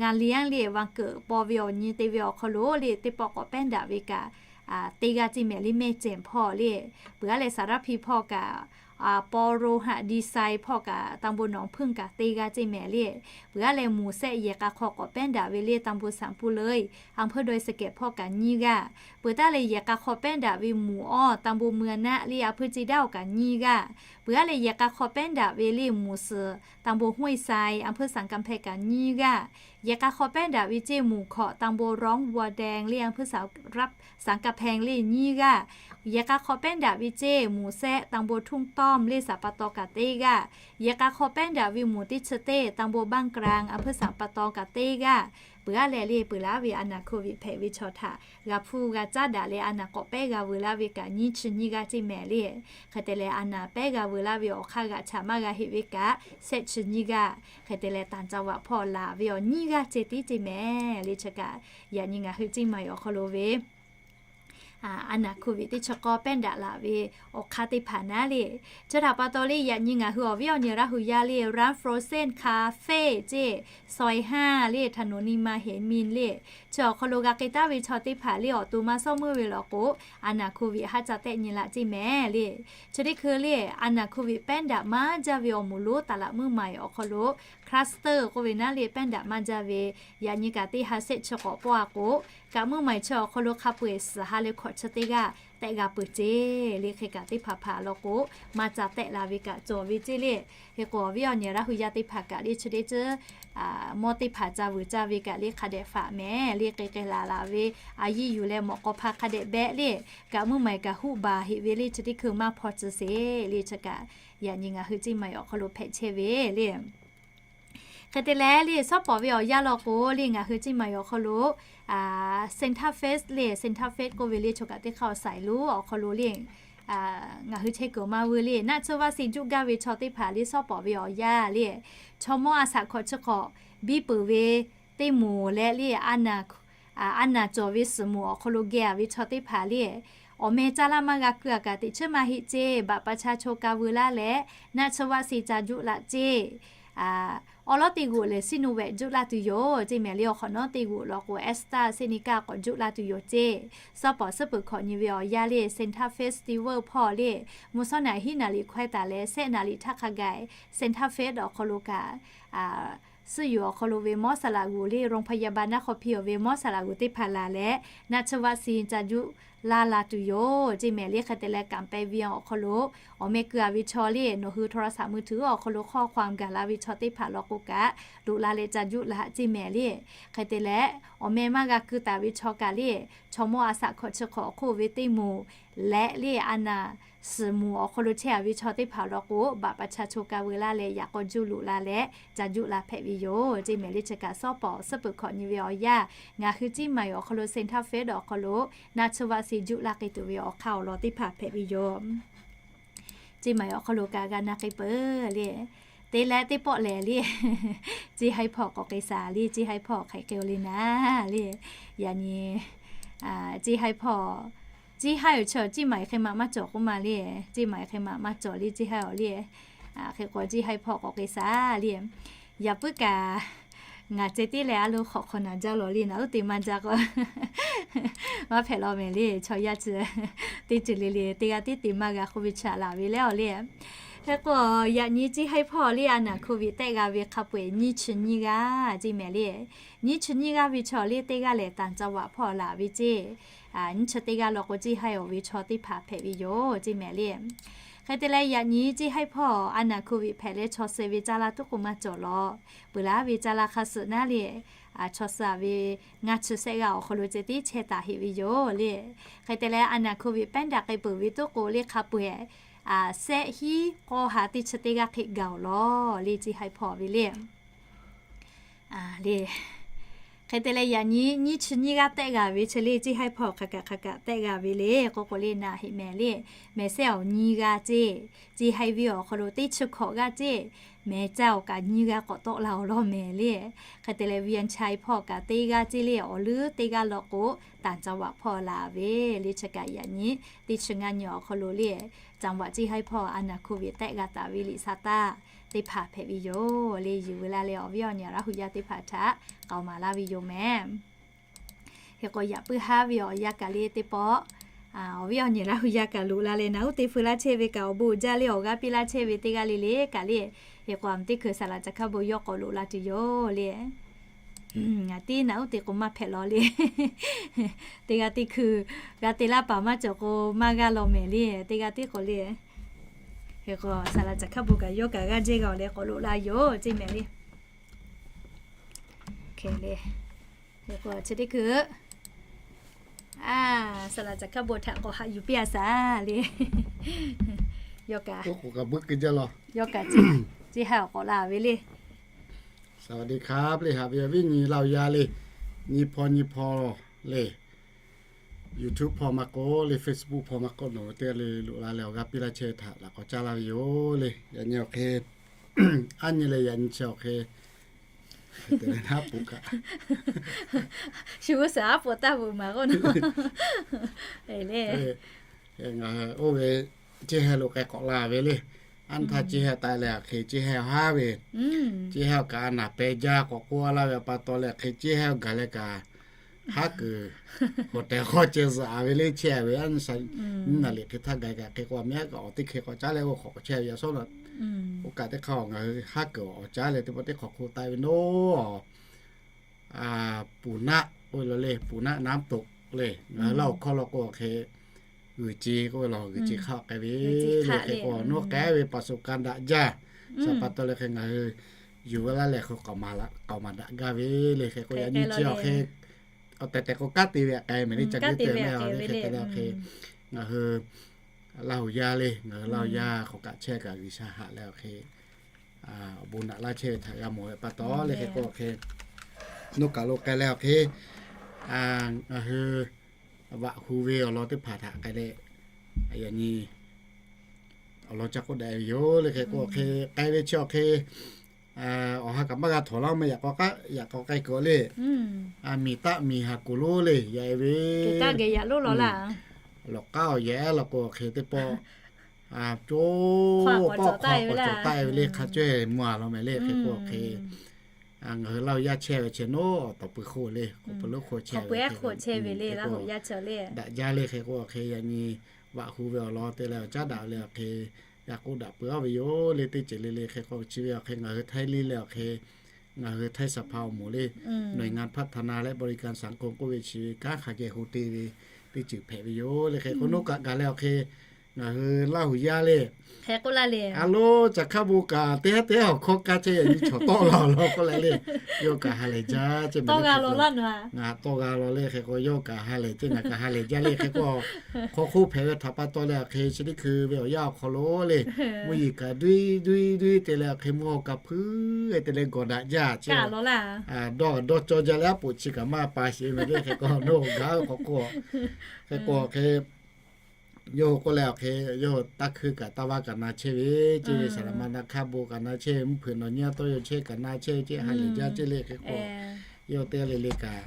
งานเลี้ยง le วันเกิด paw ve awˬ nyi te ve awˬ hk'aw lo le teˇ pawˆ k'awꞈ pehˉ daꞈ ve kaꞈ teˇ g'aˇ ceˇ mehˍ le, แม่แจ่ม hpawˇ le. Peuˬ aˉ leh สารพี hpawˇ kaꞈ Paw Ro Haꞈ Di Sai hpawˇ kaꞈ ตำบลหนองผึ้ง kaꞈ teˇ g'aˇ ceˇ mehˍ le. Peuˬ aˉ leh muˍ sehˆ yehˬ k'a hk'aw k'awꞈ pehˉ daꞈ ve le ตำบลสามปูเลย อำเภอดอยสะเก็ด hpawˇ kaꞈ nyiˇ g'aˇ. Peuˬ taˉ leh yehˬ k'a hk'aw pehˉ daꞈ ve muˍ awˇ ตำบลเมืองนะ le อำเภอเจด้าว kaꞈ nyiˇ g'aˇ. Peuˬ aˉ leh yehˬ k'a hk'aw pehˉ daꞈ ve le muˍ suhˍ ตำบลห้วยทราย อำเภอสันกำแพง kaꞈ nyiˇ g'aˇ. Yehˬ k'a hk'aw pehˉ daꞈ ve ceˇ muˍ hkawꞈ ตำบลร้องบัวแดง le อำเภอสันกำแพง le nyiˇ g'aˇ. Yehˬ k'a hk'aw pehˉ daꞈ ve ceˇ muˍ sehˆ ตำบลทุ่งต้อม le สระปะตอง kaꞈ teˇ g'aˇ. Yehˬ k'a hk'aw pehˉ daꞈ ve muˍ teˇ chi teˇ ตำบลบ้านกลาง อำเภอสระปะตอง kaꞈ teˇ g'aˇ. Peuˬ aˉ leh le peuˬ laˉ ve a naˬ โควิด hpehꞈ ve chaw htaꞈ g'a hpuˇ g'a caˉ daꞈ leh a naˬ k'awꞈ pehˉ g'a veuˬ laˇ ve kaꞈ nyiˇ chi nyiˇ g'aˇ ceˇ mehˍ le. Hk'e te leh a naˬ pehˉ g'a veuˬ laˇ ve awˬ hk'aˇ g'aꞈ chaꞈ maˇ g'a heˆ ve kaꞈ shehˆ chi nyiˇ g'aˇ. Hk'e te leh ต่างจังหวัด hpawˇ laˬ ve awˬ nyiˇ g'aˇ ceh tiˉ ceˇ mehˍ le. Chi kaꞈ yaꞈ nyi ngaˬ hui ciˇ ma awˬ hk'aw lo ve a naˬ โควิด teˇ chi k'awˇ pehˉ daꞈ laˬ ve awˬ hk'aˇ teˇ hpaˍ naˉ le. Chi htaꞈ pa taw le yaꞈ nyi ngaˬ hui awˬ viˉ awˬ nyi Laˇ hu yaˇ le ร้าน Frozen Cafe ceˇ ซอยห้า le ถนนนิมมานเหมิน le chi awˬ hk'aw lo g'a k'ai taˍ ve chaw teˇ hpaˍ le awˬ to maˇ sawˉ meuˇ ve law k'o, a naˬ โควิด haˉ ca tehˆ nyi laꞈ ceˇ mehˍ le. Chi teˇ hkui le a naˬ โควิด pehˉ daꞈ maˇ jaˇ ve awˬ moˍ lonˉ taˍ laꞈ meuˇ maˬ awˬ hk'aw lo cluster k'oˆ ve naˉ le pehˉ daꞈ maˇ jaˇ ve yaꞈ nyi kaꞈ teˇ ha shehˆ chi k'awꞈ pawˆ a k'o, kaꞈ meuˇ maˬ chi awˬ hk'aw lo hk'a peu-eˬ suhˍ ha leh hkawꞈ chi teˇ g'aˇ tehˆ g'a peuˬ ceˇ le. Hk'e kaꞈ teˇ hpaˍ hpaˍ law k'o maˇ ca tehˆ la ve kaꞈ cawˬ ve ceˇ le. Hk'e k'o awˬ viˉ awˬ nyi Laˇ hu yaˇ teˇ hpaˍ kaꞈ le chi teˇ ceuˬ mawˇ teˇ hpaˍ ca vuiˬ caˇ ve kaꞈ le hk'a dehꞈ faꞈ mehˍ le. K'ai k'ai laˬ laˬ ve a yiˇ yuˬ leh mawꞈ k'aw hpa hk'a dehꞈ behˆ le. Kaꞈ meuˇ maˬ kaꞈ huˆ baˬ heˆ ve le chi teˇ hkui maˇ hpaw tcuh sheˍ le. Chi kaꞈ yaꞈ nyi ngaˬ hui ciˇ ma awˬ hk'aw lo hpehꞈ chehˇ ve le. Hk'e te leh le sawˉ pawˍ ve awˬ yanˇ law k'o le ngaˬ hui ciˇ ma awˬ hk'aw lo Santa Fe le, Santa Fe k'oˆ ve le chaw kaꞈ teˇ hk'aˇ awˬ saiˍ lonˉ awˬ hk'aw lo le ngaˬ hui chehˇ kuiˬ maˇ veu le naˆ tsuhˇ vaˆ si juˆ gaˇ ve chaw teˇ hpaˍ le sawˉ pawˍ ve awˬ yanˇ le chaw mawˇ a shaꞈ hkawꞈ chi hk'awꞈ biˇ peuˬ ve teˇ moˍ leh le a naˬ cawˬ ve suhˍ moˍ awˬ hk'aw lo geh a ve chaw teˇ hpaˍ le awˬ meh caˇ laˇ maˇ g'a keu a kaꞈ teꞈ chiˉ maˇ heˆ ceˇ. Baꞈ pa cha chaw ka veu laˇ leh naˆ tsuhˇ vaˆ si ca juˆ laꞈ ceˇ. Awˉ lawˉ teˇ g'oꞈ lehˬ Sinovac juˆ laˇ tuˬ yoˬ ceˇ mehˍ le. Awˬ hk'awꞈ nawˉ teˇ g'oꞈ law k'o AstraZeneca k'awꞈ juˆ laˇ tuˬ yoˬ ceˇ. Sawˉ pawˍ suhˉ peuˬ hkawꞈ nyi ve awˬ yanˇ le Santa Fe Festival hpawˇ le mvuhˇ shawˉ naˍ hiˉ naˍ riˍ hkawehˇ taˍ leh shehˆ naˍ riˍ htaˇ hk'a gaˬ Santa Fe awˬ hk'aw lo kaꞈ suhˉ yuˬ awˬ hk'aw lo ve mawˇ saˍ laꞈ g'uˬ le โรงพยาบาล naˆ hk'aw hpiˇ awˬ ve mawˇ saˍ laꞈ g'uˬ teˇ hpaˍ laˬ leh naˆ tsuhˇ vaˆ si ca juˆ laˇ la tuˬ yoˬ ceˇ mehˍ le. Hk'e te leh kanˍ peh ve awˬ hk'aw lo awˬ meh keu a ve chaw le nawˬ hui โทรศัพท์มือถือ awˬ hk'aw lo hkawˇ hk'aw gaˬ la ve chaw teˇ hpaˍ law k'o kaꞈ loꞈ la leh ca juˆ laꞈ ceˇ mehˍ le. Hk'e te leh awˬ meh maˇ g'a keu taˍ ve chaw kaꞈ le chaw mawˇ a shaꞈ hkawꞈ chi hk'awꞈ awˬ hk'oˆ ve teˇ moˍ leh le a naˬ suhˍ moˍ awˬ hk'aw lo chehˇ a ve chaw teˇ hpaˍ law k'o baꞈ pa cha chaw ka veu laˇ leh yaꞈ k'aw juˆ loꞈ la leh ca juˆ la hpehꞈ ve yoˬ ceˇ mehˍ le. Chi kaꞈ sawˉ pawˍ suhˉ peuˬ hkawꞈ nyi ve awˬ yanˇ ngaˬ hui ciˇ ma awˬ hk'aw lo Santa Fe awˬ hk'aw lo naˆ tsuhˇ vaˆ si juˆ laˇ k'ai tuˬ ve awˬ hk'aˇ awˬ lawn teˇ hpaˍ hpehꞈ ve yoˬ. Ciˇ ma awˬ hk'aw lo kaꞈ g'a na k'ai peuˬ le. Te leh teˇ pawˆ lehˬ le ciˇ haiˇ hpawˇ k'awꞈ k'ai shaˍ le. Ciˇ haiˇ hpawˇ hk'aˬ hk'e le naˉ le yaꞈ nyi ciˇ haiˇ hpawˇ ciˇ haiˇ awˬ chi ciˇ ma hk'e ma maˇ cawˬ k'oˆ ma le. Ciˇ ma hk'e ma maˇ cawˬ le ciˇ haiˇ awˬ le. Hk'e k'o ciˇ haiˇ hpawˇ k'awꞈ k'ai shaˍ le. Yaꞈ puiˉ kaꞈ ngaˬ ceh tiˉ leh a lo hk'awꞈ hk'awꞈ naˬ jaˇ lawˬ le naˬ uˉ te maˇ jaˇ k'o maˇ hpehꞈ law mehˍ le. Chaw yaˇ chi teˇ ceuˬ le le teˇ g'aˇ tiˉ te maˇ g'a k'oˆ ve chaꞈ laˬ ve leh awˬ le. Hk'e k'o yaꞈ nyi ciˇ haiˇ hpawˇ le a naˬ โควิด tehˆ g'a ve hk'a peu-eˬ nyiˇ chi nyiˇ g'aˇ ceˇ mehˍ le. Nyiˇ chi nyiˇ g'aˇ ve chaw le teˇ g'aˇ lehˬ ต่างจังหวัด hpawˇ laˬ ve ceˇ. Nyiˇ chi teˇ g'aˇ law k'o ciˇ haiˇ awˬ ve chaw teˇ hpaˍ hpehꞈ ve yoˬ ceˇ mehˍ le. Hk'e te leh yaꞈ nyi ciˇ haiˇ hpawˇ a naˬ โควิด hpehꞈ leh chaw suh ve caˇ laˇ tuˉ k'o maˇ cawˬ lawˬ. Peuˬ laˇ ve caˇ laˇ hk'a suhˍ naˉ le chaw suh ve ngaˇ chi sehˆ g'aˇ awˬ hk'aw lo ceh tiˉ chehˇ taˍ heˆ ve yoˬ le. Hk'e te leh a naˬ โควิด pehˉ daꞈ k'ai peuˬ ve tuˉ k'o le hk'a peu-eˬ sehˆ hiˉ k'awˇ ha teˇ chi teˇ g'aˇ hk'e gaˬ-oˬ lawˬ le ciˇ haiˇ hpawˇ ve le. Le hk'e te leh yaꞈ nyi nyiˇ chi nyiˇ g'aˇ tehˆ g'a ve chi le ciˇ haiˇ hpawˇ hk'aˬ kaꞈ hk'aˬ kaꞈ tehˆ g'a ve le k'oˆ k'o le naˬ heˆ mehˍ le. Mehˍ sehˆ awˬ nyiˇ g'aˇ ceˇ. Ciˇ haiˇ ve awˬ hk'aw lo teˇ chi hkawꞈ g'aˇ ceˇ. Mehˍ caˇ awˬ kaꞈ nyiˇ g'aˇ k'awꞈ tawˆ la-oˬ lawˬ mehˍ le. Hk'e te leh เวียงชัย hpawˇ kaꞈ teˇ g'aˇ ceˇ le awˬ leuˉ teˇ g'aˇ law k'o ต่างจังหวัด hpawˇ laˬ ve le chi kaꞈ yaꞈ nyi teˇ chi ngaˇ nyi awˬ hk'aw lo le จังหวัด ciˇ haiˇ hpawˇ a naˬ โควิด tehˆ g'a taˍ ve liꞈ sha taˇ teˇ hpaˍ hpehꞈ ve yoˬ le. Yuˬ veu laˇ leh awˬ viˉ awˬ nyi Laˇ hu yaˇ teˇ hpaˍ htaꞈ k'aoˍ maˍ laˇ ve yoˬ mehˍ. Hk'e k'o yaꞈ puiˉ haˉ ve awˬ yanˇ kaꞈ le teˇ pawˆ Awˬ viˉ awˬ nyi Laˇ huˍ yaˇ kaꞈ loꞈ la leh, naˬ uˉ te feu laˇ chehˇ ve kaꞈ awˬ bon uiˍ jaˇ le, awˬ g'aˇ piˇ laˇ chehˇ ve teˇ g'aˇ le le kaꞈ le, hk'e k'o a meh teˇ hkui saˍ laꞈ caˬ hkaˇ bon yawˇ k'awꞈ loꞈ la tuˬ yoˬ le. Ngaˬ tiˉ naˬ uˉ te k'o maˇ hpehꞈ law le. Teˇ g'aˇ teˇ hkui g'a te laˇ paˍ maˇ cawˬ k'o maˇ g'a law mehˍ le, teˇ g'aˇ tiˉ k'o le. Hk'e k'o saˍ laꞈ caˬ hkaˇ bon kaꞈ yawˇ kaꞈ g'aˇ jehˇ g'a awˬ leh k'awꞈ loꞈ la yoˬ ceˇ mehˍ le. Hk'e le, hk'e k'o chi teˇ hkui saˍ laꞈ caˬ hkaˇ bon htaꞈ k'awꞈ haꞈ yuˬ piˇ a saˍ le. Yawˇ kaꞈ, yawˇ kaꞈ ceˇ ha awˬ k'awꞈ la ve le. สวัสดีครับ le, haꞈ ve awˬ viˉ nyi Laˇ huˍ yaˇ le, nyi hpaw nyi hpaw le, YouTube hpaw maˇ k'oˆ le, Facebook hpaw maˇ k'oˆ, nawˬ hui teˇ g'aˇ le loꞈ la leh awˬ g'aˇ piˇ laˇ chehˇ htaꞈ laꞈ k'awꞈ caˇ laˇ ve yoˬ le. Yaꞈ nyi awˬ hk'e, aˉ nyi leh yaꞈ nyi chi awˬ hk'e, te leh naˉ poˍ kaꞈ, shu g'uˇ suhˍ aˉ poˍ taˇ vuꞈ maˍ k'oˆ na le. Ngaˬ oˇ ve ceˇ ha lo k'ai k'awꞈ la ve le. Aˉ htaˇ ceˇ ha taˍ leh awˬ hk'e ceˇ ha haˉ ve, ceˇ ha kaꞈ a naˍ peh jaˇ k'awꞈ k'oˆ laˇ ve pa taw leh hk'e ceˇ ha gaˬ leh kaꞈ haˉ kuiˬ hoꞈ tehˬ hk'aw ceh zuhꞈ ve le chehˇ ve. Aˉ nyi naˍ liꞈ hk'e htaˇ gaˬ kaꞈ hk'e k'o a meh kaꞈ awˬ teˇ hk'e k'awꞈ caˉ leh oˇ hk'awꞈ chehˇ ve yaꞈ shawˉ naꞈ, oˇ kaꞈ teˇ hk'aˇ ngaˬ hui haˉ kuiˬ awˬ caˉ leh teˇ pawˆ teˇ hk'awꞈ hk'oˆ taˆ ve naˉ ปูน่า k'oˆ ve law le, ปูน่า น้ำตก le, ngaˬ hui Laˇ huˍ hkawˇ law k'o awˬ hk'e g'uiˬ ce k'oˆ ve law, g'uiˬ ce hk'aˇ k'ai ve le. Hk'e k'o nawˬ k'ai ve ประสบการณ์ daꞈ jaˇ. Saˍ pa taw leh hk'e ngaˬ hui yuˬ ve laˇ lehˬ hk'e k'awꞈ maˍ daꞈ gaˇ ve le. Hk'e k'o yaꞈ nyi chi awˬ hk'e awˬ tehˬ tehˬ k'o kanˉ te ve htaꞈ k'ai mehˍ le, ca g'uˇ te mehˍ le. Hk'e k'o le ngaˬ hui Laˇ huˍ yaˇ le, ngaˬ hui Laˇ huˍ yaˇ hk'awꞈ kaꞈ chehˇ kaꞈ G'uiˬ sha haꞈ leh awˬ hk'e awˬ bon naꞈ laˇ chehˇ ve htaꞈ g'a mawˬ ve pa taw le. Hk'e k'o awˬ hk'e nawˬ kaˬ lo k'ai leh awˬ hk'e ngaˬ hui vaꞈ hu ve awˬ lawn teˇ hpaˍ htaꞈ k'ai leh, yaꞈ nyi awˬ lawn ca k'oˆ daꞈ ve yoˬ le. Hk'e k'o awˬ hk'e k'ai ve chi awˬ hk'e awˬ ha kaꞈ maˇ g'a htawnˍ laˇ maˇ, yaꞈ k'aw k'ai, yaꞈ k'aw k'ai kuiˬ le. Miˬ taˆ miˬ haˍ kuˬ lonˉ le yaꞈ e ve, lawˬ k'aˉ awˬ yehˬ law k'o awˬ hk'e teˇ pawˆ co k'awꞈ cawˬ taˆ e ve le, hk'a cawehˇ mvuh a law mehˍ le. Hk'e k'o awˬ hk'e ngaˬ hui Laˇ huˍ yaˇ chehˇ ve chi nawˉ awˬ tawˍ pui hk'oˆ le, k'awꞈ pu lonˉ hk'oˆ chehˇ ve hk'e k'o daꞈ jaˇ le. Hk'e k'o awˬ hk'e yaꞈ nyi vaꞈ hu ve awˬ lawn te leh awˬ caˉ daꞈ le awˬ hk'e g'a k'oˆ daꞈ peuˬ a ve yoˬ le. Teˇ ceuˬ le le hk'e k'o chi ve awˬ hk'e ngaˬ hui Htaiˇ liˇ leh awˬ hk'e ngaˬ hui Htaiˇ saˍ hpaˇ awˬ moˍ le, หน่วยงานพัฒนาและบริการสังคม k'oˆ ve chi ve kanˉ hk'a geh hu te ve teˇ ceuˬ hpehꞈ ve yoˬ le. Hk'e k'o nawˬ kaꞈ gaˬ leh awˬ hk'e ngaˬ hui Laˇ huˍ yaˇ le, a lo caˬ hkaˇ bon kaꞈ teˇ haˉ teˇ haˉ awˬ hkawˇ kaˇ chehˇ yaꞈ nyi chaw tawˆ la awˬ lawn k'oˆ leh le, yawˇ kaꞈ ha lehˬ jaˇ ceh mehˍ le. Ngaˬ tawˆ g'a law le. Hk'e k'o yawˇ kaꞈ ha lehˬ ceh, ngaˬ kaꞈ ha lehˬ jaˇ le. Hk'e k'o hk'aw hk'oˆ hpehꞈ ve htaꞈ pa taw leh awˬ hk'e chi teˇ hkui ve awˬ yanˇ awˬ hk'aw lo le, mvuhˇ yeˬ kaꞈ duiˇ duiˇ duiˇ te leh awˬ hk'e mvuhˇ haw kaꞈ hpuiˉ te leh gawˬ daꞈ jaˇ ceh. Dawˇ dawˇ cawˇ jaˇ leh aˉ poꞈ chi kaꞈ maˇ pa sheˍ mehˍ le. Hk'e k'o nawˬ gaˬ ve k'awꞈ k'oˆ, hk'e k'o awˬ hk'e yawˇ hui k'oˆ leh awˬ hk'e yawˇ hui taˇ hkui kaꞈ taˇ vaˇ kaꞈ na chehˇ ve, ceh ve saˍ laꞈ ma na hkaˇ bon kaꞈ na chehˇ ve, mvuhˇ hpeuꞈ nawˬ nyi a tawˇ yaw chehˇ kaꞈ na chehˇ ve ceh ha lehˬ jaˇ ceh le. Hk'e k'o yawˇ teˇ g'aˇ le le kaꞈ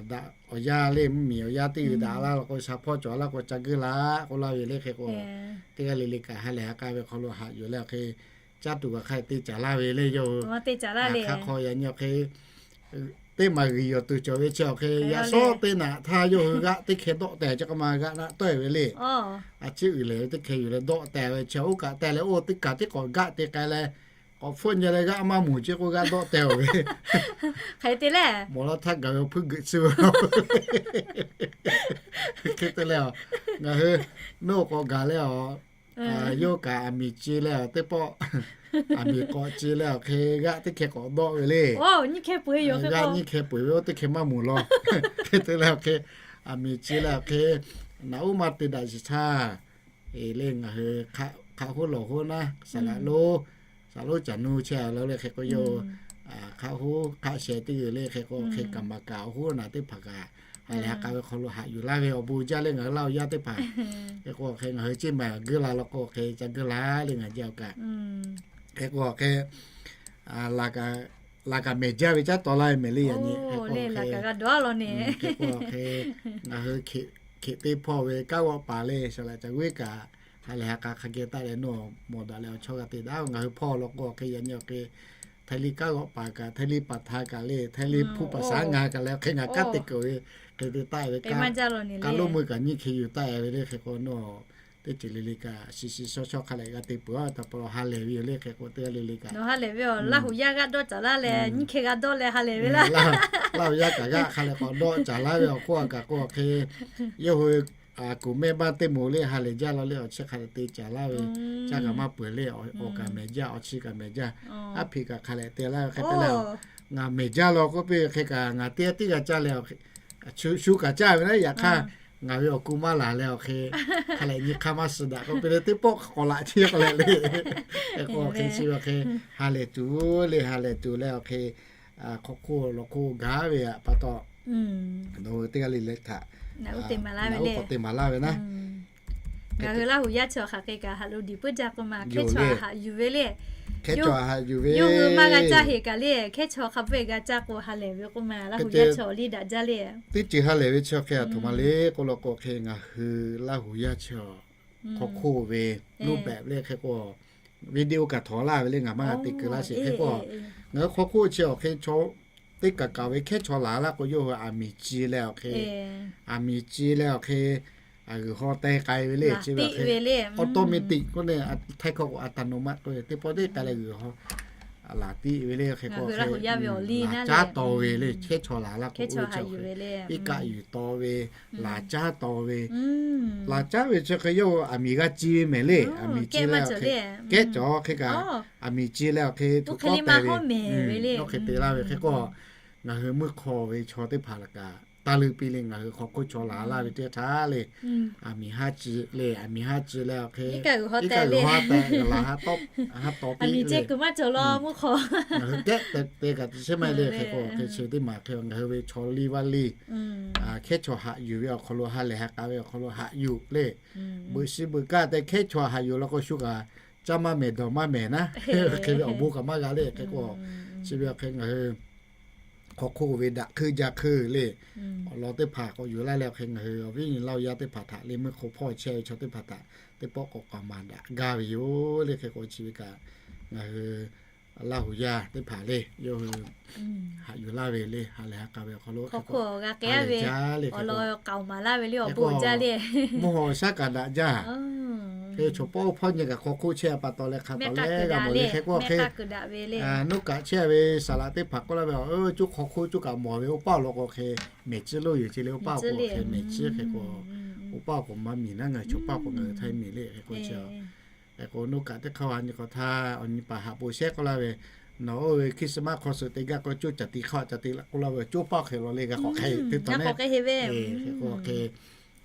daꞈ awˬ yanˇ le, mvuhˇ miˬ awˬ yanˇ teˇ g'uiˬ daꞈ laˇ law k'o sha hpawˇ cawˬ laˇ k'o ca geuˆ la k'oˆ laˇ ve le. Hk'e k'o teˇ g'aˇ le le kaꞈ ha lehˬ ha k'a ve hk'aw lo haꞈ yuˬ leh awˬ hk'e caˇ tuˬ kaꞈ hk'a te caˍ laˇ ve le. Yawˇ hui hk'aˬ hk'aw yaꞈ nyi awˬ hk'e teˇ maˬ g'uiˬ yawˬ tuˬ cawˬ ve chi awˬ hk'e yaꞈ shawˉ teˇ naꞈ htaˇ yawˇ hui g'aˆ teˇ hkeh dawˆ tehˬ chi k'o ma g'aˆ naˆ tawˆ e ve le. A ciˉ uiˍ lehˬ ve teˇ hkeh yuˬ leh dawˆ tehˬ ve chi oˇ kaꞈ tehˬ leh oˇ teˇ kaˬ tiˉ k'awꞈ g'aˆ te k'ai leh k'awꞈ hpfuhˆ nyi leh g'aˆ maˇ moˍ ceh k'o g'aˆ dawˆ tehˬ ve. Hk'e te leh mawˬ laˇ htaˇ gaˬ ve awˬ hpuiˇ geuꞈ tcuh ve. Hk'e te leh ngaˬ hui nawˬ k'awꞈ gaˬ leh a, yawˇ kaꞈ aˬ miˍ ce leh teˇ pawˆ aˬ miˍ k'awꞈ ce leh awˬ hk'e g'aˆ teˇ hkeh k'awꞈ dawˆ ve le. G'aˆ nyiˇ hkeh peu eˬ ve oˇ teˇ hkeh maˇ moˍ law. Hk'e te leh awˬ hk'e aˬ miˍ ce leh awˬ hk'e naꞈ uˉ maˇ te daꞈ shiˍ htaˇ, e le ngaˬ hui hk'aˆ hoˉ lawˬ hoˉ naˉ saˍ laꞈ lonˉ, saˍ laꞈ lonˉ caˬ nu chehˇ a la le. Hk'e k'o yawˇ hk'aˆ hoˉ hk'aˆ sheh teˇ g'uiˬ le. Hk'e k'o hk'e kaˍ maˍ kaꞈ awˬ hoˉ naˬ teˇ hpaˍ kaꞈ ha lehˬ ha k'a ve hk'aw lo haꞈ yuˬ laˇ ve awˬ bon jaˇ le. Ngaˬ hui Laˇ huˍ yaˇ teˇ hpaˍ hk'e k'o hk'e ngaˬ hui ceˇ maˬ geuˆ la law k'o hk'e ca geuˆ la le ngaˬ jaˇ kaꞈ. Hk'e k'o hk'e laˬ kaꞈ mehˬ jaˇ ve caˉ taw laˇ ve mehˍ le. Yaꞈ nyi hk'e k'o hk'e ngaˬ hui hk'e teˇ hpawˇ ve kanˉ g'awˆ paˍ le saˍ laꞈ caˬ g'uiˇ kaꞈ ha lehˬ ha k'a hk'a geh taˆ leh nawˬ mawˬ daꞈ leh awˬ chawˇ g'a te daꞈ. Ngaˬ hui hpawˇ law k'o hk'e yaꞈ nyi awˬ hk'e Htaiˇ liˇ kanˉ g'awˆ paˍ kaꞈ, Htaiˇ liˇ paˍ hta kaꞈ le, Htaiˇ liˇ hpuˇ paˍ shaˉ ngaˇ kaꞈ le, hk'e ngaˬ kanˉ te kuˬ ve hk'e te taˆ ve, ka lo mui kaꞈ nyiˇ hk'e yuˬ taˆ ve le. Hk'e k'o nawˬ teˇ ceuˬ le le kaꞈ shiˍ shiˍ shaw shaw hk'a lehꞈ g'a te peuˬ a, htaꞈ pa taw ha lehˬ ve yoˬ le. Hk'e k'o teˇ g'aˇ le le kaꞈ Laˇ huˍ yaˇ g'aˇ dawˆ caˍ laˇ leh nyiˇ hk'e g'a dawˆ leh ha lehˬ ve laˇ. Laˇ huˍ yaˇ kaꞈ g'aˇ hk'a lehꞈ k'awꞈ dawˆ caˍ laˇ ve awˬ hk'oˆ a kaꞈ k'o hk'e, yawˇ hui kuˬ mehˆ baˆ teˇ moˍ le ha lehˬ jaˇ law le, awˬ chi hk'a lehꞈ te caˍ laˇ ve, caˇ kaꞈ maˇ peuˬ le, awˬ kaꞈ mehˍ jaˇ, awˬ chi kaꞈ mehˍ jaˇ, aˉ hpeꞈ kaꞈ hk'a lehꞈ te laˇ ve hk'e te leh, ngaˬ mehˍ jaˇ law k'oˆ piˇ ve hk'e kaꞈ ngaˬ teˇ g'aˇ tiˉ g'a caˇ leh, shu kaꞈ caˇ ve naˉ, yaꞈ hk'aˇ ngaˬ ve awˬ ku maˇ laˬ leh awˬ hk'e, hk'a lehꞈ nyi hk'aˇ maˇ suh daꞈ k'oˆ piˇ le, teˇ pawˆ k'awꞈ laꞈ chehˇ k'awꞈ lehꞈ le. Hk'e k'o hk'e chi ve awˬ hk'e ha lehˬ tuˬ le, ha lehˬ tuˬ leh awˬ hk'e, hk'aw hk'oˆ lawˬ hk'oˆ gaˇ ve pa taw, nawˬ hui teˇ g'aˇ le le htaꞈ k'awꞈ te maˍ laˇ ve naˉ. Ngaˬ hui Laˇ huˍ yaˇ chi awˬ hk'aˬ hk'e kaꞈ haꞈ lo diˬ puiˉ jaˇ k'o ma, hkehˉ chaw haꞈ yuˬ ve le. Hkehˉ chaw haꞈ yuˬ ve, yawˇ hui maˇ g'a caˇ heˍ kaꞈ le, hkehˉ chaw hk'a peu-eˬ g'a caˇ k'o ha lehˬ ve k'oˆ ma, Laˇ huˍ yaˇ chi awˬ liˇ daꞈ jaˇ le. Teˇ ceuˬ ha lehˬ ve chi hk'e a htoꞈ ma le k'oˆ law k'o hk'e, ngaˬ hui Laˇ huˍ yaˇ chi hk'aw hk'oˆ ve รูปแบบ le hk'e k'o, video kaꞈ htawnˍ laˇ ve le, ngaˬ maˇ g'a te keu laˇ sheˍ. Hk'e k'o ngaˬ hui hk'aw hk'oˆ chi awˬ hk'e chaw teˇ kaꞈ kaꞈ ve hkehˉ chaw laˬ laˇ k'o, yawˇ hui aˬ miˍ ci leh awˬ hk'e, aˬ miˍ ci leh awˬ hk'e, g'uiˬ haw teh k'ai ve le. Chi ve awˬ hk'e automatic k'oˆ le, Htaiˇ hkawˇ k'o อัตโนมัติ k'oˆ ve, teˇ pawˆ teˇ k'ai leh g'uiˬ haw laˬ tiˆ ve le. Hk'e k'o laˬ caˉ taw ve le, hkehˉ chaw laˬ laˇ k'o, iˉ kaˆ yuˬ taw ve, laˬ caˉ taw ve, laˬ caˉ ve chi hk'e yawˇ hui aˬ miˍ g'a ci ve mehˍ le. Aˬ miˍ ci leh awˬ hk'e kehˉ cawˬ hk'e kaꞈ, aˬ miˍ ci leh awˬ hk'e htoꞈ k'awˉ teh ve, yawˇ hk'e te laˇ ve. Hk'e k'o ngaˬ hui meuˇ hk'aw ve chaw teˇ hpaˍ kaꞈ taˇ leuˆ piˇ le, ngaˬ hui hk'aw hk'oˆ chaw laˬ laˇ ve teˇ htaˇ le, aˬ miˍ haˉ ci le, aˬ miˍ haˉ ci leh awˬ hk'e, iˉ kaˆ g'uiˬ haw teh le, laˬ haˉ taw tiˆ le. Ngaˬ hui kehˉ te kaꞈ te chehˇ maˇ le. Hk'e k'o hk'e chi teˇ maˬ hk'e ngaˬ hui ve chaw liˇ vaˇ liˇ hkehˉ chaw haꞈ yuˬ ve awˬ hk'aw lo, ha lehˬ ha k'a ve awˬ hk'aw lo haꞈ yuˬ le. Beuꞈ shiˍ beuꞈ kaˇ te hkehˉ chaw haꞈ yuˬ law k'o shu kaꞈ caˇ maˇ mehˍ dawˬ maˇ mehˍ naˉ, hk'e ve awˬ bon kaꞈ maˇ g'a le. Hk'e k'o chi ve awˬ hk'e ngaˬ hui hk'aw hk'oˆ ve daꞈ hkeuˆ ja hkeuˆ le, awˬ lawn teˇ hpaˍ k'awꞈ yuˬ laˇ leh awˬ hk'e ngaˬ hui awˬ viˉ nyi Laˇ huˍ yaˇ teˇ hpaˍ htaꞈ le meuˇ hk'aw hpawˇ chehˇ ve chaw teˇ hpaˍ htaꞈ teˇ pawˆ k'awꞈ k'aoˍ maˍ daꞈ gaˇ ve yoˬ le. Hk'e k'o chi ve kaꞈ ngaˬ hui Laˇ huˍ yaˇ teˇ hpaˍ le, yawˇ hui haꞈ yuˬ laˇ ve le, ha lehˬ ha k'a ve awˬ hk'aw lo hk'e k'o ha lehˬ jaˇ le. Hk'e k'o mvuhˇ haw shaˉ kaꞈ daꞈ jaˇ. Hk'e chaw pawˆ hpawˇ nyi kaꞈ hk'aw hk'oˆ chehˇ pa taw leh hk'a taw leh g'a mawˬ le. Hk'e k'o hk'e, noˉ kaꞈ chehˇ ve saˍ laꞈ teˇ hpaˍ k'oˆ laˇ ve, awˬ, cuˇ hk'aw hk'oˆ cuˇ kaꞈ mawˬ ve oˇ paˆ awˬ lawn k'o hk'e, mehˍ ciˇ loˇ yoˬ ce le. Oˇ paˆ awˬ k'o hk'e mehˍ ciˇ. Hk'e k'o oˇ paˆ awˬ k'o maˇ miˬ naˉ, ngaˬ hui chaw paˆ k'o ngaˬ hui htaˇ miˬ le. Hk'e k'o chi Hk'e k'o, noˉ kaꞈ teˇ hk'aˇ ha nyi k'awꞈ htaˇ, awˬ nyi paˍ haꞈ po shehˉ k'oˆ laˇ ve, nawˬ oˇ ve Christmas concert te gaˇ k'o, coˇ caˬ ti hk'aˇ caˬ ti la k'oˆ laˇ ve, coˇ paˆ hk'e law le g'a k'awꞈ hk'e te taw le. Hk'e k'o hk'e,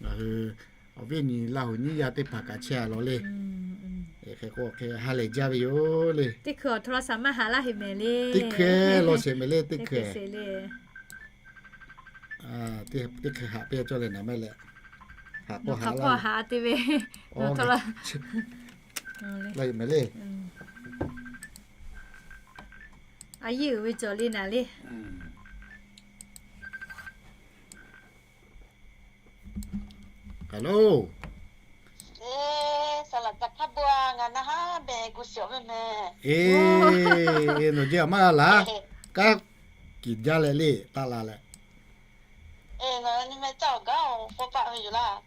ngaˬ hui awˬ viˉ nyi Laˇ huˍ nyiˇ yaˇ teˇ hpaˍ kaꞈ chehˇ a law le. Hk'e k'o hk'e ha lehˬ jaˇ ve yoˬ le. Teˇ hkui awˬ htoꞈ la shaˍ maˇ haꞈ laˇ heˆ mehˍ le. Teˇ hkui law sheˍ mehˍ le, teˇ hkui. Teˇ hkui haꞈ piˇ cawˇ leh naˍ mehˆ leh, haꞈ k'o haꞈ la, haꞈ te ve, la mehˍ le. A yeˇ uiˍ ve cawˬ le naˍ le. Hello. Eˬ, nawˬ jeˇ maˇ g'a laˬ, kanˉ kiˬ jaˇ leh le, taˆ la leh.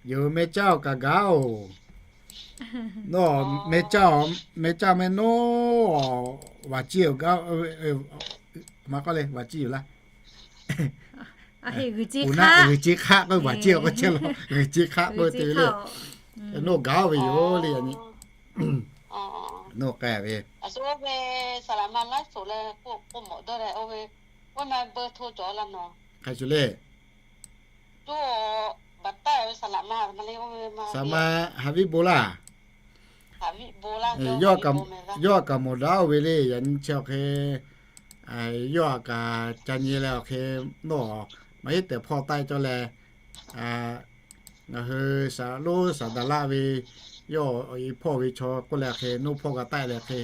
Yoˬ, meh caˇ awˬ kaꞈ gaˇ oˬ. Nawˬ meh caˇ, meh caˇ meh nawˉ, vaˬ ciˇ awˬ gaˇ, maˇ k'oˆ le, vaˬ ciˇ yoˬ laˇ. G'uiˬ ciˇ hk'aˆ k'oˆ, vaˬ ciˇ awˬ k'oˆ chehˇ la, g'uiˬ ciˇ hk'aˆ k'oˆ te le. Nawˬ gaˇ ve yoˬ le, yaꞈ nyi. Nawˬ k'ai ve, oˇ ve saˍ laꞈ ma laˉ shoˍ leh k'oˆ mawˬ dawˇ leh, oˇ ve, oˇ ma beu hto cawˬ la nawˬ. Hk'a shuˍ le. Saˍ laꞈ ma haꞈ viˉ bon laˇ. Yawˇ a kaꞈ mawˬ daꞈ oˇ ve le, yaꞈ nyi chi awˬ hk'e, yawˇ a kaꞈ ca nyi leh awˬ hk'e, nawˬ maˇ heˆ tehꞈ hpawˇ taˆ cawˇ leh, ngaˬ hui saˍ loˉ saˍ daˍ laˆ ve, yawˇ awˬ e hpawˇ ve chaw k'oˆ leh hk'e, nawˬ hpawˇ g'a taˆ leh hk'e,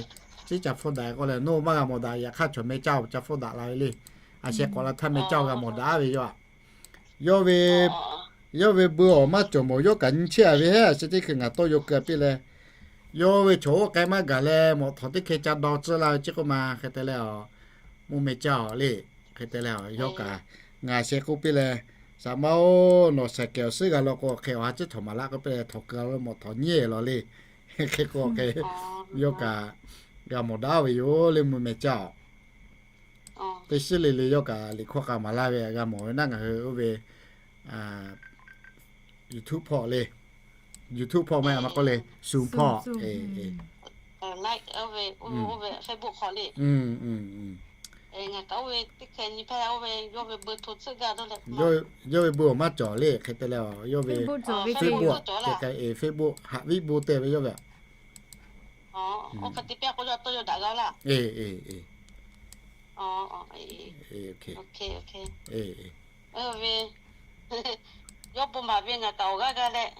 ciˉ ca hpfuhˇ daꞈ k'oˆ leh, nawˬ maˇ g'a mawˬ daꞈ, yaꞈ hk'aˇ chaw meh caˇ ca hpfuhˇ daꞈ la ve le. A sheh k'awꞈ la htaˇ meh caˇ g'a mawˬ daꞈ ve yoˬ. Yawˇ ve, yawˇ ve beu awˬ maˇ cawˬ mawˬ, yawˇ kaꞈ nyi chehˇ a ve heˉ, a sheh teˇ hkui ngaˬ tawˇ yaw keu piˇ leh, yawˇ ve chaw oˇ k'ai maˇ gaˬ leh mawꞈ htawˍ teˇ hkeh ca daw tcuhˉ la ve ceˇ k'oˆ ma hk'e te leh, a mvuhˇ meh caˇ-oˬ le. Hk'e te leh yawˇ kaꞈ, ngaˬ sheh k'oˆ piˇ leh, saˍ maˇ-oˬ, nawˬ shaiˍ kehˬ awˬ suhˉ g'a law k'o, hk'e awˬ ha ciˉ htawꞈ maˍ laˇ k'oˆ piˇ leh, htawꞈ keu-a lo mawˬ htawꞈ nyi-e lawˬ le. Hk'e k'o hk'e, yawˇ kaꞈ g'a mawˬ daꞈ ve yoˬ le, mvuhˇ meh caˇ-oˬ. Teˇ shiˉ le le yawˇ kaꞈ liꞈ hkawˇ k'a maˍ laˇ ve g'a mawˬ ve naˉ, ngaˬ hui oˇ ve YouTube hpawˇ le, YouTube hpawˇ maˇ maˇ k'oˆ le, Zoom hpawˇ. Yawˇ ve bon awˬ maˇ cawˬ le, hk'e te leh yawˇ ve Facebook, Facebook, Facebook haꞈ viˉ bon te ve yawˇ ve. Yawˇ bon maˍ ve ngaˬ kaꞈ awˬ g'aˇ g'aˇ leh,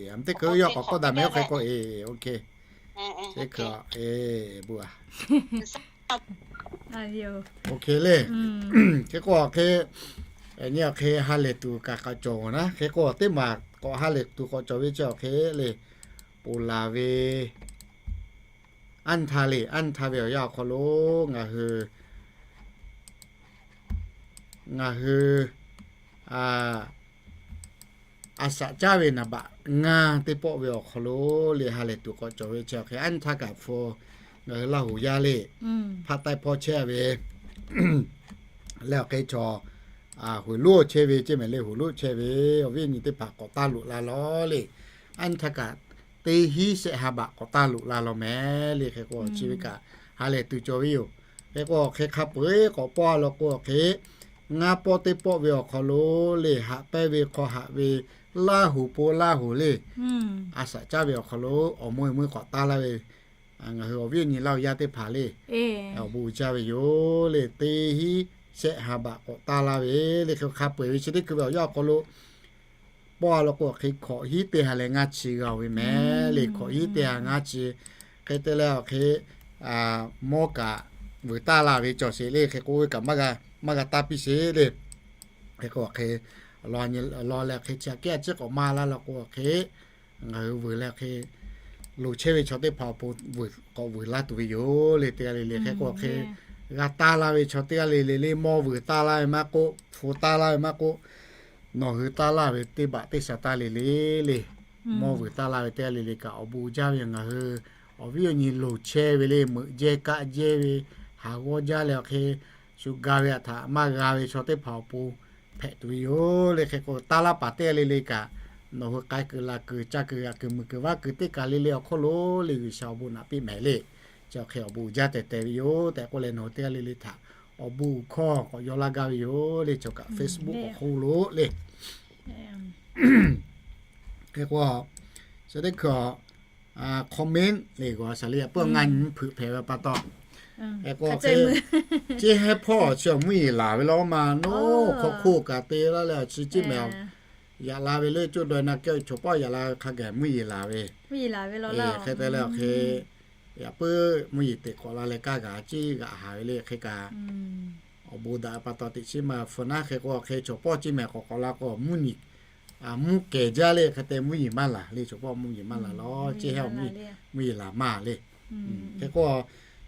a, teˇ hkui yawˇ k'awꞈ k'oˆ daꞈ meh oˇ hk'e k'o, e, ok. Teˇ hkui, e, bon a, ok le. Hk'e k'o hk'e, nyi awˬ hk'e ha lehˬ tuˬ kaꞈ k'awꞈ cawˬ naˉ. Hk'e k'o teˇ maˬ k'awꞈ ha lehˬ tuˬ k'awꞈ cawˬ ve chi awˬ hk'e le, ponˬ laˬ ve anˇ htaˇ le, anˇ htaˇ ve awˬ yanˇ awˬ hk'aw lo ngaˬ hui, ngaˬ hui a shaꞈ caˉ ve naˍ baꞈ ngaˇ teˇ pawˆ ve awˬ hk'aw lo le ha lehˬ tuˬ k'awꞈ cawˬ ve chi awˬ hk'e, anˇ htaˇ kaꞈ hpu ngaˬ hui Laˇ huˍ yaˇ le, hpaˆ taiˇ hpawˇ chehˇ ve leh awˬ hk'e chaw, hoꞈ loˉ chehˇ ve ceˇ mehˍ le, hoꞈ loˉ chehˇ ve awˬ viˉ awˬ nyi teˇ hpaˍ k'awꞈ taˇ loꞈ la lawˬ le. Anˇ htaˇ kaꞈ teˇ hinˉ shehˆ ha baꞈ k'awꞈ taˇ loꞈ la lawˬ mehˍ le. Hk'e k'o chi ve kaꞈ ha lehˬ tuˬ cawˬ ve yoˬ. Hk'e k'o hk'e hk'a peu-eˬ k'awꞈ pawˆ a law k'o hk'e, ngaˇ pawˆ teˇ pawˆ ve awˬ hk'aw lo le haꞈ pehnˇ ve hk'aw haꞈ ve Laˇ huˍ po Laˇ huˍ le, a shaꞈ caˉ ve awˬ hk'aw lo awˬ meuˇ meuˇ k'awꞈ taˇ laˇ ve, ngaˬ hui awˬ viˉ awˬ nyi Laˇ huˍ yaˇ teˇ hpaˍ le, awˬ bon uiˍ jaˇ ve yoˬ le. Teˇ hinˉ shehˆ ha baꞈ k'awꞈ taˇ laˇ ve le. Hk'e hk'a peu-eˬ ve chi teˇ hkui ve awˬ yanˇ awˬ hk'aw lo pawˆ a law k'o hk'e hkawꞈ hinˉ teˇ ha leh ngaˇ chi g'a-oˬ ve mehˍ le. Hkawꞈ hinˉ teˇ ha ngaˇ chi hk'e te leh awˬ hk'e mawˇ kaꞈ vuiˬ taˇ la ve cawˬ sheˍ le. Hk'e k'oˆ ve kaꞈ maˇ g'a taˇ piˇ sheˍ le. Hk'e k'o hk'e law leh hk'e chi aꞈ kehˉ a ciˉ k'awꞈ maˇ laˇ law k'o hk'e, ngaˬ hui vuiˬ leh hk'e loˍ chehˇ ve chaw teˇ hpaˍ awˬ pon vuiˬ k'awꞈ vuiˬ laˇ tuˬ ve yoˬ le. Teˇ g'aˇ le le hk'e k'o hk'e g'a taˇ laˇ ve chaw teˇ g'aˇ le le le, mawˇ vuiˬ taˇ laˇ ve maˇ k'oˆ, hpu taˇ laˇ ve maˇ k'oˆ, nawˬ hui taˇ laˇ ve teˇ baꞈ teˇ sha taˇ le le le, mawˇ vuiˬ taˇ laˇ ve teˇ g'aˇ le le kaꞈ awˬ bon jaˇ ve yoˬ. Ngaˬ hui awˬ viˉ awˬ nyi loˍ chehˇ ve le, meuꞈ jehˇ kaˆ jehˇ ve, haˍ g'awˇ jaˇ leh awˬ hk'e shu ga ve aꞈ htaꞈ maˇ g'a ve chaw teˇ hpaˍ awˬ pon hpehꞈ tuˬ ve yoˬ le. Hk'e k'o taˇ laˇ paˍ teˇ g'aˇ le le kaꞈ nawˬ hui k'ai kuiˬ la kuiˬ ca kuiˬ g'aꞈ kuiˬ muiˬ kuiˬ vaˇ kuiˬ teˇ kaˬ le le awˬ hk'oˆ lo le G'uiˬsha awˬ bon naꞈ piˇ mehˍ le. Chi awˬ hk'e awˬ bon uiˍ jaˇ tehꞈ tehꞈ ve yoˬ tehꞈ k'oˆ leh nawˬ hui teˇ g'aˇ le le htaꞈ awˬ bon uiˍ hkawˇ k'awꞈ yaw laˇ gaˇ ve yoˬ le. Chi kaꞈ Facebook awˬ hk'oˆ lo le. Hk'e k'o, chi teˇ hkui comment le g'a shaˍ le, a peuˬ ngaˇ nyi hpeuꞈ hpehꞈ ve pa taw, hk'e k'o hk'e, ceˇ hehˉ hpawˇ chi awˬ mvuhˇ yeˬ laˬ ve law ma naˉ, hk'aw hk'oˆ kaꞈ te laˇ leh chi ceˇ mehˍ, yaꞈ la ve le, coˇ dawˇ na kehˉ chaw pawˆ yaꞈ la ve hk'a gaˬ mvuhˇ yeˬ laˬ ve, hk'e te leh awˬ hk'e, yaꞈ peuˬ mvuhˇ yeˬ teꞈ k'awꞈ la leh kaˇ g'aꞈ ceˇ g'aꞈ haˍ ve le. Hk'e kaꞈ awˬ bon daꞈ pa taw teꞈ chiˉ maˇ hpu naˉ. Hk'e k'o hk'e chaw pawˆ ceˇ mehˍ k'awꞈ k'awꞈ la k'o mvuhˇ yeˬ, mvuhˇ kehˬ jaˇ le. Hk'e te mvuhˇ yeˬ maˇ laˬ le, chaw pawˆ mvuhˇ yeˬ maˇ laˬ lawˬ, ceˇ hehˉ awˬ mvuhˇ yeˬ laˬ maˇ le. Hk'e k'o,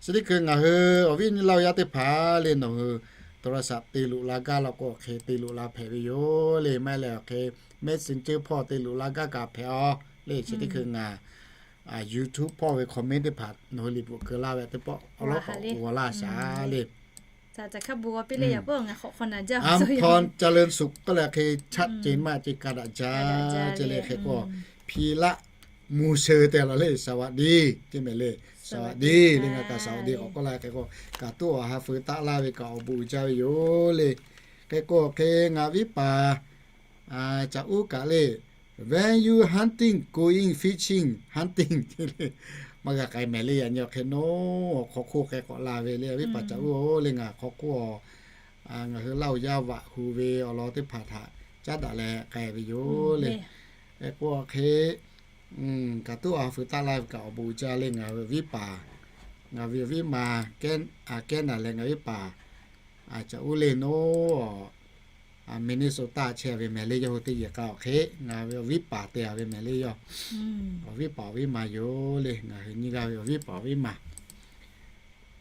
chi teˇ hkui ngaˬ hui awˬ viˉ awˬ nyi Laˇ huˍ yaˇ teˇ hpaˍ le, nawˬ hui โทรศัพท์ te loꞈ la gaˇ law k'o hk'e te loꞈ la hpehꞈ ve yoˬ le. Maˇ heˆ leh awˬ hk'e Messenger hpawˇ te loꞈ la gaˇ kaꞈ hpehꞈ-aw le. Chi teˇ hkui ngaˬ YouTube hpawˇ ve comment teˇ hpaˍ nawˬ hui liꞈ bvuhꞈ keu laˇ ve teˇ pawˆ awˬ lawˉ k'awꞈ g'aw laˇ shaˍ le. อำพร เจริญสุข k'oˆ leh hk'e ชัดเจนมาก ceˇ ka daꞈ jaˇ ceˇ le. Hk'e k'o พีระ มูเชอ tehꞈ lawˬ le, สวัสดี ceˇ mehˍ le, สวัสดี le ngaˬ kaꞈ สวัสดี k'awꞈ k'oˆ laˇ. Hk'e k'o kaꞈ tuˉ awˬ ha feu taˆ laˇ ve kaꞈ awˬ bon uiˍ jaˇ ve yoˬ le. Hk'e k'o hk'e ngaˬ viˉ paˍ Caꞈ uˉ kaꞈ le, when you hunting, going fishing, hunting, maˇ g'a k'ai mehˍ le. Yaꞈ nyi awˬ hk'e nawˬ awˬ hk'aw hk'oˆ hk'e k'awꞈ la ve le, viˉ paˍ Caꞈ uˉ-oˬ le, ngaˬ hk'aw hk'oˆ-aˬ, ngaˬ hui Laˇ huˍ yaˇ vaꞈ hu ve awˬ lawn teˇ hpaˍ htaꞈ caˉ daꞈ leh k'ai ve yoˬ le. Hk'e k'o hk'e kaꞈ tuˉ awˬ ha feu taˆ laˇ ve kaꞈ awˬ bon uiˍ jaˇ le. Ngaˬ ve viˉ paˍ, ngaˬ ve viˉ ma Kehˉ naˍ leh ngaˬ viˉ paˍ Caꞈ uˉ le nawˬ Minnesota chehˇ ve mehˍ le. Yawˇ hui teˇ yehˬ k'a awˬ hk'e ngaˬ ve awˬ viˉ paˍ te-a ve mehˍ le. Yawˇ awˬ viˉ paˍ awˬ viˉ ma yoˬ le. Ngaˬ hui nyiˇ g'aˇ ve awˬ viˉ paˍ awˬ viˉ ma.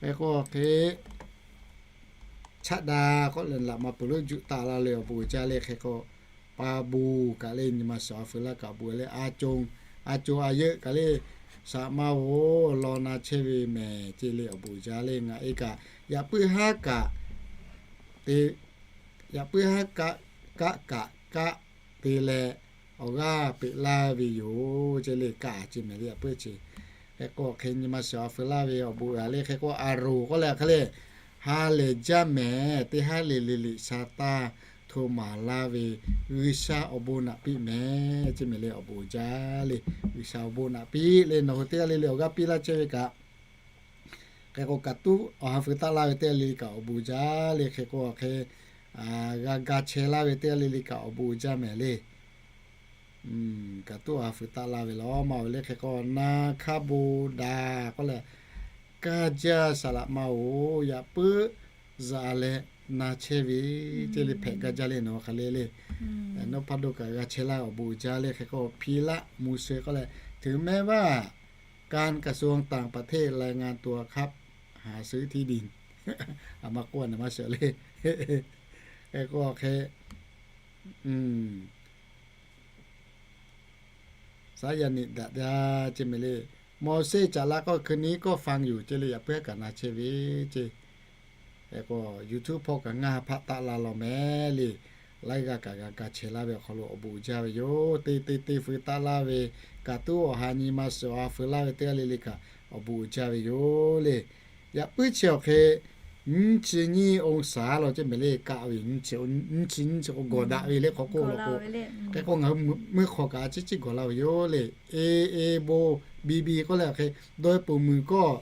Hk'e k'o hk'e chaˆ da k'oˆ leh laꞈ ma peuˬ lonˉ juˆ taˆ la le awˬ bon uiˍ jaˇ le. Hk'e k'o, pa bon kaꞈ le nyi ma suhˍ a feu laˇ kaꞈ awˬ bon le, a co, a co a yeuˆ kaꞈ le, shaꞈ ma oˬ law na chehˇ ve mehˍ ce le awˬ bon uiˍ jaˇ le. Ngaˬ e kaꞈ yaꞈ puiˉ haˉ kaꞈ te, yaꞈ puiˉ haˉ kaˆ kaˆ kaꞈ kaˆ te leh awˬ g'aˇ peꞈ laˇ ve yoˬ ce le. Kaˆ ce mehˍ le yaꞈ puiˉ ce. Hk'e k'o hk'e nyi ma suhˍ a feu laˇ ve awˬ bon uiˍ le. Hk'e k'o a roˬ k'oˆ leh hk'e le, ha lehˬ jaˇ mehˍ teˇ haˉ le le liꞈ sha taˇ hto maˍ laˇ ve G'uiˬsha awˬ bon naꞈ piˆ mehˍ ce mehˍ le awˬ bon uiˍ jaˇ le. G'uiˬsha awˬ bon naꞈ piˆ le nawˬ hui teˇ g'aˇ le le awˬ g'aˇ piˇ laˇ chehˇ ve kaꞈ, hk'e k'o kaꞈ tuˉ awˬ ha feu taˆ laˇ ve teˇ g'aˇ le le kaꞈ awˬ bon uiˍ jaˇ le. Hk'e k'o hk'e g'a ga chehˇ laˇ ve teˇ g'aˇ le le kaꞈ awˬ bon uiˍ jaˇ mehˍ le. Kaꞈ tuˉ awˬ ha feu taˆ laˇ ve law ma oˬ le. Hk'e k'o na hkaˇ bon daꞈ k'oˆ leh, kaˇ jaˇ saˍ laꞈ ma oˬ yaꞈ puiˉ zaꞈ leh na chehˇ ve ce le hpehꞈ gaˇ jaˇ le nawˬ hk'aˬ le le. Nawˉ hpaˇ doˇ kaꞈ g'a chehˇ laˇ awˬ bon uiˍ jaˇ le. Hk'e k'o พีระ มูเซอร์ k'oˆ leh, ถึงแม้ว่าการกระทรวงต่างประเทศรายงานตัวครับ หาซื้อที่ดิน a ma k'oˆ a naˍ ma shawˍ le. Hk'e k'o hk'e saˉ yaˇ niꞈ daꞈ jaˇ ce mehˍ le. Mawˬseˆ caꞈ la k'oˆ คืนนี้ก็ฟังอยู่ ce le yaꞈ puiˉ haˉ kaꞈ na chehˇ ve ce. Hk'e k'o YouTube hpawˇ kaꞈ ngaˇ ha hpaˆ taˆ la law mehˍ le. Laiˉ g'aˇ kaꞈ g'a ga chehˇ laˇ ve awˬ hk'aw lo awˬ bon uiˍ jaˇ ve yoˬ. Te te te feu taˆ laˇ ve kaꞈ tuˉ awˬ ha nyi ma suhˍ awˬ ha feu laˇ ve teˇ g'aˇ le le kaꞈ awˬ bon uiˍ jaˇ ve yoˬ le. Yaꞈ puiˉ chi awˬ hk'e nyiˇ chi nyiˇ องศา law ce mehˍ le kaˆ ve nyiˇ chi nyiˇ chi k'o gawˬ daꞈ ve le hk'aw k'oˆ law k'o. Hk'e k'o ngaˬ hui meuˇ hk'aw kaꞈ a ciˉ ciˉ gawˬ laˇ ve yoˬ le. E e bon bi bi k'oˆ leh awˬ hk'e dawˇ e peuˬ muiˬ kawˇ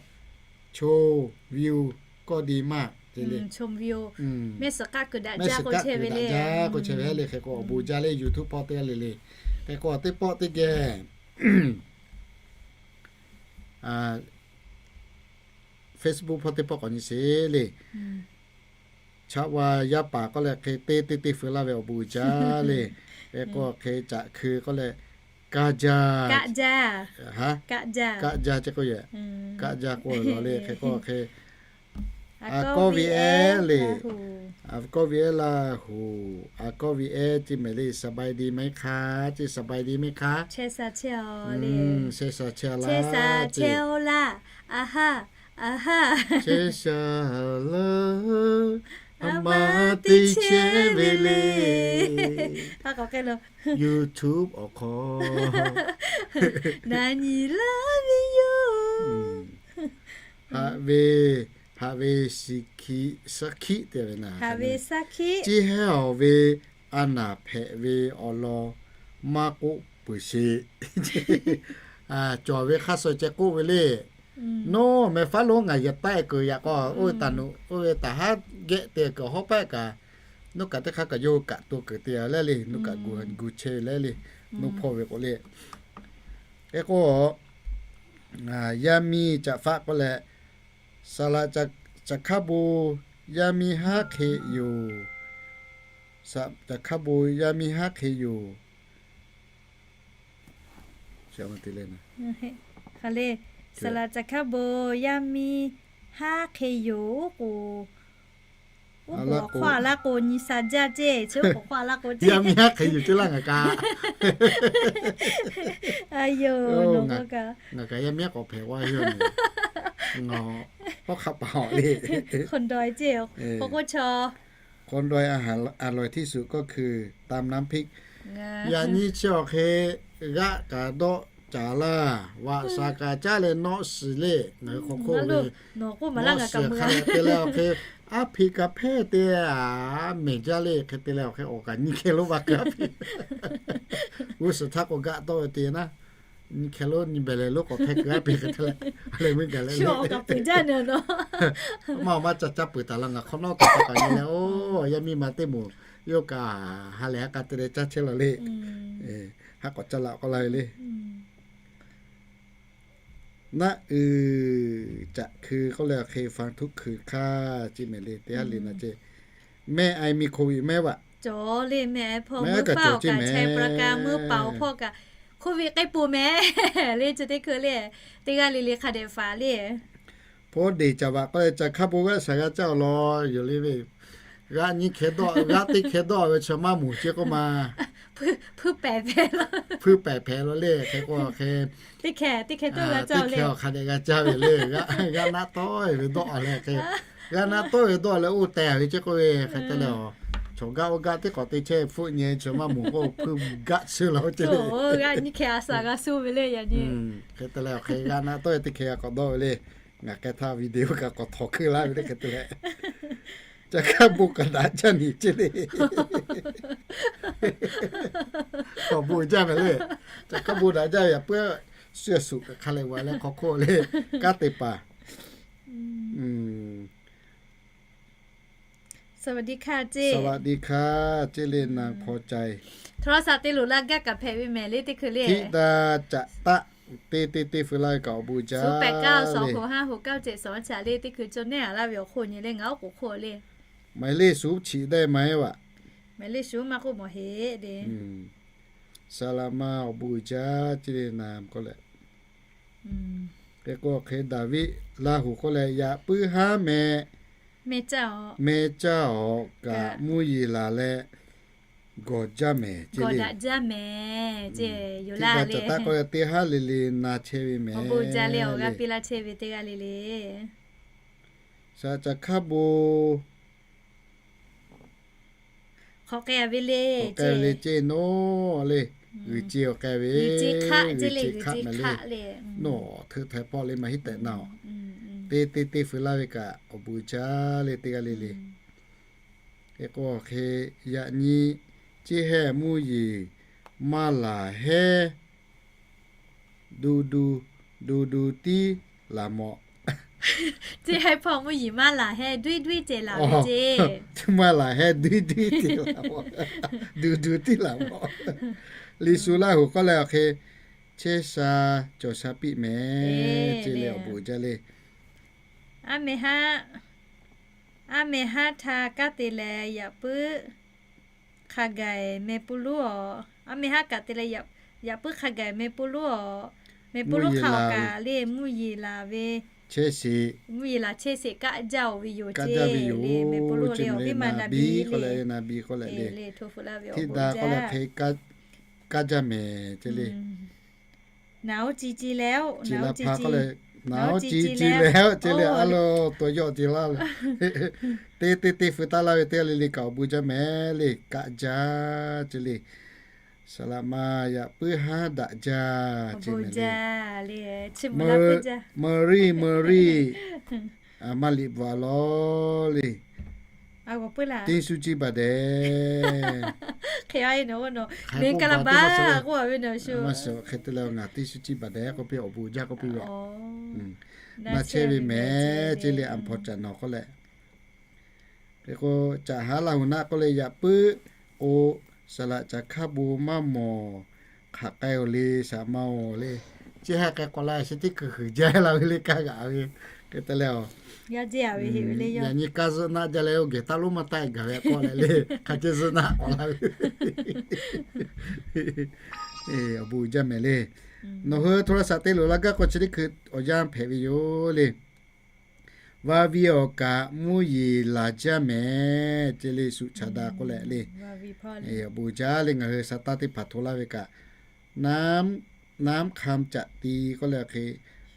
ชมวิว ก็ดีมาก ce le. Mehˆ suhˍ kaˆ kuiˬ daꞈ jaˇ k'oˆ chehˇ ve le. Hk'e k'o awˬ bon jaˇ le YouTube hpawˇ teˇ g'aˇ le le. Hk'e k'o teˇ pawˆ teˇ geh Facebook hpawˇ teˇ pawˆ k'awꞈ nyi sheˍ le. Chaˆ wa yaˇ paˍ k'oˆ leh hk'e te te te feu laˇ ve awˬ bon uiˍ jaˇ le. Hk'e k'o hk'e caꞈ hkui k'oˆ leh, kaˇ jaˇ, kaˆ jaˇ ce k'oˆ yehˬ, kaˆ jaˇ k'oˆ law le. Hk'e k'o hk'e a kawˇ ve ehˉ le, a kawˇ ve ehˉ Laˇ huˍ, a kawˇ ve ehˉ ce mehˍ le สบายดีไหมคะ ce สบายดีไหมคะ chehˇ sha chehˇ a laˇ ce. Chehˇ sha laˇ, a ma te chehˇ ve le. YouTube awˬ hk'aw na nyi laˇ ve yoˬ. Haꞈ ve, haꞈ ve shiˍ hkiˆ shaˉ hkiˆ te ve na, haꞈ ve shaˉ hkiˆ, ciˇ heˉ awˬ ve a naˍ hpehꞈ ve awˬ lawn maˇ k'oˆ peuˬ sheˍ. Cawˬ ve hk'a suh ceh k'oˆ ve le. Nawˬ meh faˉ lonˉ ngaˬ yehˬ taˆ e kuiˬ yaꞈ k'aw oˇ ve taˍ nuꞈ oˇ ve taˍ haˉ geh te kuiˬ hawˉ paˆ kaꞈ, nawˬ kaꞈ teˇ hk'aˇ kaꞈ yawˇ hui kaꞈ to kuiˬ te leh le, nawˬ kaꞈ gu chehˇ ve leh le, nawˬ hpawˇ ve k'o le. Hk'e k'o, yaˇ miˇ caꞈ faˆ k'oˆ leh, saˍ laꞈ caꞈ hkaˉ bon yaˇ miˇ haˉ hk'e yoˬ. Caꞈ hkaˉ bon yaˇ miˇ haˉ hk'e yoˬ. Saˍ laꞈ caꞈ hkaˉ bon yaˇ miˇ haˉ hk'e yoˬ k'o, oˉ k'oˍ hk'aw a laˇ k'o nyi sha jaˇ ce, chi oˉ k'oˍ hk'aw a laˇ k'o ce. Yaˇ miˇ haˉ hk'e yoˬ ce laˇ ngaˬ kaꞈ. Ngaˬ kaꞈ yaˇ miˇ haˉ k'awꞈ hpehꞈ g'a yoˬ. Ngaˬ hawˉ hk'aˆ paˍ awˬ le. Hk'aw dawˬ ce, hk'aw k'oˆ chaw คนดอยอาหารอร่อยที่สุดก็คือตำน้ำพริก Yaꞈ nyi chi awˬ hk'e g'aˆ kaꞈ dawˆ caˍ laˇ, vaꞈ shaˍ kaꞈ caˉ leh nawˆ shiˍ le. Ngaˬ hui hk'aw hk'oˆ ve nawˬ k'oˆ maˍ laˇ ngaˬ kaꞈ meuˬ le. Te leh awˬ hk'e aˉ hpiꞈ kaꞈ hpehˇ te a mehˍ jaˇ le. Hk'e te leh awˬ hk'e awˬ kaꞈ nyi hkeh lonˉ va keu aˉ hpiꞈ g'uˇ suhˍ htaˇ k'o gaˆ tawˆ ve te naˉ, nyi hkeh lonˉ nyi behˬ leh lonˉ k'awꞈ hpehˇ keu aˉ hpiꞈ hk'e te leh a leh meuˇ gaˬ leh le. Maˇ awˬ maˇ ca caˇ peuˬ taˍ la ngaˬ hk'awꞈ nawˉ kaꞈ ca kaꞈ nyi leh, oˇ yaˇ miˇ ma teˇ moˍ yawˇ kaꞈ ha lehˬ ha k'a te leh caˇ chehˇ la le. Haˉ k'awꞈ caˇ la k'awꞈ la ve le. Naˆ uiˍ caꞈ hkui k'oˆ leh hk'e ฟังทุกคืน hk'aˇ ce mehˍ le teˇ haˉ le na ce. แม่ไอมีโควิดไหมวะ Cawˬ le mehˍ hpawˇ meuˇ hpaˇ awˬ kaꞈ chehˇ pra ka meuˇ paˍ awˬ hpawˇ kaꞈ โควิด k'ai poˬ mehˍ le. Chi teˇ hkui le, teˇ g'aˇ le le hk'a dehꞈ faˍ le. Hpawˇ deˬ caˍ vaꞈ k'oˆ leh caꞈ hkaˉ bon g'aˆ shaˍ g'a caˇ awˬ lawn yoˬ le ve. G'aˆ nyiˇ hkeh dawˆ, g'aˆ teˇ hkeh dawˆ ve chaw maˇ moˍ ce k'oˆ ma. Hpuiˇ pehˍ hpehꞈ la le hk'e k'o hk'e, teˇ hkeh awˬ hk'aˬ dehꞈ g'a caˇ ve le. G'aˆ naˆ tawˆ ve dawˆ leh hk'e, g'aˆ naˆ tawˆ ve dawˆ leh oˇ teh ve ce k'oˆ ve hk'e te leh, chaw gaˆ oˇ gaˆ teˇ k'awꞈ te chehˇ hpfuhˆ nyi chaw maˇ moˍ k'o hpuiˇ gaˆ chehˇ la oˇ ce le. Hk'e te leh awˬ hk'e g'aˆ naˆ tawˆ ve teˇ hkeh g'a k'awꞈ dawˆ ve le. Ngaˬ hk'e htaˇ video kaꞈ k'awꞈ htawnˍ hkeuˆ laˇ ve le hk'e te leh, ca hk'aˇ bon kaꞈ daꞈ jaˇ nyi ce le. Awˬ bon jaˇ mehˍ le. Ca hk'aˇ bon daꞈ jaˇ ve yaꞈ puiˉ, suhˍ suhˍ kaꞈ hk'a leh g'a leh hk'aw hk'oˆ le. Kanˉ te paˍ สวัสดีค่ะ ce le นางพอใจ โทรศัพท์ te loˍ laˇ gaˇ kaꞈ hpehꞈ ve mehˍ le teˇ hkui le. Tiˉ daˇ caꞈ taˆ teˇ teˇ teˇ feu laˇ ve kaꞈ awˬ bon jaˇ le. ศูนย์แปดเก้า สองหกห้าหกเก้าเจ็ดสอง ca le teˇ hkui cawˬ neˇ a laˇ ve awˬ hk'oˆ nyi le ngaˬ oˉ k'oˍ hk'oˆ le. หมายเลขศูนย์ chiꞈ daˇ ma e vaꞈ. หมายเลขศูนย์ maˇ k'oˆ mawˬ heˆ le. Saˍ laꞈ ma awˬ bon uiˍ jaˇ ce le นาง k'oˆ leh. Hk'e k'o hk'e Daˍviˆ Laˇ huˍ k'oˆ leh yaꞈ puiˉ haˉ meh, meh caˇ awˬ kaꞈ mvuhˇ yeˬ laˬ leh gawˬ jaˇ mehˍ ce le. Tiˉ daˇ caꞈ taˆ k'oˆ leh teˇ haˉ le le na chehˇ ve mehˍ le. Saˍ laꞈ ca hk'aˇ bon k'awꞈ k'ai ve le ce nawˬ le. G'uiˬ ce awˬ k'ai ve, g'uiˬ ce hk'aˆ mehˍ le. Nawˬ hteuꞈ htaiˍ hpawˇ le maˇ hiˉ tehꞈ na-oˬ. Teˇ teˇ teˇ feu laˇ ve kaꞈ awˬ bon uiˍ jaˇ le teˇ g'aˇ le le. Hk'e k'o hk'e yaꞈ nyi ceˇ hehˆ mvuhˇ yeˬ maˇ laˬ hehˉ, du du, du du tiˉ laˬ mawꞈ. Ceˇ hehˆ hpawˇ mvuhˇ yeˬ maˇ laˬ hehˉ duiˉ duiˉ ceh laˬ ve ce. Maˇ laˬ hehˉ duiˉ duiˉ ceh laˬ mawꞈ, du du tiˉ laˬ mawꞈ. Liꞈ shu Laˇ huˍ k'oˆ leh awˬ hk'e chehˇ sha cawˬ sha piˇ mehˍ ce le awˬ bon jaˇ le. Aˉ meh haˉ, aˉ meh haˉ htaꞈ kaˉ te leh yaꞈ puiˉ hk'a gaiˬ meh puˇ lonˉ-oˬ. Aˉ meh haˉ kaꞈ te leh yaꞈ puiˉ hk'a gaiˬ meh puˇ lonˉ-oˬ. Meh puˇ lonˉ hk'a awˬ kaꞈ le mvuhˇ yeˬ laˬ ve, mvuhˇ yeˬ laˬ chehˇ sheˍ kaˆ jaˇ-oˬ ve yoˬ ce le. Meh puˇ lonˉ le awˬ viˉ ma naˍ biˇ k'oˆ leh le, naˍ biˇ k'oˆ leh le. Tiˉ daˇ k'oˆ leh hk'e kaˇ jaˇ mehˍ ce le. Naˍ oˉ ci ci leh, naˍ oˉ ci ci, naˍ oˉ ci ci leh ce le a lo, to yawˆ ce laˇ ve. Teˇ teˇ teˇ feu taˇ laˇ ve teˇ g'aˇ le le kaꞈ awˬ bon jaˇ mehˍ le, kaˆ jaˇ ce le. Saˍ laꞈ ma yaꞈ puiˉ haˉ daꞈ jaˇ ce mehˍ le. Meuˇ riˇ meuˇ riˇ, maˇ liꞈ bvuhꞈ a lawˬ le. Teˇ shu ciˇ baˬ dehꞈ. Hk'e te leh ngaˬ teˇ shu ciˇ baˬ dehꞈ k'oˆ piˇ awˬ bon jaˇ k'oˆ piˇ ve. Na chehˇ ve mehˍ ce le a hpaw caꞈ nawˬ k'oˆ leh. Hk'e k'o caꞈ haˉ Laˇ huˍ naˆ k'oˆ leh yaꞈ puiˉ k'o, saˍ laꞈ ca hk'aˇ bon maˇ mawˬ hk'aˬ k'ai-oˬ le, saˍ ma-oˬ le. Ceˇ hehˆ k'ai k'awꞈ la shi teˇ kuiˬ huiˍ jaˇ la ve le kaˇ g'aꞈ ve. Hk'e te leh a, yaꞈ nyi kaˇ zuhˆ naˆ jaˇ leh oˇ geh taˇ lonˉ maˇ taˆ gaˬ ve k'oˆ leh le, hk'a ceh zuhˆ naˆ k'awꞈ la ve. Awˬ bon uiˍ jaˇ mehˍ le. Nawˬ hui โทรศัพท์ te loˍ laˇ gaˇ k'o chi teˇ hkui awˬ yanˇ hpehꞈ ve yoˬ le. Vaˇ viˇ awˬ kaꞈ mvuhˇ yeˬ laˬ jaˇ mehˍ ce le, suꞈ chaˍ daꞈ k'oˆ leh le. Awˬ bon jaˇ le ngaˬ hui sa taˇ teˇ hpaˍ hto laˇ ve kaꞈ, naˉ, naˉ hk'aˇ caꞈ ti k'oˆ leh hk'e,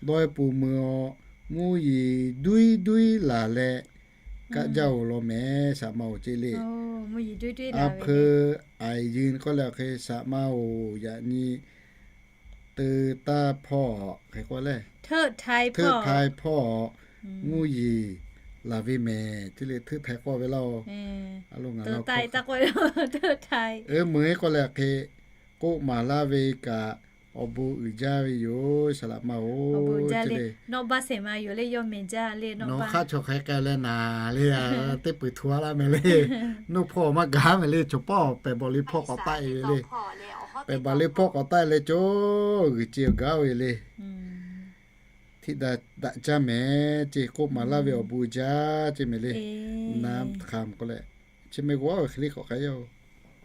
dawˇ-e pon mui-aw, mvuhˇ yeˬ duiˉ duiˉ laˬ leh kaˆ jaˇ-oˬ law mehˍ, saˍ ma-oˬ ce le. A hpeu, aiˬ yun k'oˆ leh hk'e, saˍ ma-oˬ yaꞈ nyi teu taˇ hpawˇ hk'e k'oˆ leh, hteuˆ htaiˍ hpawˇ mvuhˇ yeˬ laˬ ve mehˍ ce le, hteuˆ htaiˍ k'oˆ ve laˇ-oˬ. Aˬ lo ngaˬ la k'o, meuˇ k'oˆ leh hk'e k'oˆ maˍ laˇ ve kaꞈ awˬ bon uiˍ jaˇ ve yoˬ, saˍ laꞈ ma-oˬ. Nawˬ hk'aˇ chaw hk'aˬ hk'e k'ai leh naˍ le, teˇ peuˬ hto a laˇ mehˍ le. Nuˇ hpawˇ maˇ gaˬ mehˍ le, chaw pawˆ pehˬ bawˬ le hpawˇ k'awꞈ taˆ-e ve le. Pehˬ bawˬ le hpawˇ k'awꞈ taˆ-e leh cawˬ g'uiˬ ce awˬ gaˇ-oˬ ve le. Htiˆ daꞈ jaˇ mehˍ ce, k'oˆ maˍ laˇ ve awˬ bon jaˇ ce mehˍ le. Naˉ hk'aˇ k'oˆ leh, chi mehˍ g'awˇ ve hk'e le k'awꞈ k'ai-oˬ.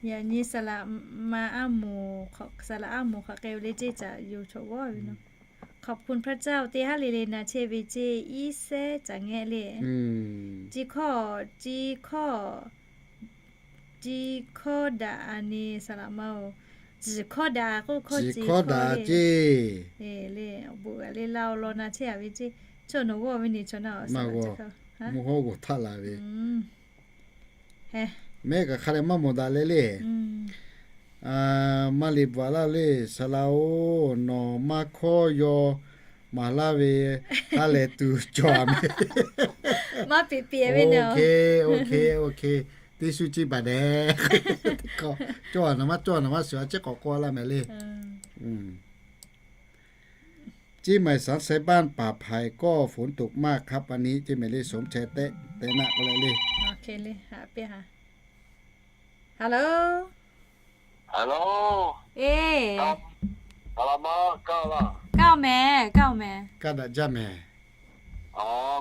Yaꞈ nyi saˍ laꞈ ma aˉ moˍ, saˍ laꞈ aˉ moˍ hk'aˬ k'ai ve le ceˇ caꞈ yoˬ chaw g'awˇ ve naˉ. ขอบคุณพระเจ้า teˇ haˉ le le na chehˇ ve ceˇ, iˉ sehˉ caꞈ ngehˆ le. Ci hkawˇ, ci hkawˇ, ci hkawˇ daꞈ a ni saˍ laꞈ ma oˬ. Ci hkawˇ daꞈ k'oˆ hkawˇ, ci hkawˇ daꞈ ceˇ le. Awˬ bon g'a le laˇ-oˬ, law na chehˇ a ve ceˇ. Chaw nawˬ g'awˇ ve ne chaw na, mvuhˇ hawˉ g'oˬ htaˆ la ve. Mehˆ kaꞈ hk'a leh maˇ mawˬ daꞈ leh le. Maˇ liꞈ bvuhꞈ laˇ le, saˍ laꞈ-oˬ, nawˬ maˇ hkawˇ yaw maˍ laˇ ve, ha lehˬ tuˬ cawˬ a mehˍ. Maˇ piˍ piˍ ve, OK, OK, OK. Teˇ shu ciˇ baˬ dehꞈ. Cawˬ a naˍ maˇ cawˬ a naˍ maˇ suhˍ a ciˉ k'awꞈ k'oˆ laˇ mehˍ le. เชียงใหม่ สามไซบ้าน ป่าไผ่ ก็ฝนตกมากครับวันนี้ ceˇ mehˍ le. Soˍ chehˇ tehꞈ tehꞈ naˆ k'oˆ leh le. Hello, hello, e, kaˇ mehˍ, kaˇ mehˍ, kaˇ daꞈ jaˇ mehˍ.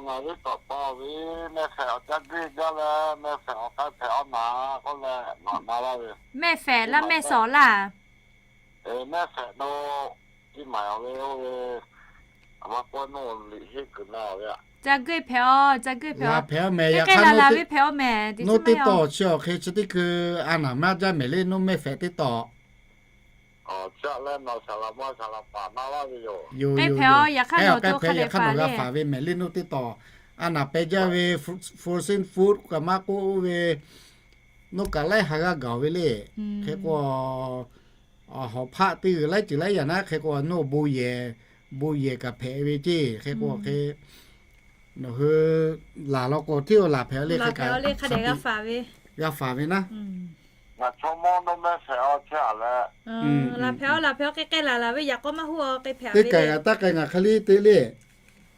Ngaˬ ve tawꞈ pa ve mehˆ hpehꞈ awˬ caˇ g'euˆ jaˇ leh, mehˆ hpehꞈ awˬ k'ai hpehꞈ awˬ naˍ k'oˆ leh, mehˆ hpehꞈ laˇ mehˆ shawˍ laˇ. Mehˆ hpehꞈ lo, ciˇ maiˍ awˬ ve oˇ ve, a ma k'oˆ nawˬ liꞈ henˇ kuiˬ na ve, caˇ g'euˆ hpehꞈ a, caˇ g'euˆ hpehꞈ a, hpehꞈ a mehˍ. Yaꞈ hk'aˇ nawˬ teˇ tawˬ chi awˬ hk'e chi teˇ hkui a naˍ maˇ jaˇ mehˍ le, nawˬ mehˆ hpehꞈ teˇ tawꞈ. K'ai hpehꞈ a, yaꞈ hk'aˇ nawˬ to hk'a dehꞈ g'a faˍ ve mehˍ le, nawˬ teˇ tawꞈ. A naˍ pehˬ jaˇ ve frozen food kaꞈ maˇ k'oˆ ve, nawˬ kaꞈ laiˉ ha g'aˇ gaˬ ve le. Hk'e k'o, hawˍ hpaˆ teˇ g'uiˬ laiˉ ceuˬ laiˉ yaꞈ naˉ hk'e k'o, nawˬ bon yehˬ, bon yehˬ kaꞈ hpehꞈ ve ceˇ. Hk'e k'o hk'e, nawˬ hui laˬ law k'o, hteˇ laˬ hpehꞈ le, hk'e kaꞈ g'a faˍ ve naˉ. Laˬ hpehꞈ a, laˬ hpehꞈ a, k'ai k'ai laˬ laˬ ve yaꞈ k'aw maˇ huˉ a, k'ai hpehꞈ a ve. Teˇ kaˬ g'aꞈ taˇ k'ai ngaˬ hk'e le te le.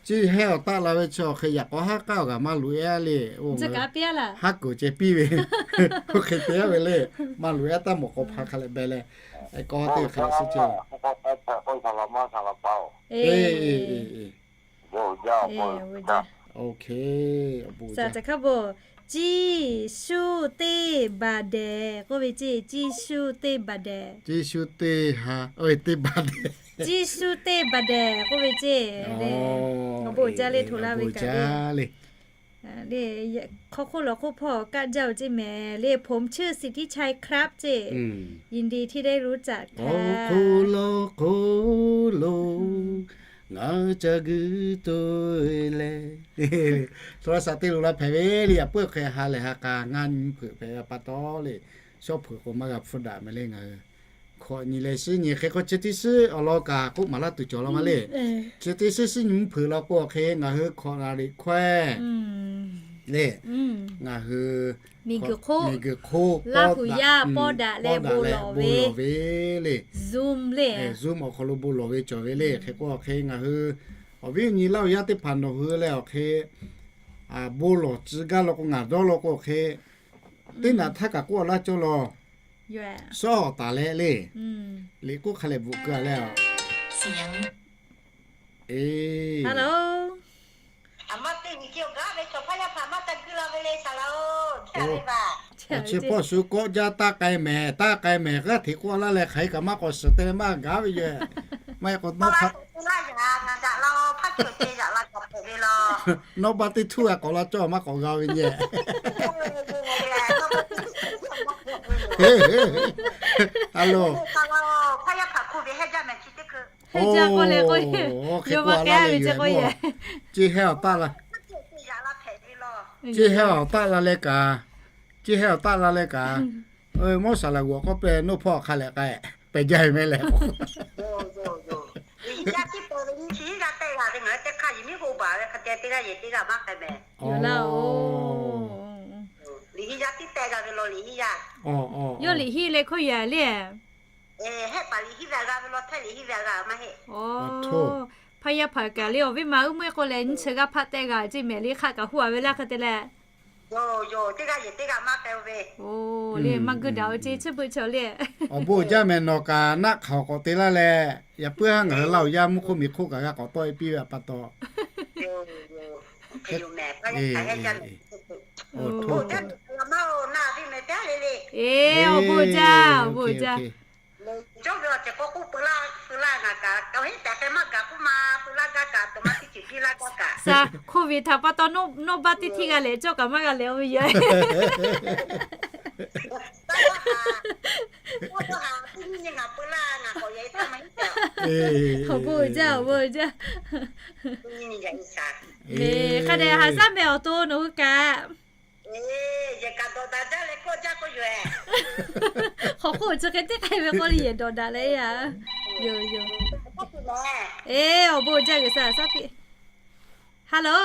Ciˇ hehˇ awˬ taˆ la ve chi awˬ hk'e yaꞈ k'aw haˉ k'aˉ awˬ g'aꞈ maˇ loꞈ e a le. Haˉ kuiˬ ceh piˇ ve, oˇ hk'e te a ve le. Maˇ loꞈ e a taˇ mawˬ k'aw hpa hk'a leh beh leh, k'aw teˇ hk'e le suh ceh. Ciˇ shu teˇ baˬ dehꞈ k'oˆ ve ceˇ, ciˇ shu teˇ baˬ dehꞈ. Ciˇ shu teˇ ha, oˇ ve teˇ baˬ dehꞈ. Ciˇ shu teˇ baˬ dehꞈ k'oˆ ve ceˇ. Awˬ bon jaˇ le, hto laˇ ve kaꞈ le. Hk'aw hk'oˆ lawˬ hk'oˆ hpawˇ kaˆ jaˇ-oˬ ceˇ mehˍ le, ผมชื่อสิทธิชัยครับ ceˇ. Awˬ hk'oˆ lawˬ hk'oˆ lo ngaˬ hui ca guiˇ to leh, hto laˇ shaꞈ teˇ lo la hpehꞈ ve le. Yaꞈ puiˉ hk'e ha lehˬ ha k'a ngaˇ nyi mvuhˇ hpeuꞈ hpehꞈ pa taw le, shawˉ hpeuꞈ k'o maˇ g'a hpfuhˇ daꞈ mehˍ le ngaˬ hui. Hkawꞈ nyi leh shiˉ nyi hk'e k'o chi teˇ shiˉ awˬ lawn kaꞈ k'oˆ maˍ laˇ tuˬ cawˬ law ma le. Chi teˇ shiˉ shiˉ nyi mvuhˇ hpeuꞈ law k'o hk'e ngaˬ hui hkawꞈ la liꞈ hkawehˇ le. Ngaˬ hui miˬguiˬ hk'oˆ, Laˇ huˍ yaˇ pawˇ daꞈ leh bon lawˬ ve le. Zoom le, Zoom awˬ hk'aw lo bon lawˬ ve cawˬ ve le. Hk'e k'o hk'e ngaˬ hui awˬ viˉ awˬ nyi Laˇ huˍ yaˇ teˇ hpaˍ nawˬ hui leh awˬ hk'e bon lawˬ tcuh gaˇ law k'o, ngaˬ dawˇ law k'o hk'e, teˇ naꞈ htaˇ kaꞈ k'oˆ laˇ cawˇ law. Shawˉ awˬ taˍ leh le. Liꞈ k'oˆ hk'a lehˬ bvuhꞈ keu a leh a. Awˬ chi hpawˇ shu kawˆ jaˇ taˇ k'ai mehˍ, taˇ k'ai mehˍ, g'aˇ hteꞈ k'oˆ laˇ leh hk'aˬ hk'e kaꞈ maˇ k'awꞈ shiˍ te leh maˇ gaˬ ve yoˬ. Maˇ heˆ k'o, nawˉ pa teˇ htuˇ a k'awꞈ la cawˇ maˇ k'awꞈ g'a ve nyi. Alo, hk'e k'oˆ a la leh yoˬ. Ceˇ hehˇ awˬ taˆ la, ceˇ hehˇ awˬ taˆ la leh kaꞈ, ceˇ hehˇ awˬ taˆ la leh kaꞈ, mawˇ saˍ laꞈ g'awˬ k'oˆ pehˇ, nawˉ hpawˇ hk'a lehˬ k'ai pehˬ jaˇ ve mehˍ leh. Yawˇ liꞈ hiˆ leh hkawˇ yaꞈ le. Hpaˇ yaˇ hpaˍ kaꞈ le awˬ viˉ ma uˉ meuˇ k'oˆ leh nyi chi g'aˇ hpaˆ tehˆ g'a ceˇ mehˍ le, hk'aˆ kaꞈ huˉ a ve laˇ hk'e te leh. Oˬ, le maˇ geuˇ daꞈ-o ceˇ, chi beuꞈ chaw le. Awˬ bon jaˇ mehˍ, nawˬ kaꞈ naˆ hk'aoˍ k'awꞈ te laˇ leh, yaꞈ puiˉ haˉ ngaˬ hui Laˇ huˍ yaˇ mvuhˇ hk'oˆ miˬ hk'oˆ kaꞈ g'a k'awꞈ tawˆ e piˇ ve a pa taw. Awˬ bon jaˇ, awˬ bon jaˇ. Saˍ, hk'oˆ ve htaꞈ pa taw, nawˇ baˆ teˇ htiˇ g'a leh cawˇ kaꞈ maˇ g'a leh-o ve yoˬ. Awˬ bon jaˇ, awˬ bon jaˇ. Hk'a dehꞈ haˍ zaˉ meh awˬ to nawˬ hui kaꞈ. Hk'aw k'oˆ chi hk'e teˇ k'ai ve k'oˆ le yehˬ dawˬ daꞈ leh yaˇ. Yoˬ yoˬ. Eˬ, awˬ bon jaˇ g'uiˬ sha saˉ piˇ. Hello.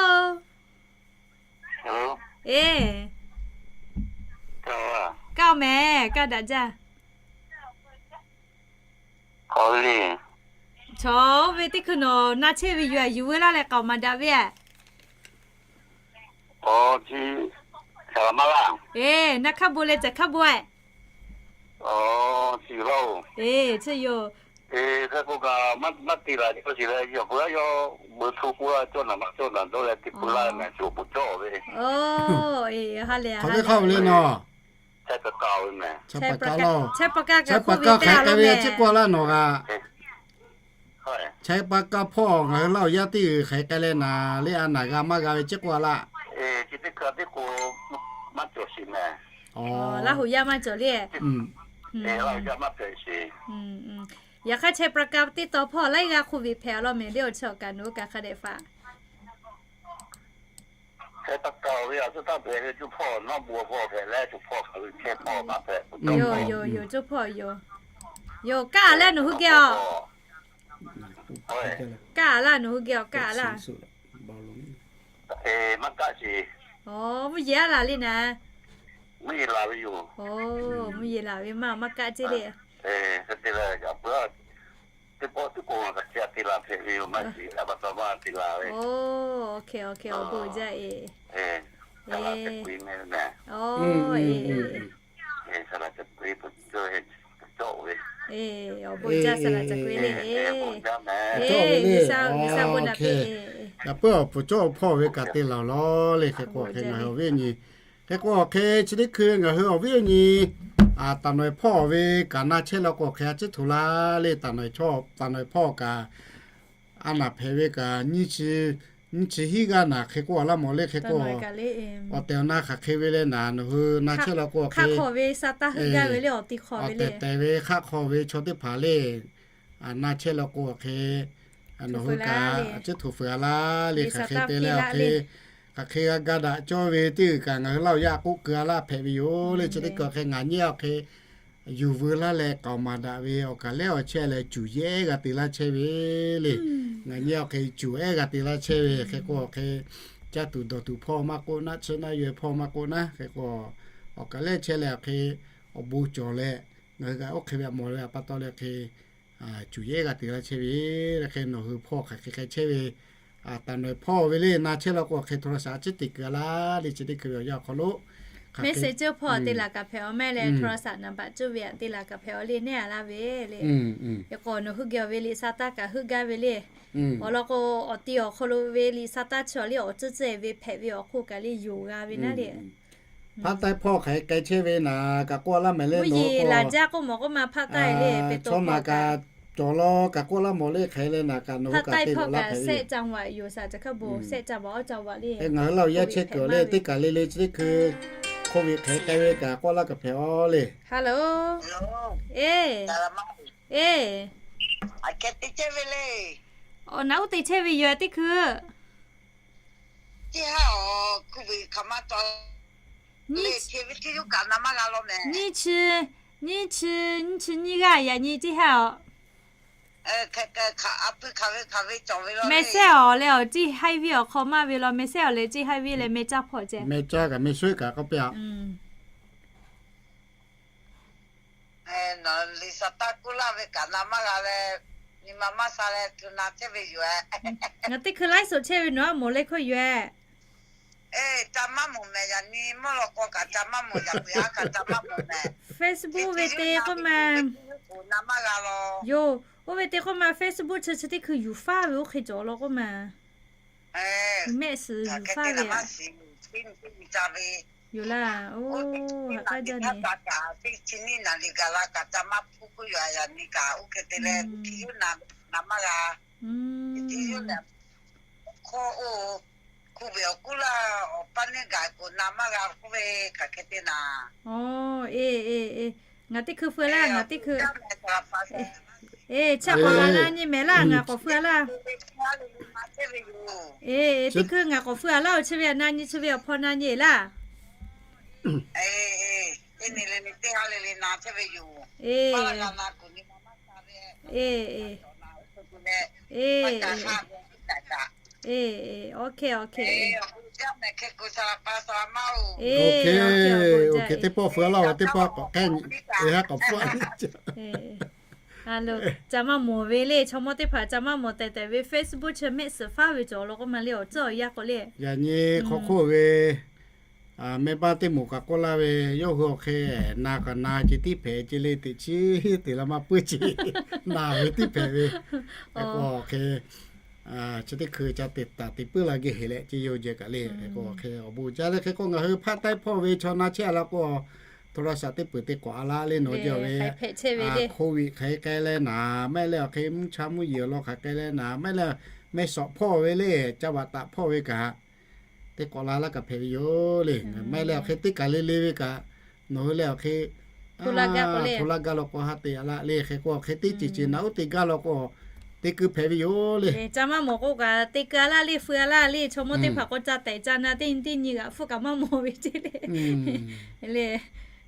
Eˬ, kaˇ-oˬ mehˍ, kaˇ daꞈ jaˇ. Chaw oˇ ve teˇ hkui nawˬ na chehˇ ve yoˬ, yuˬ veu laˇ leh k'aoˍ maˍ daꞈ ve aꞈ. Eˬ, na hk'aˇ bon leh caˬ hk'aˇ bon aꞈ. Eˬ, chi yoˬ. Oˬ, eˬ, ha lehˬ, chehˇ pa kaˇ hk'e k'ai ve ceˇ k'oˆ laˇ nawˬ g'a. Chehˇ pa kaˇ hpawˇ ngaˬ hui Laˇ huˍ yaˇ teˇ g'uiˬ hk'e k'ai leh naˍ le, a naˍ g'a maˇ g'a ve ceˇ k'oˆ laˇ. Laˇ huˍ yaˇ maˇ cawˬ le. Yaꞈ hk'aˇ chehˇ pa kaˇ teˇ taw hpawˇ laiˉ g'aˇ hk'oˆ ve hpehꞈ law mehˍ le, awˬ chi awˬ kaꞈ nawˬ hui kaꞈ hk'a dehꞈ faꞈ. Yoˬ yoˬ yoˬ, coˇ hpawˇ yoˬ. Yoˬ, kaˇ laˇ nawˬ hui geh aˬ. Kaˇ laˇ nawˬ hui geh aˬ, kaˇ laˇ. Aˬ, mvuhˇ yeˬ a laˬ le naˍ. Aˬ, mvuhˇ yeˬ laˬ ve maˇ maˇ kaˆ ceˇ le. Oˬ, awˬ bon jaˇ e. Awˬ bon jaˇ, saˍ laꞈ ca k'oˆ le. G'uiˬ sha bon naꞈ piˇ. Yaꞈ puiˉ awˬ pfuhˍ cawˇ awˬ hpawˇ ve kaꞈ te laˬ law le. Hk'e k'o hk'e ngaˬ hui awˬ viˉ awˬ nyi, hk'e k'o hk'e chi teˇ hkui ngaˬ hui awˬ viˉ awˬ nyi, taˍ nawˬ hpawˇ ve kaꞈ na chehˇ law k'o hk'e a ciˉ htoꞈ la le. Taˍ nawˬ hpawˇ, taˍ nawˬ hpawˇ kaꞈ a naˍ hpehꞈ ve kaꞈ nyiˇ chi, nyiˇ chi hiˉ g'aˇ naˍ hk'e k'oˆ laˇ mawˬ le. Hk'e k'o awˬ tehˬ awˬ na hk'aˬ hk'e ve leh naˍ, nawˬ hui na chehˇ law k'o hk'e, awˬ tehˬ tehˬ ve hk'aˆ hk'aw ve chaw teˇ hpaˍ le, na chehˇ law k'o hk'e, nawˬ hui kaꞈ a ciˉ htoꞈ fuiˍ a laˇ le. Hk'aˬ hk'e te leh awˬ hk'e, hk'aˬ hk'e g'a ga daꞈ cawˇ ve teˇ g'uiˬ kaꞈ ngaˬ hui Laˇ huˍ yaˇ k'oˆ keu a laˇ hpehꞈ ve yoˬ le. Chi teˇ hkui hk'e ngaˬ nyi awˬ hk'e yuˬ veu laˇ leh k'aoˍ maˍ daꞈ ve awˬ kaˬ lehˉ awˬ chehˇ leh cuˬ yehˇ g'a te laˇ chehˇ ve le. Ngaˬ nyi awˬ hk'e cuˬ ehˉ g'a te laˇ chehˇ ve. Hk'e k'o awˬ hk'e caˇ tuˬ dawˬ tuˬ hpawˇ maˇ k'oˆ naˉ, chiˇ naˉ yaweh hpawˇ maˇ k'oˆ naˉ, hk'e k'o awˬ kaˬ lehˉ chehˇ leh awˬ hk'e awˬ bon cawˬ leh ngaˬ hui kaꞈ oˇ hk'e ve a mawˬ ve pa taw leh hk'e cuˬ yehˇ g'a te laˇ chehˇ ve. Hk'e nawˬ hui hpawˇ hk'aˬ hk'e hk'e chehˇ ve, taˍ nawˬ hpawˇ ve le na chehˇ law k'o hk'e โทรศัพท์ a ciˉ te keu a laˇ le. Chi teˇ hkui ve awˬ yanˇ awˬ hk'aw lo hk'aˬ hk'e message cawˇ hpawˇ te laˬ kaꞈ hpehꞈ awˬ mehˇ leh โทรศัพท์ naˍ baꞈ cawˇ ve aꞈ te laˬ kaꞈ hpehꞈ awˬ le nehˉ a laˇ ve le. Hk'e k'o nawˬ hui geh awˬ ve liꞈ sa taˇ kaꞈ heuˆ gaˇ ve le. Awˬ lawn k'o awˬ ti awˬ hk'aw lo ve liꞈ sa taˇ chi awˬ le awˬ tcuhˇ tcuhˇ ve hpehꞈ ve awˬ hk'oˆ kaꞈ le yoˬ g'a ve naˉ le. Hpaˇ taiˇ hpawˇ hk'aˬ hk'e k'ai chehˇ ve naˍ kaꞈ k'oˆ laˇ mehˍ le. Mvuhˇ yeˬ laˬ jaˇ k'oˆ mawˬ k'oˆ ma hpaˇ taiˇ le, chaw naˍ kaꞈ cawˬ law kaꞈ k'oˆ laˇ mawˬ le. Hk'e leh naˍ kaꞈ nawˬ hui kaꞈ te lawˬ laˇ hpehꞈ ve yoˬ. Hk'e ngaˬ hui Laˇ huˍ yaˇ chehˇ kuiˬ le teˇ kaˬ le le chi teˇ hkui hk'oˆ ve hk'aˬ hk'e k'ai ve kaꞈ k'oˆ laˇ kaꞈ hpehꞈ awˬ le. Eˬ, eˬ, awˬ naˬ uˉ te chehˇ ve yoˬ teˇ hkui. Nyiˇ chi, nyiˇ chi, nyiˇ chi nyiˇ g'aˇ yaꞈ nyi teˇ haˉ awˬ. Mehˆ sehˉ awˬ leh awˬ ceˇ haiˇ viˇ awˬ hk'aw maˇ ve law, mehˆ sehˉ awˬ leh ceˇ haiˇ viˇ leh mehˆ caˇ hpawˇ ceh. Mehˆ caˇ kaꞈ mehˆ sehˉ kaꞈ k'oˆ piˇ a. Liꞈ sa taˇ k'oˆ laˇ ve kaꞈ na maˇ g'a leh, nyi ma maˇ sha leh tu na chehˇ ve yoˬ. Ngaˬ teˇ hkui laiˉ suhˍ chehˇ ve nawˬ a mawˬ le hk'oˆ yoˬ. Ca maˇ mawˬ mehˍ, yaꞈ nyi mawˇ law k'aw kaꞈ ca maˇ mawˬ, yaꞈ puiˬ a kaꞈ ca maˇ mawˬ mehˍ. Facebook ve te k'oˆ ma, yoˬ, oˇ ve te k'oˆ ma Facebook chi chi teˇ hkui yuˬ faˇ ve oˇ hk'e cawˬ law k'oˆ ma. Mehˆ suhˍ yuˬ faˇ ve a. Yoˬ laˇ, oˇ, haꞈ k'aˉ jaˇ nyi. Teˇ chi nyiˇ naˍ riˍ gaˬ la kaꞈ ca maˇ hpuˇ k'oˆ yoˬ, yaꞈ nyi kaꞈ oˇ hk'e te leh, yoˬ na. na maˇ g'a. Hk'aw oˇ, hkuˇ ve awˬ kuˉ laˇ awˬ paˇ neˇ gaˬ k'o na maˇ g'a k'oˆ ve hk'aˬ hk'e te naˍ. Ngaˬ teˇ hkui feu laˇ, ngaˬ teˇ hkui. Eˬ, chi k'awꞈ la na nyi mehˍ laˇ, ngaˬ k'awꞈ feu a laˇ. Eˬ, teˇ hkui ngaˬ k'awꞈ feu a laˇ-oˬ, chi ve a na nyi, chi ve awˬ hpaw na nyi laˇ. Eˬ, eˬ, eˬ, OK, OK. Eˬ, OK, OK, teˇ pawˆ feu laˇ-oˬ, teˇ pawˆ k'awꞈ k'ehˉ nyi, eˬ, ha k'awꞈ feu a nyi. Ca maˇ mawˬ ve le, chaw mawˇ teˇ hpaˍ ca maˇ mawˬ tehꞈ tehꞈ ve Facebook chi mehˆ suhˍ faˉ ve cawˬ law k'oˆ ma le, awˬ ceuˬ awˬ yanˇ k'o le. Yaꞈ nyi hk'aw hk'oˆ ve mehˇ baˆ teˇ moˍ kaꞈ k'oˆ laˇ ve, yawˇ hui awˬ hk'e na kaꞈ na ce tiˉ hpehꞈ ce le, teꞈ chiˉ te la maˇ puiˉ ce, na ve tiˉ hpehꞈ ve. Hk'e k'o awˬ hk'e chi teˇ hkui ca te taˍ te puiˉ la geh heˍ leh ce yoˬ jehˬ kaꞈ le. Hk'e k'o awˬ hk'e awˬ bon jaˇ le. Hk'e k'o ngaˬ hui hpaˆ taiˇ hpawˇ ve chaw na chehˇ a laˇ k'o, htoˇraˍsaˍ teˇ peuˬ te k'awꞈ a laˇ le nawˬ jehˬ ve, COVID hk'aˬ hk'e k'ai leh naˍ, maˇ heˆ leh awˬ hk'e mvuhˇ cha mvuhˇ yeˬ awˬ lawn hk'aˬ hk'e k'ai leh naˍ, maˇ heˆ leh mehˇ shawˍ hpawˇ ve le, ca vaꞈ taꞈ hpawˇ ve kaꞈ teˇ k'awꞈ la laˇ kaꞈ hpehꞈ ve yoˬ le. Maˇ heˆ leh awˬ hk'e teˇ kaˬ le le ve kaꞈ nawˬ hui leh awˬ hk'e hto laˇ gaˇ law k'o, hk'e te ce ce naˍ uˉ te gaˇ law k'o, te keu hpehꞈ ve yoˬ le. Ca maˇ mawˬ k'o kaꞈ te keu a laˇ le, feu a laˇ le, chaw mawˇ teˇ hpaˍ k'o ca tehꞈ ca na teˇ nyi teˇ nyi g'aꞈ hpfuhˆ kaꞈ maˇ mawˬ ve ce le. Le,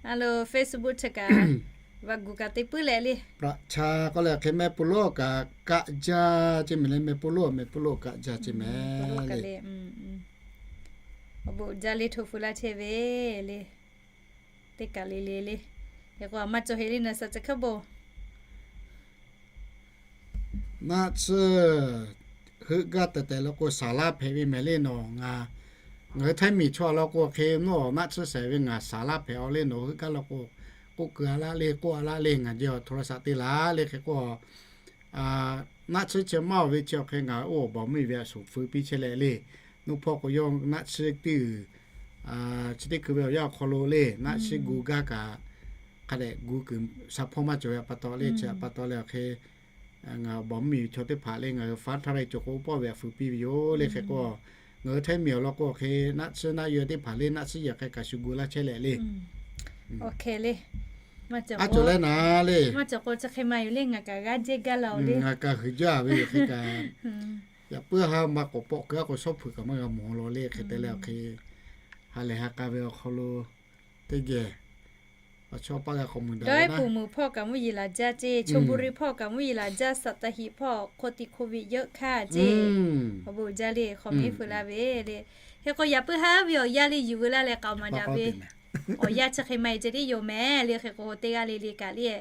a lo Facebook chi kaꞈ vaꞈ guˬ kaꞈ te puiˉ leh le. Praꞈ cha k'oˆ leh hk'e mehˆ pu loˆ kaꞈ kaˆ jaˇ ce mehˍ le, mehˆ pu loˆ, mehˆ pu loˆ kaˆ jaˇ ce mehˍ le. Awˬ bon jaˇ le, hto feu laˇ chehˇ ve le. Teˇ kaˬ le le le. Hk'e k'o maˇ cawˬ heˍ le naˍ saˍ ca hk'aˇ bon. Naˆ tsuhˇ heuˆ gaˇ tehꞈ tehꞈ law k'o, saˍ laˇ hpehꞈ ve mehˍ le nawˬ. Ngaˬ, ngaˬ hui Htaiˇ miˬ chaw law k'o hk'e, nawˬ naˆ tsuhˇ shehˍ ve ngaˬ saˍ laˇ hpehꞈ a le nawˬ heuˆ gaˇ law k'o, k'oˆ keu a laˇ le, k'oˆ a laˇ le, ngaˬ jehˬ htoꞈ la shaꞈ te laˇ le. Hk'e k'o, naˆ tsuhˇ chi maˇ oˬ ve chi awˬ hk'e ngaˬ oˇ awˬ baˬ mvuhˇ miˬ ve a shuˍ feu piˇ chehˇ leh le. Nuˇ hpawˇ k'o yawˇ naˆ tsuhˇ teˇ uiˍ chi teˇ hkui ve awˬ yanˇ awˬ hk'aw lo le, naˆ tsuhˇ gu gaˇ kaꞈ hk'a dehꞈ gu kuiˬ sha hpawˇ maˇ cawˬ ve a pa taw le, chi a pa taw leh awˬ hk'e ngaˬ awˬ baˬ mvuhˇ miˬ ve chaw teˇ hpaˍ le ngaˬ hui faˉ htaˇ leh cawˬ k'o pawˆ ve a feu piˇ ve yoˬ le. Hk'e k'o, ngaˬ hui Htaiˇ miˬ awˬ lawn k'o hk'e naˆ tsuhˇ naˆ yawˇ teˇ hpaˍ le naˆ tsuhˇ yehˬ hk'e kaꞈ shu gu laˇ chehˇ leh le. Aˉ cawˬ leh naˍ le. Maˇ cawˬ k'o chi hk'e ma yoˬ le, ngaˬ kaꞈ g'aˇ jehˇ gaˇ la oˬ le. Ngaˬ kaꞈ huiˍ jaˇ ve yoˬ hk'e kaꞈ. Yaꞈ puiˉ ha ma k'awꞈ pawˆ keu a k'o, shawˉ hpeuꞈ kaꞈ maˇ g'a mawˬ law le. Hk'e te leh awˬ hk'e ha lehˬ ha k'a ve awˬ hk'aw lo teˇ geh awˬ chawˇ paˆ g'a k'awꞈ mui daꞈ. Dawˇ puˍ muiˬ hpawˇ kaꞈ mvuhˇ yeˬ laˬ jaˇ ce, Choˬ bu ri hpawˇ kaꞈ mvuhˇ yeˬ laˬ jaˇ, Saˍ taˍ hiꞈ hpawˇ hk'oˆ ti hk'oˆ ve yeuˆ hkaˇ ce. Awˬ bon jaˇ le, hk'awꞈ miˉ feu laˇ ve le. Hk'e k'o yaꞈ puiˉ ha ve awˬ yanˇ le yuˬ veu laˇ leh k'aoˍ maˍ daꞈ ve awˬ yanˇ chi hk'e ma e ce tiˉ yoˬ mehˍ le. Hk'e k'o teˇ g'aˇ le le kaꞈ le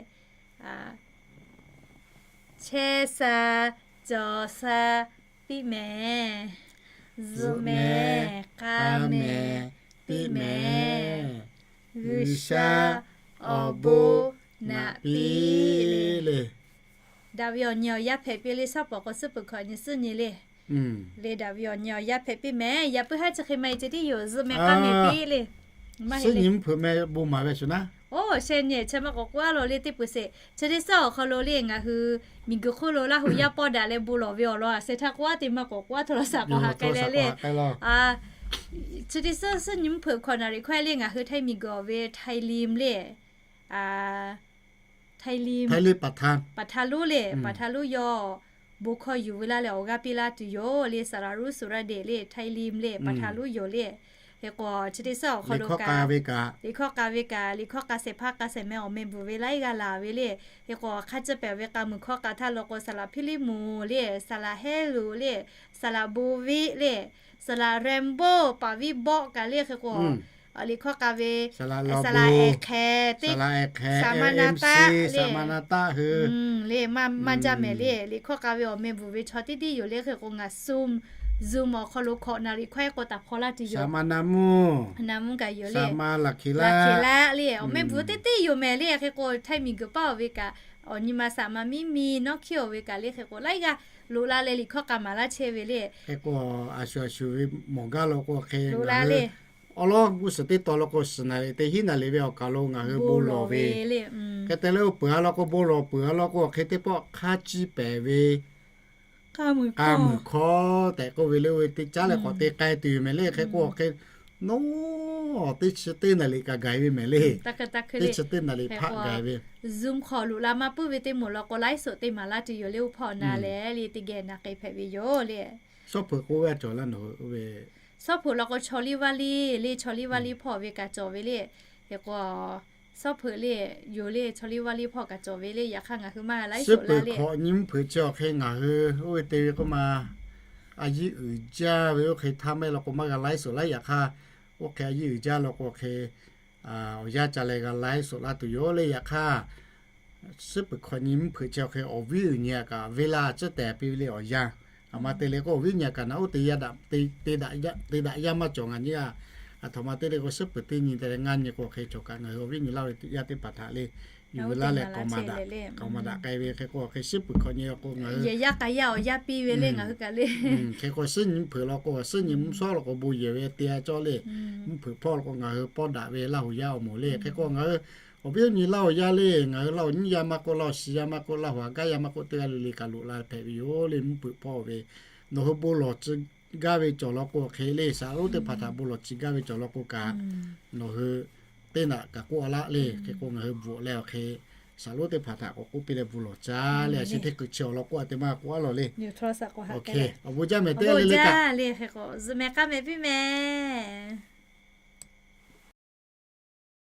chehˇ sha, cawˬ sha piˇ mehˍ. Zuhꞈ mehˍ, k'a mehˍ, piˇ mehˍ. G'uiˬsha awˬ bon naꞈ piˇ le. Daꞈ ve awˬ nyi awˬ yaˇ hpehꞈ piˇ le, shaˉ pawˍ k'o suhˉ peuˬ hkawꞈ nyi suhˉ nyi le. Le daꞈ ve awˬ nyi awˬ yaˇ hpehꞈ piˇ mehˍ. Yaꞈ puiˉ ha chi hk'e ma e ce tiˉ yoˬ. Zuhꞈ mehˍ, k'a mehˍ piˇ le. Suhˉ nyi mvuhˇ hpeuꞈ meh bon maˍ ve shuˍ naˉ. Oˇ, sheh nyi chehˇ maˇ k'awꞈ k'oˆ a law le teˇ peuˬ sheˍ. Chi teˇ suhˉ awˬ hk'aw lo le ngaˬ hui miˬguiˬ hk'oˆ lo Laˇ huˍ yaˇ pawˆ daꞈ leh bon lawˬ ve awˬ lawn a sheh htaˇ k'oˆ a te maˇ k'awꞈ k'oˆ a htoꞈ la shaꞈ k'awꞈ ha k'ai leh le. Chi teˇ suhˉ suhˉ nyi mvuhˇ hpeuꞈ hkawꞈ naˍ riˍ hkawehˇ le ngaˬ hui Htaiˇ miˬguiˬ awˬ ve Htaiˇ lim le. Htaiˇ lim, Paˍ hta lonˉ le, Paˍ hta lonˉ yawˇ bon hkawˇ yuˬ veu laˇ leh awˬ g'aˇ piˇ laˇ tuˬ yoˬ le. Saˍ laˍ ruˉ suˍ raˇ deꞈ le, Htaiˇ lim le, Paˍ hta lonˉ yoˬ le. Hk'e k'o chi teˇ suhˉ awˬ hk'aw lo kaꞈ liꞈ hkawˇ k'a ve kaꞈ, liꞈ hkawˇ k'a ve kaꞈ, liꞈ hkawˇ k'a shehˍ hpaˇ k'a shehˍ meh awˬ meh bvuhˬ ve laiˉ g'aˇ laˬ ve le. Hk'e k'o hk'a ciˇ pehˍ ve k'a muiˬ hkawˇ k'a htaˇ law k'o, saˍ laˍ Hpiˇliˇ muˍ le, saˍ laˍ Heˉ luˍ le, saˍ laˍ Bon viˆ le, saˍ laˍ Renˍboˆ, Paˍ viˆ Bawˆ kaꞈ le. Hk'e k'o liꞈ hkawˇ k'a ve saˍ laˍ Ehˍ hk'ehˍ teˇ, saˍ ma na taˆ le, le maˇ jaˇ mehˍ le. Liꞈ hkawˇ k'a ve awˬ meh bvuhˬ ve chaw teˇ teˇ yoˬ le. Hk'e k'o ngaˬ Zoom, Zoom awˬ hk'aw lo hkawꞈ naˍ riˍ hkawehˇ k'o taˍ hpaw laˇ tuˬ yoˬ. Saˍ ma na mvuhˇ, na mvuhˇ kaꞈ yoˬ le, laˬ hk'e laˇ le awˬ meh bvuhˬ teˇ teˇ yoˬ mehˍ le. Hk'e k'o Htaiˇ miˬguiˬ paˉ awˬ ve kaꞈ awˬ nyi ma saˍ ma miˉ miˉ nawˉ hkiˉ awˬ ve kaꞈ le. Hk'e k'o laiˉ g'aˇ loꞈ la leh liꞈ hkawˇ k'a maˍ laˇ chehˇ ve le. Hk'e k'o a shuˍ a shuˍ ve mawˬ gaˇ law k'o hk'e loꞈ la le. Awˬ lawn g'uˇ suhˍ teˇ tawn law k'o suhˍ naˍ riˍ te hiˉ naˍ riˍ ve awˬ kaˬ lo ngaˬ hui bon lawˬ ve. Hk'e te leh oˇ peuˬ a law k'o bon lawˬ peuˬ a law k'o hk'e teˇ pawˆ hk'a ciˇ pehˍ ve k'a muiˬ hkawˇ tehꞈ k'oˆ ve le, oˇ ve teˇ caˉ leh k'awꞈ te k'ai tuˬ yoˬ mehˍ le. Hk'e k'o hk'e, nawˉ teˇ chi teˇ naˍ liꞈ kaꞈ gaˬ ve mehˍ le. Teˇ chi teˇ naˍ liꞈ hpaˆ gaˬ ve, Zoom hk'aw loꞈ la maˇ puiˉ ve teˇ moˍ law k'o, ไลฟ์สด te maˍ laˇ tuˬ yoˬ le. Oˇ hpawˇ na leh le teˇ geh na k'ai hpehꞈ ve yoˬ le. Shawˉ hpeuꞈ k'oˆ ve a cawˬ laˇ nawˬ hui oˇ ve, shawˉ hpeuꞈ law k'o, chaw liˇ vaˇ liˇ le, chaw liˇ vaˇ liˇ hpawˇ ve kaꞈ cawˬ ve le. Hk'e k'o, shawˉ hpeuꞈ le, yoˬ le, chaw liˇ vaˇ liˇ hpawˇ kaꞈ cawˬ ve le. Yaꞈ hk'aˇ ngaˬ hui maˇ g'a ไลฟ์สด laˇ le. Hkawꞈ nyi mvuhˇ hpeuꞈ chi awˬ hk'e ngaˬ hui oˇ ve te ve k'oˆ ma, a yiˇ uiˍ jaˇ ve oˇ hk'e htaˇ mehˆ law k'o maˇ g'a ไลฟ์สด laˇ. Yaꞈ hk'aˇ oˇ hk'e a yiˇ uiˍ jaˇ law k'o hk'e, awˬ yanˇ ca leh g'a ไลฟ์สด laˇ tuˬ yoˬ le. Yaꞈ hk'aˇ, shawˉ hpeuꞈ hkawꞈ nyi mvuhˇ hpeuꞈ chi awˬ hk'e awˬ viˉ uiˍ nyi a kaꞈ ve la a ciˉ tehˍ piˇ ve le awˬ yanˇ. A ma te le k'o awˬ viˉ nyi a kaꞈ naˬ oˇ te daꞈ, te daꞈ yaˇ maˇ cawˬ ngaˬ nyi a. A htoꞈ ma te le k'o shawˉ hpeuꞈ teˇ nyi te leh ngaˇ nyi k'o hk'e cawˬ kaꞈ ngaˬ hui awˬ viˉ nyi laˇ ve yaˇ teˇ hpaˍ htaꞈ le, yuˬ ve laˇ leh k'awꞈ maˍ daꞈ k'ai ve hk'e k'o hk'e shawˉ hpeuꞈ hkawꞈ nyi k'o ngaˬ hui yaˇ k'a yaˇ awˬ yanˇ piˇ ve le ngaˬ hui kaꞈ le. Hk'e k'o shawˉ nyi mvuhˇ hpeuꞈ law k'o shawˉ nyi mvuhˇ shawˉ law k'o bon yehˬ ve te a cawˇ le. Mvuhˇ hpeuꞈ hpawˇ law k'o ngaˬ hui pawˇ daꞈ ve Laˇ huˍ yaˇ awˬ moˍ le. Hk'e k'o ngaˬ hui awˬ viˉ awˬ nyi Laˇ huˍ yaˇ le, ngaˬ hui Laˇ huˍ nyiˇ yaˇ maˇ k'oˆ, Laˇ huˍ shiˍ yaˇ maˇ k'oˆ, Laˇ huˍ a gaˇ yaˇ maˇ k'oˆ, teˇ g'aˇ le le kaꞈ loꞈ la hpehꞈ ve yoˬ le. Mvuhˇ hpeuꞈ hpawˇ ve nawˬ hui bon lawˬ tcuh gaˇ ve cawˬ law k'o hk'e le, shaˍlonˉ teˇ hpaˍ htaꞈ bon lawˬ tcuh gaˇ ve cawˬ law k'o kaꞈ, nawˬ hui teˇ naꞈ kaꞈ k'oˆ a laˇ le. Hk'e k'o ngaˬ hui bvuhꞈ leh awˬ hk'e shaˍlonˉ teˇ hpaˍ htaꞈ k'awꞈ k'oˆ piˇ leh bon lawˬ caˇ le. A shu hteˇ kuiˬ chi awˬ lawn k'oˆ a te maˇ k'oˆ a law le. Awˬ bon jaˇ mehˍ teˇ g'aˇ le le kaꞈ le. Hk'e k'o zuhꞈ mehˍ k'aˇ mehˍ piˇ mehˍ.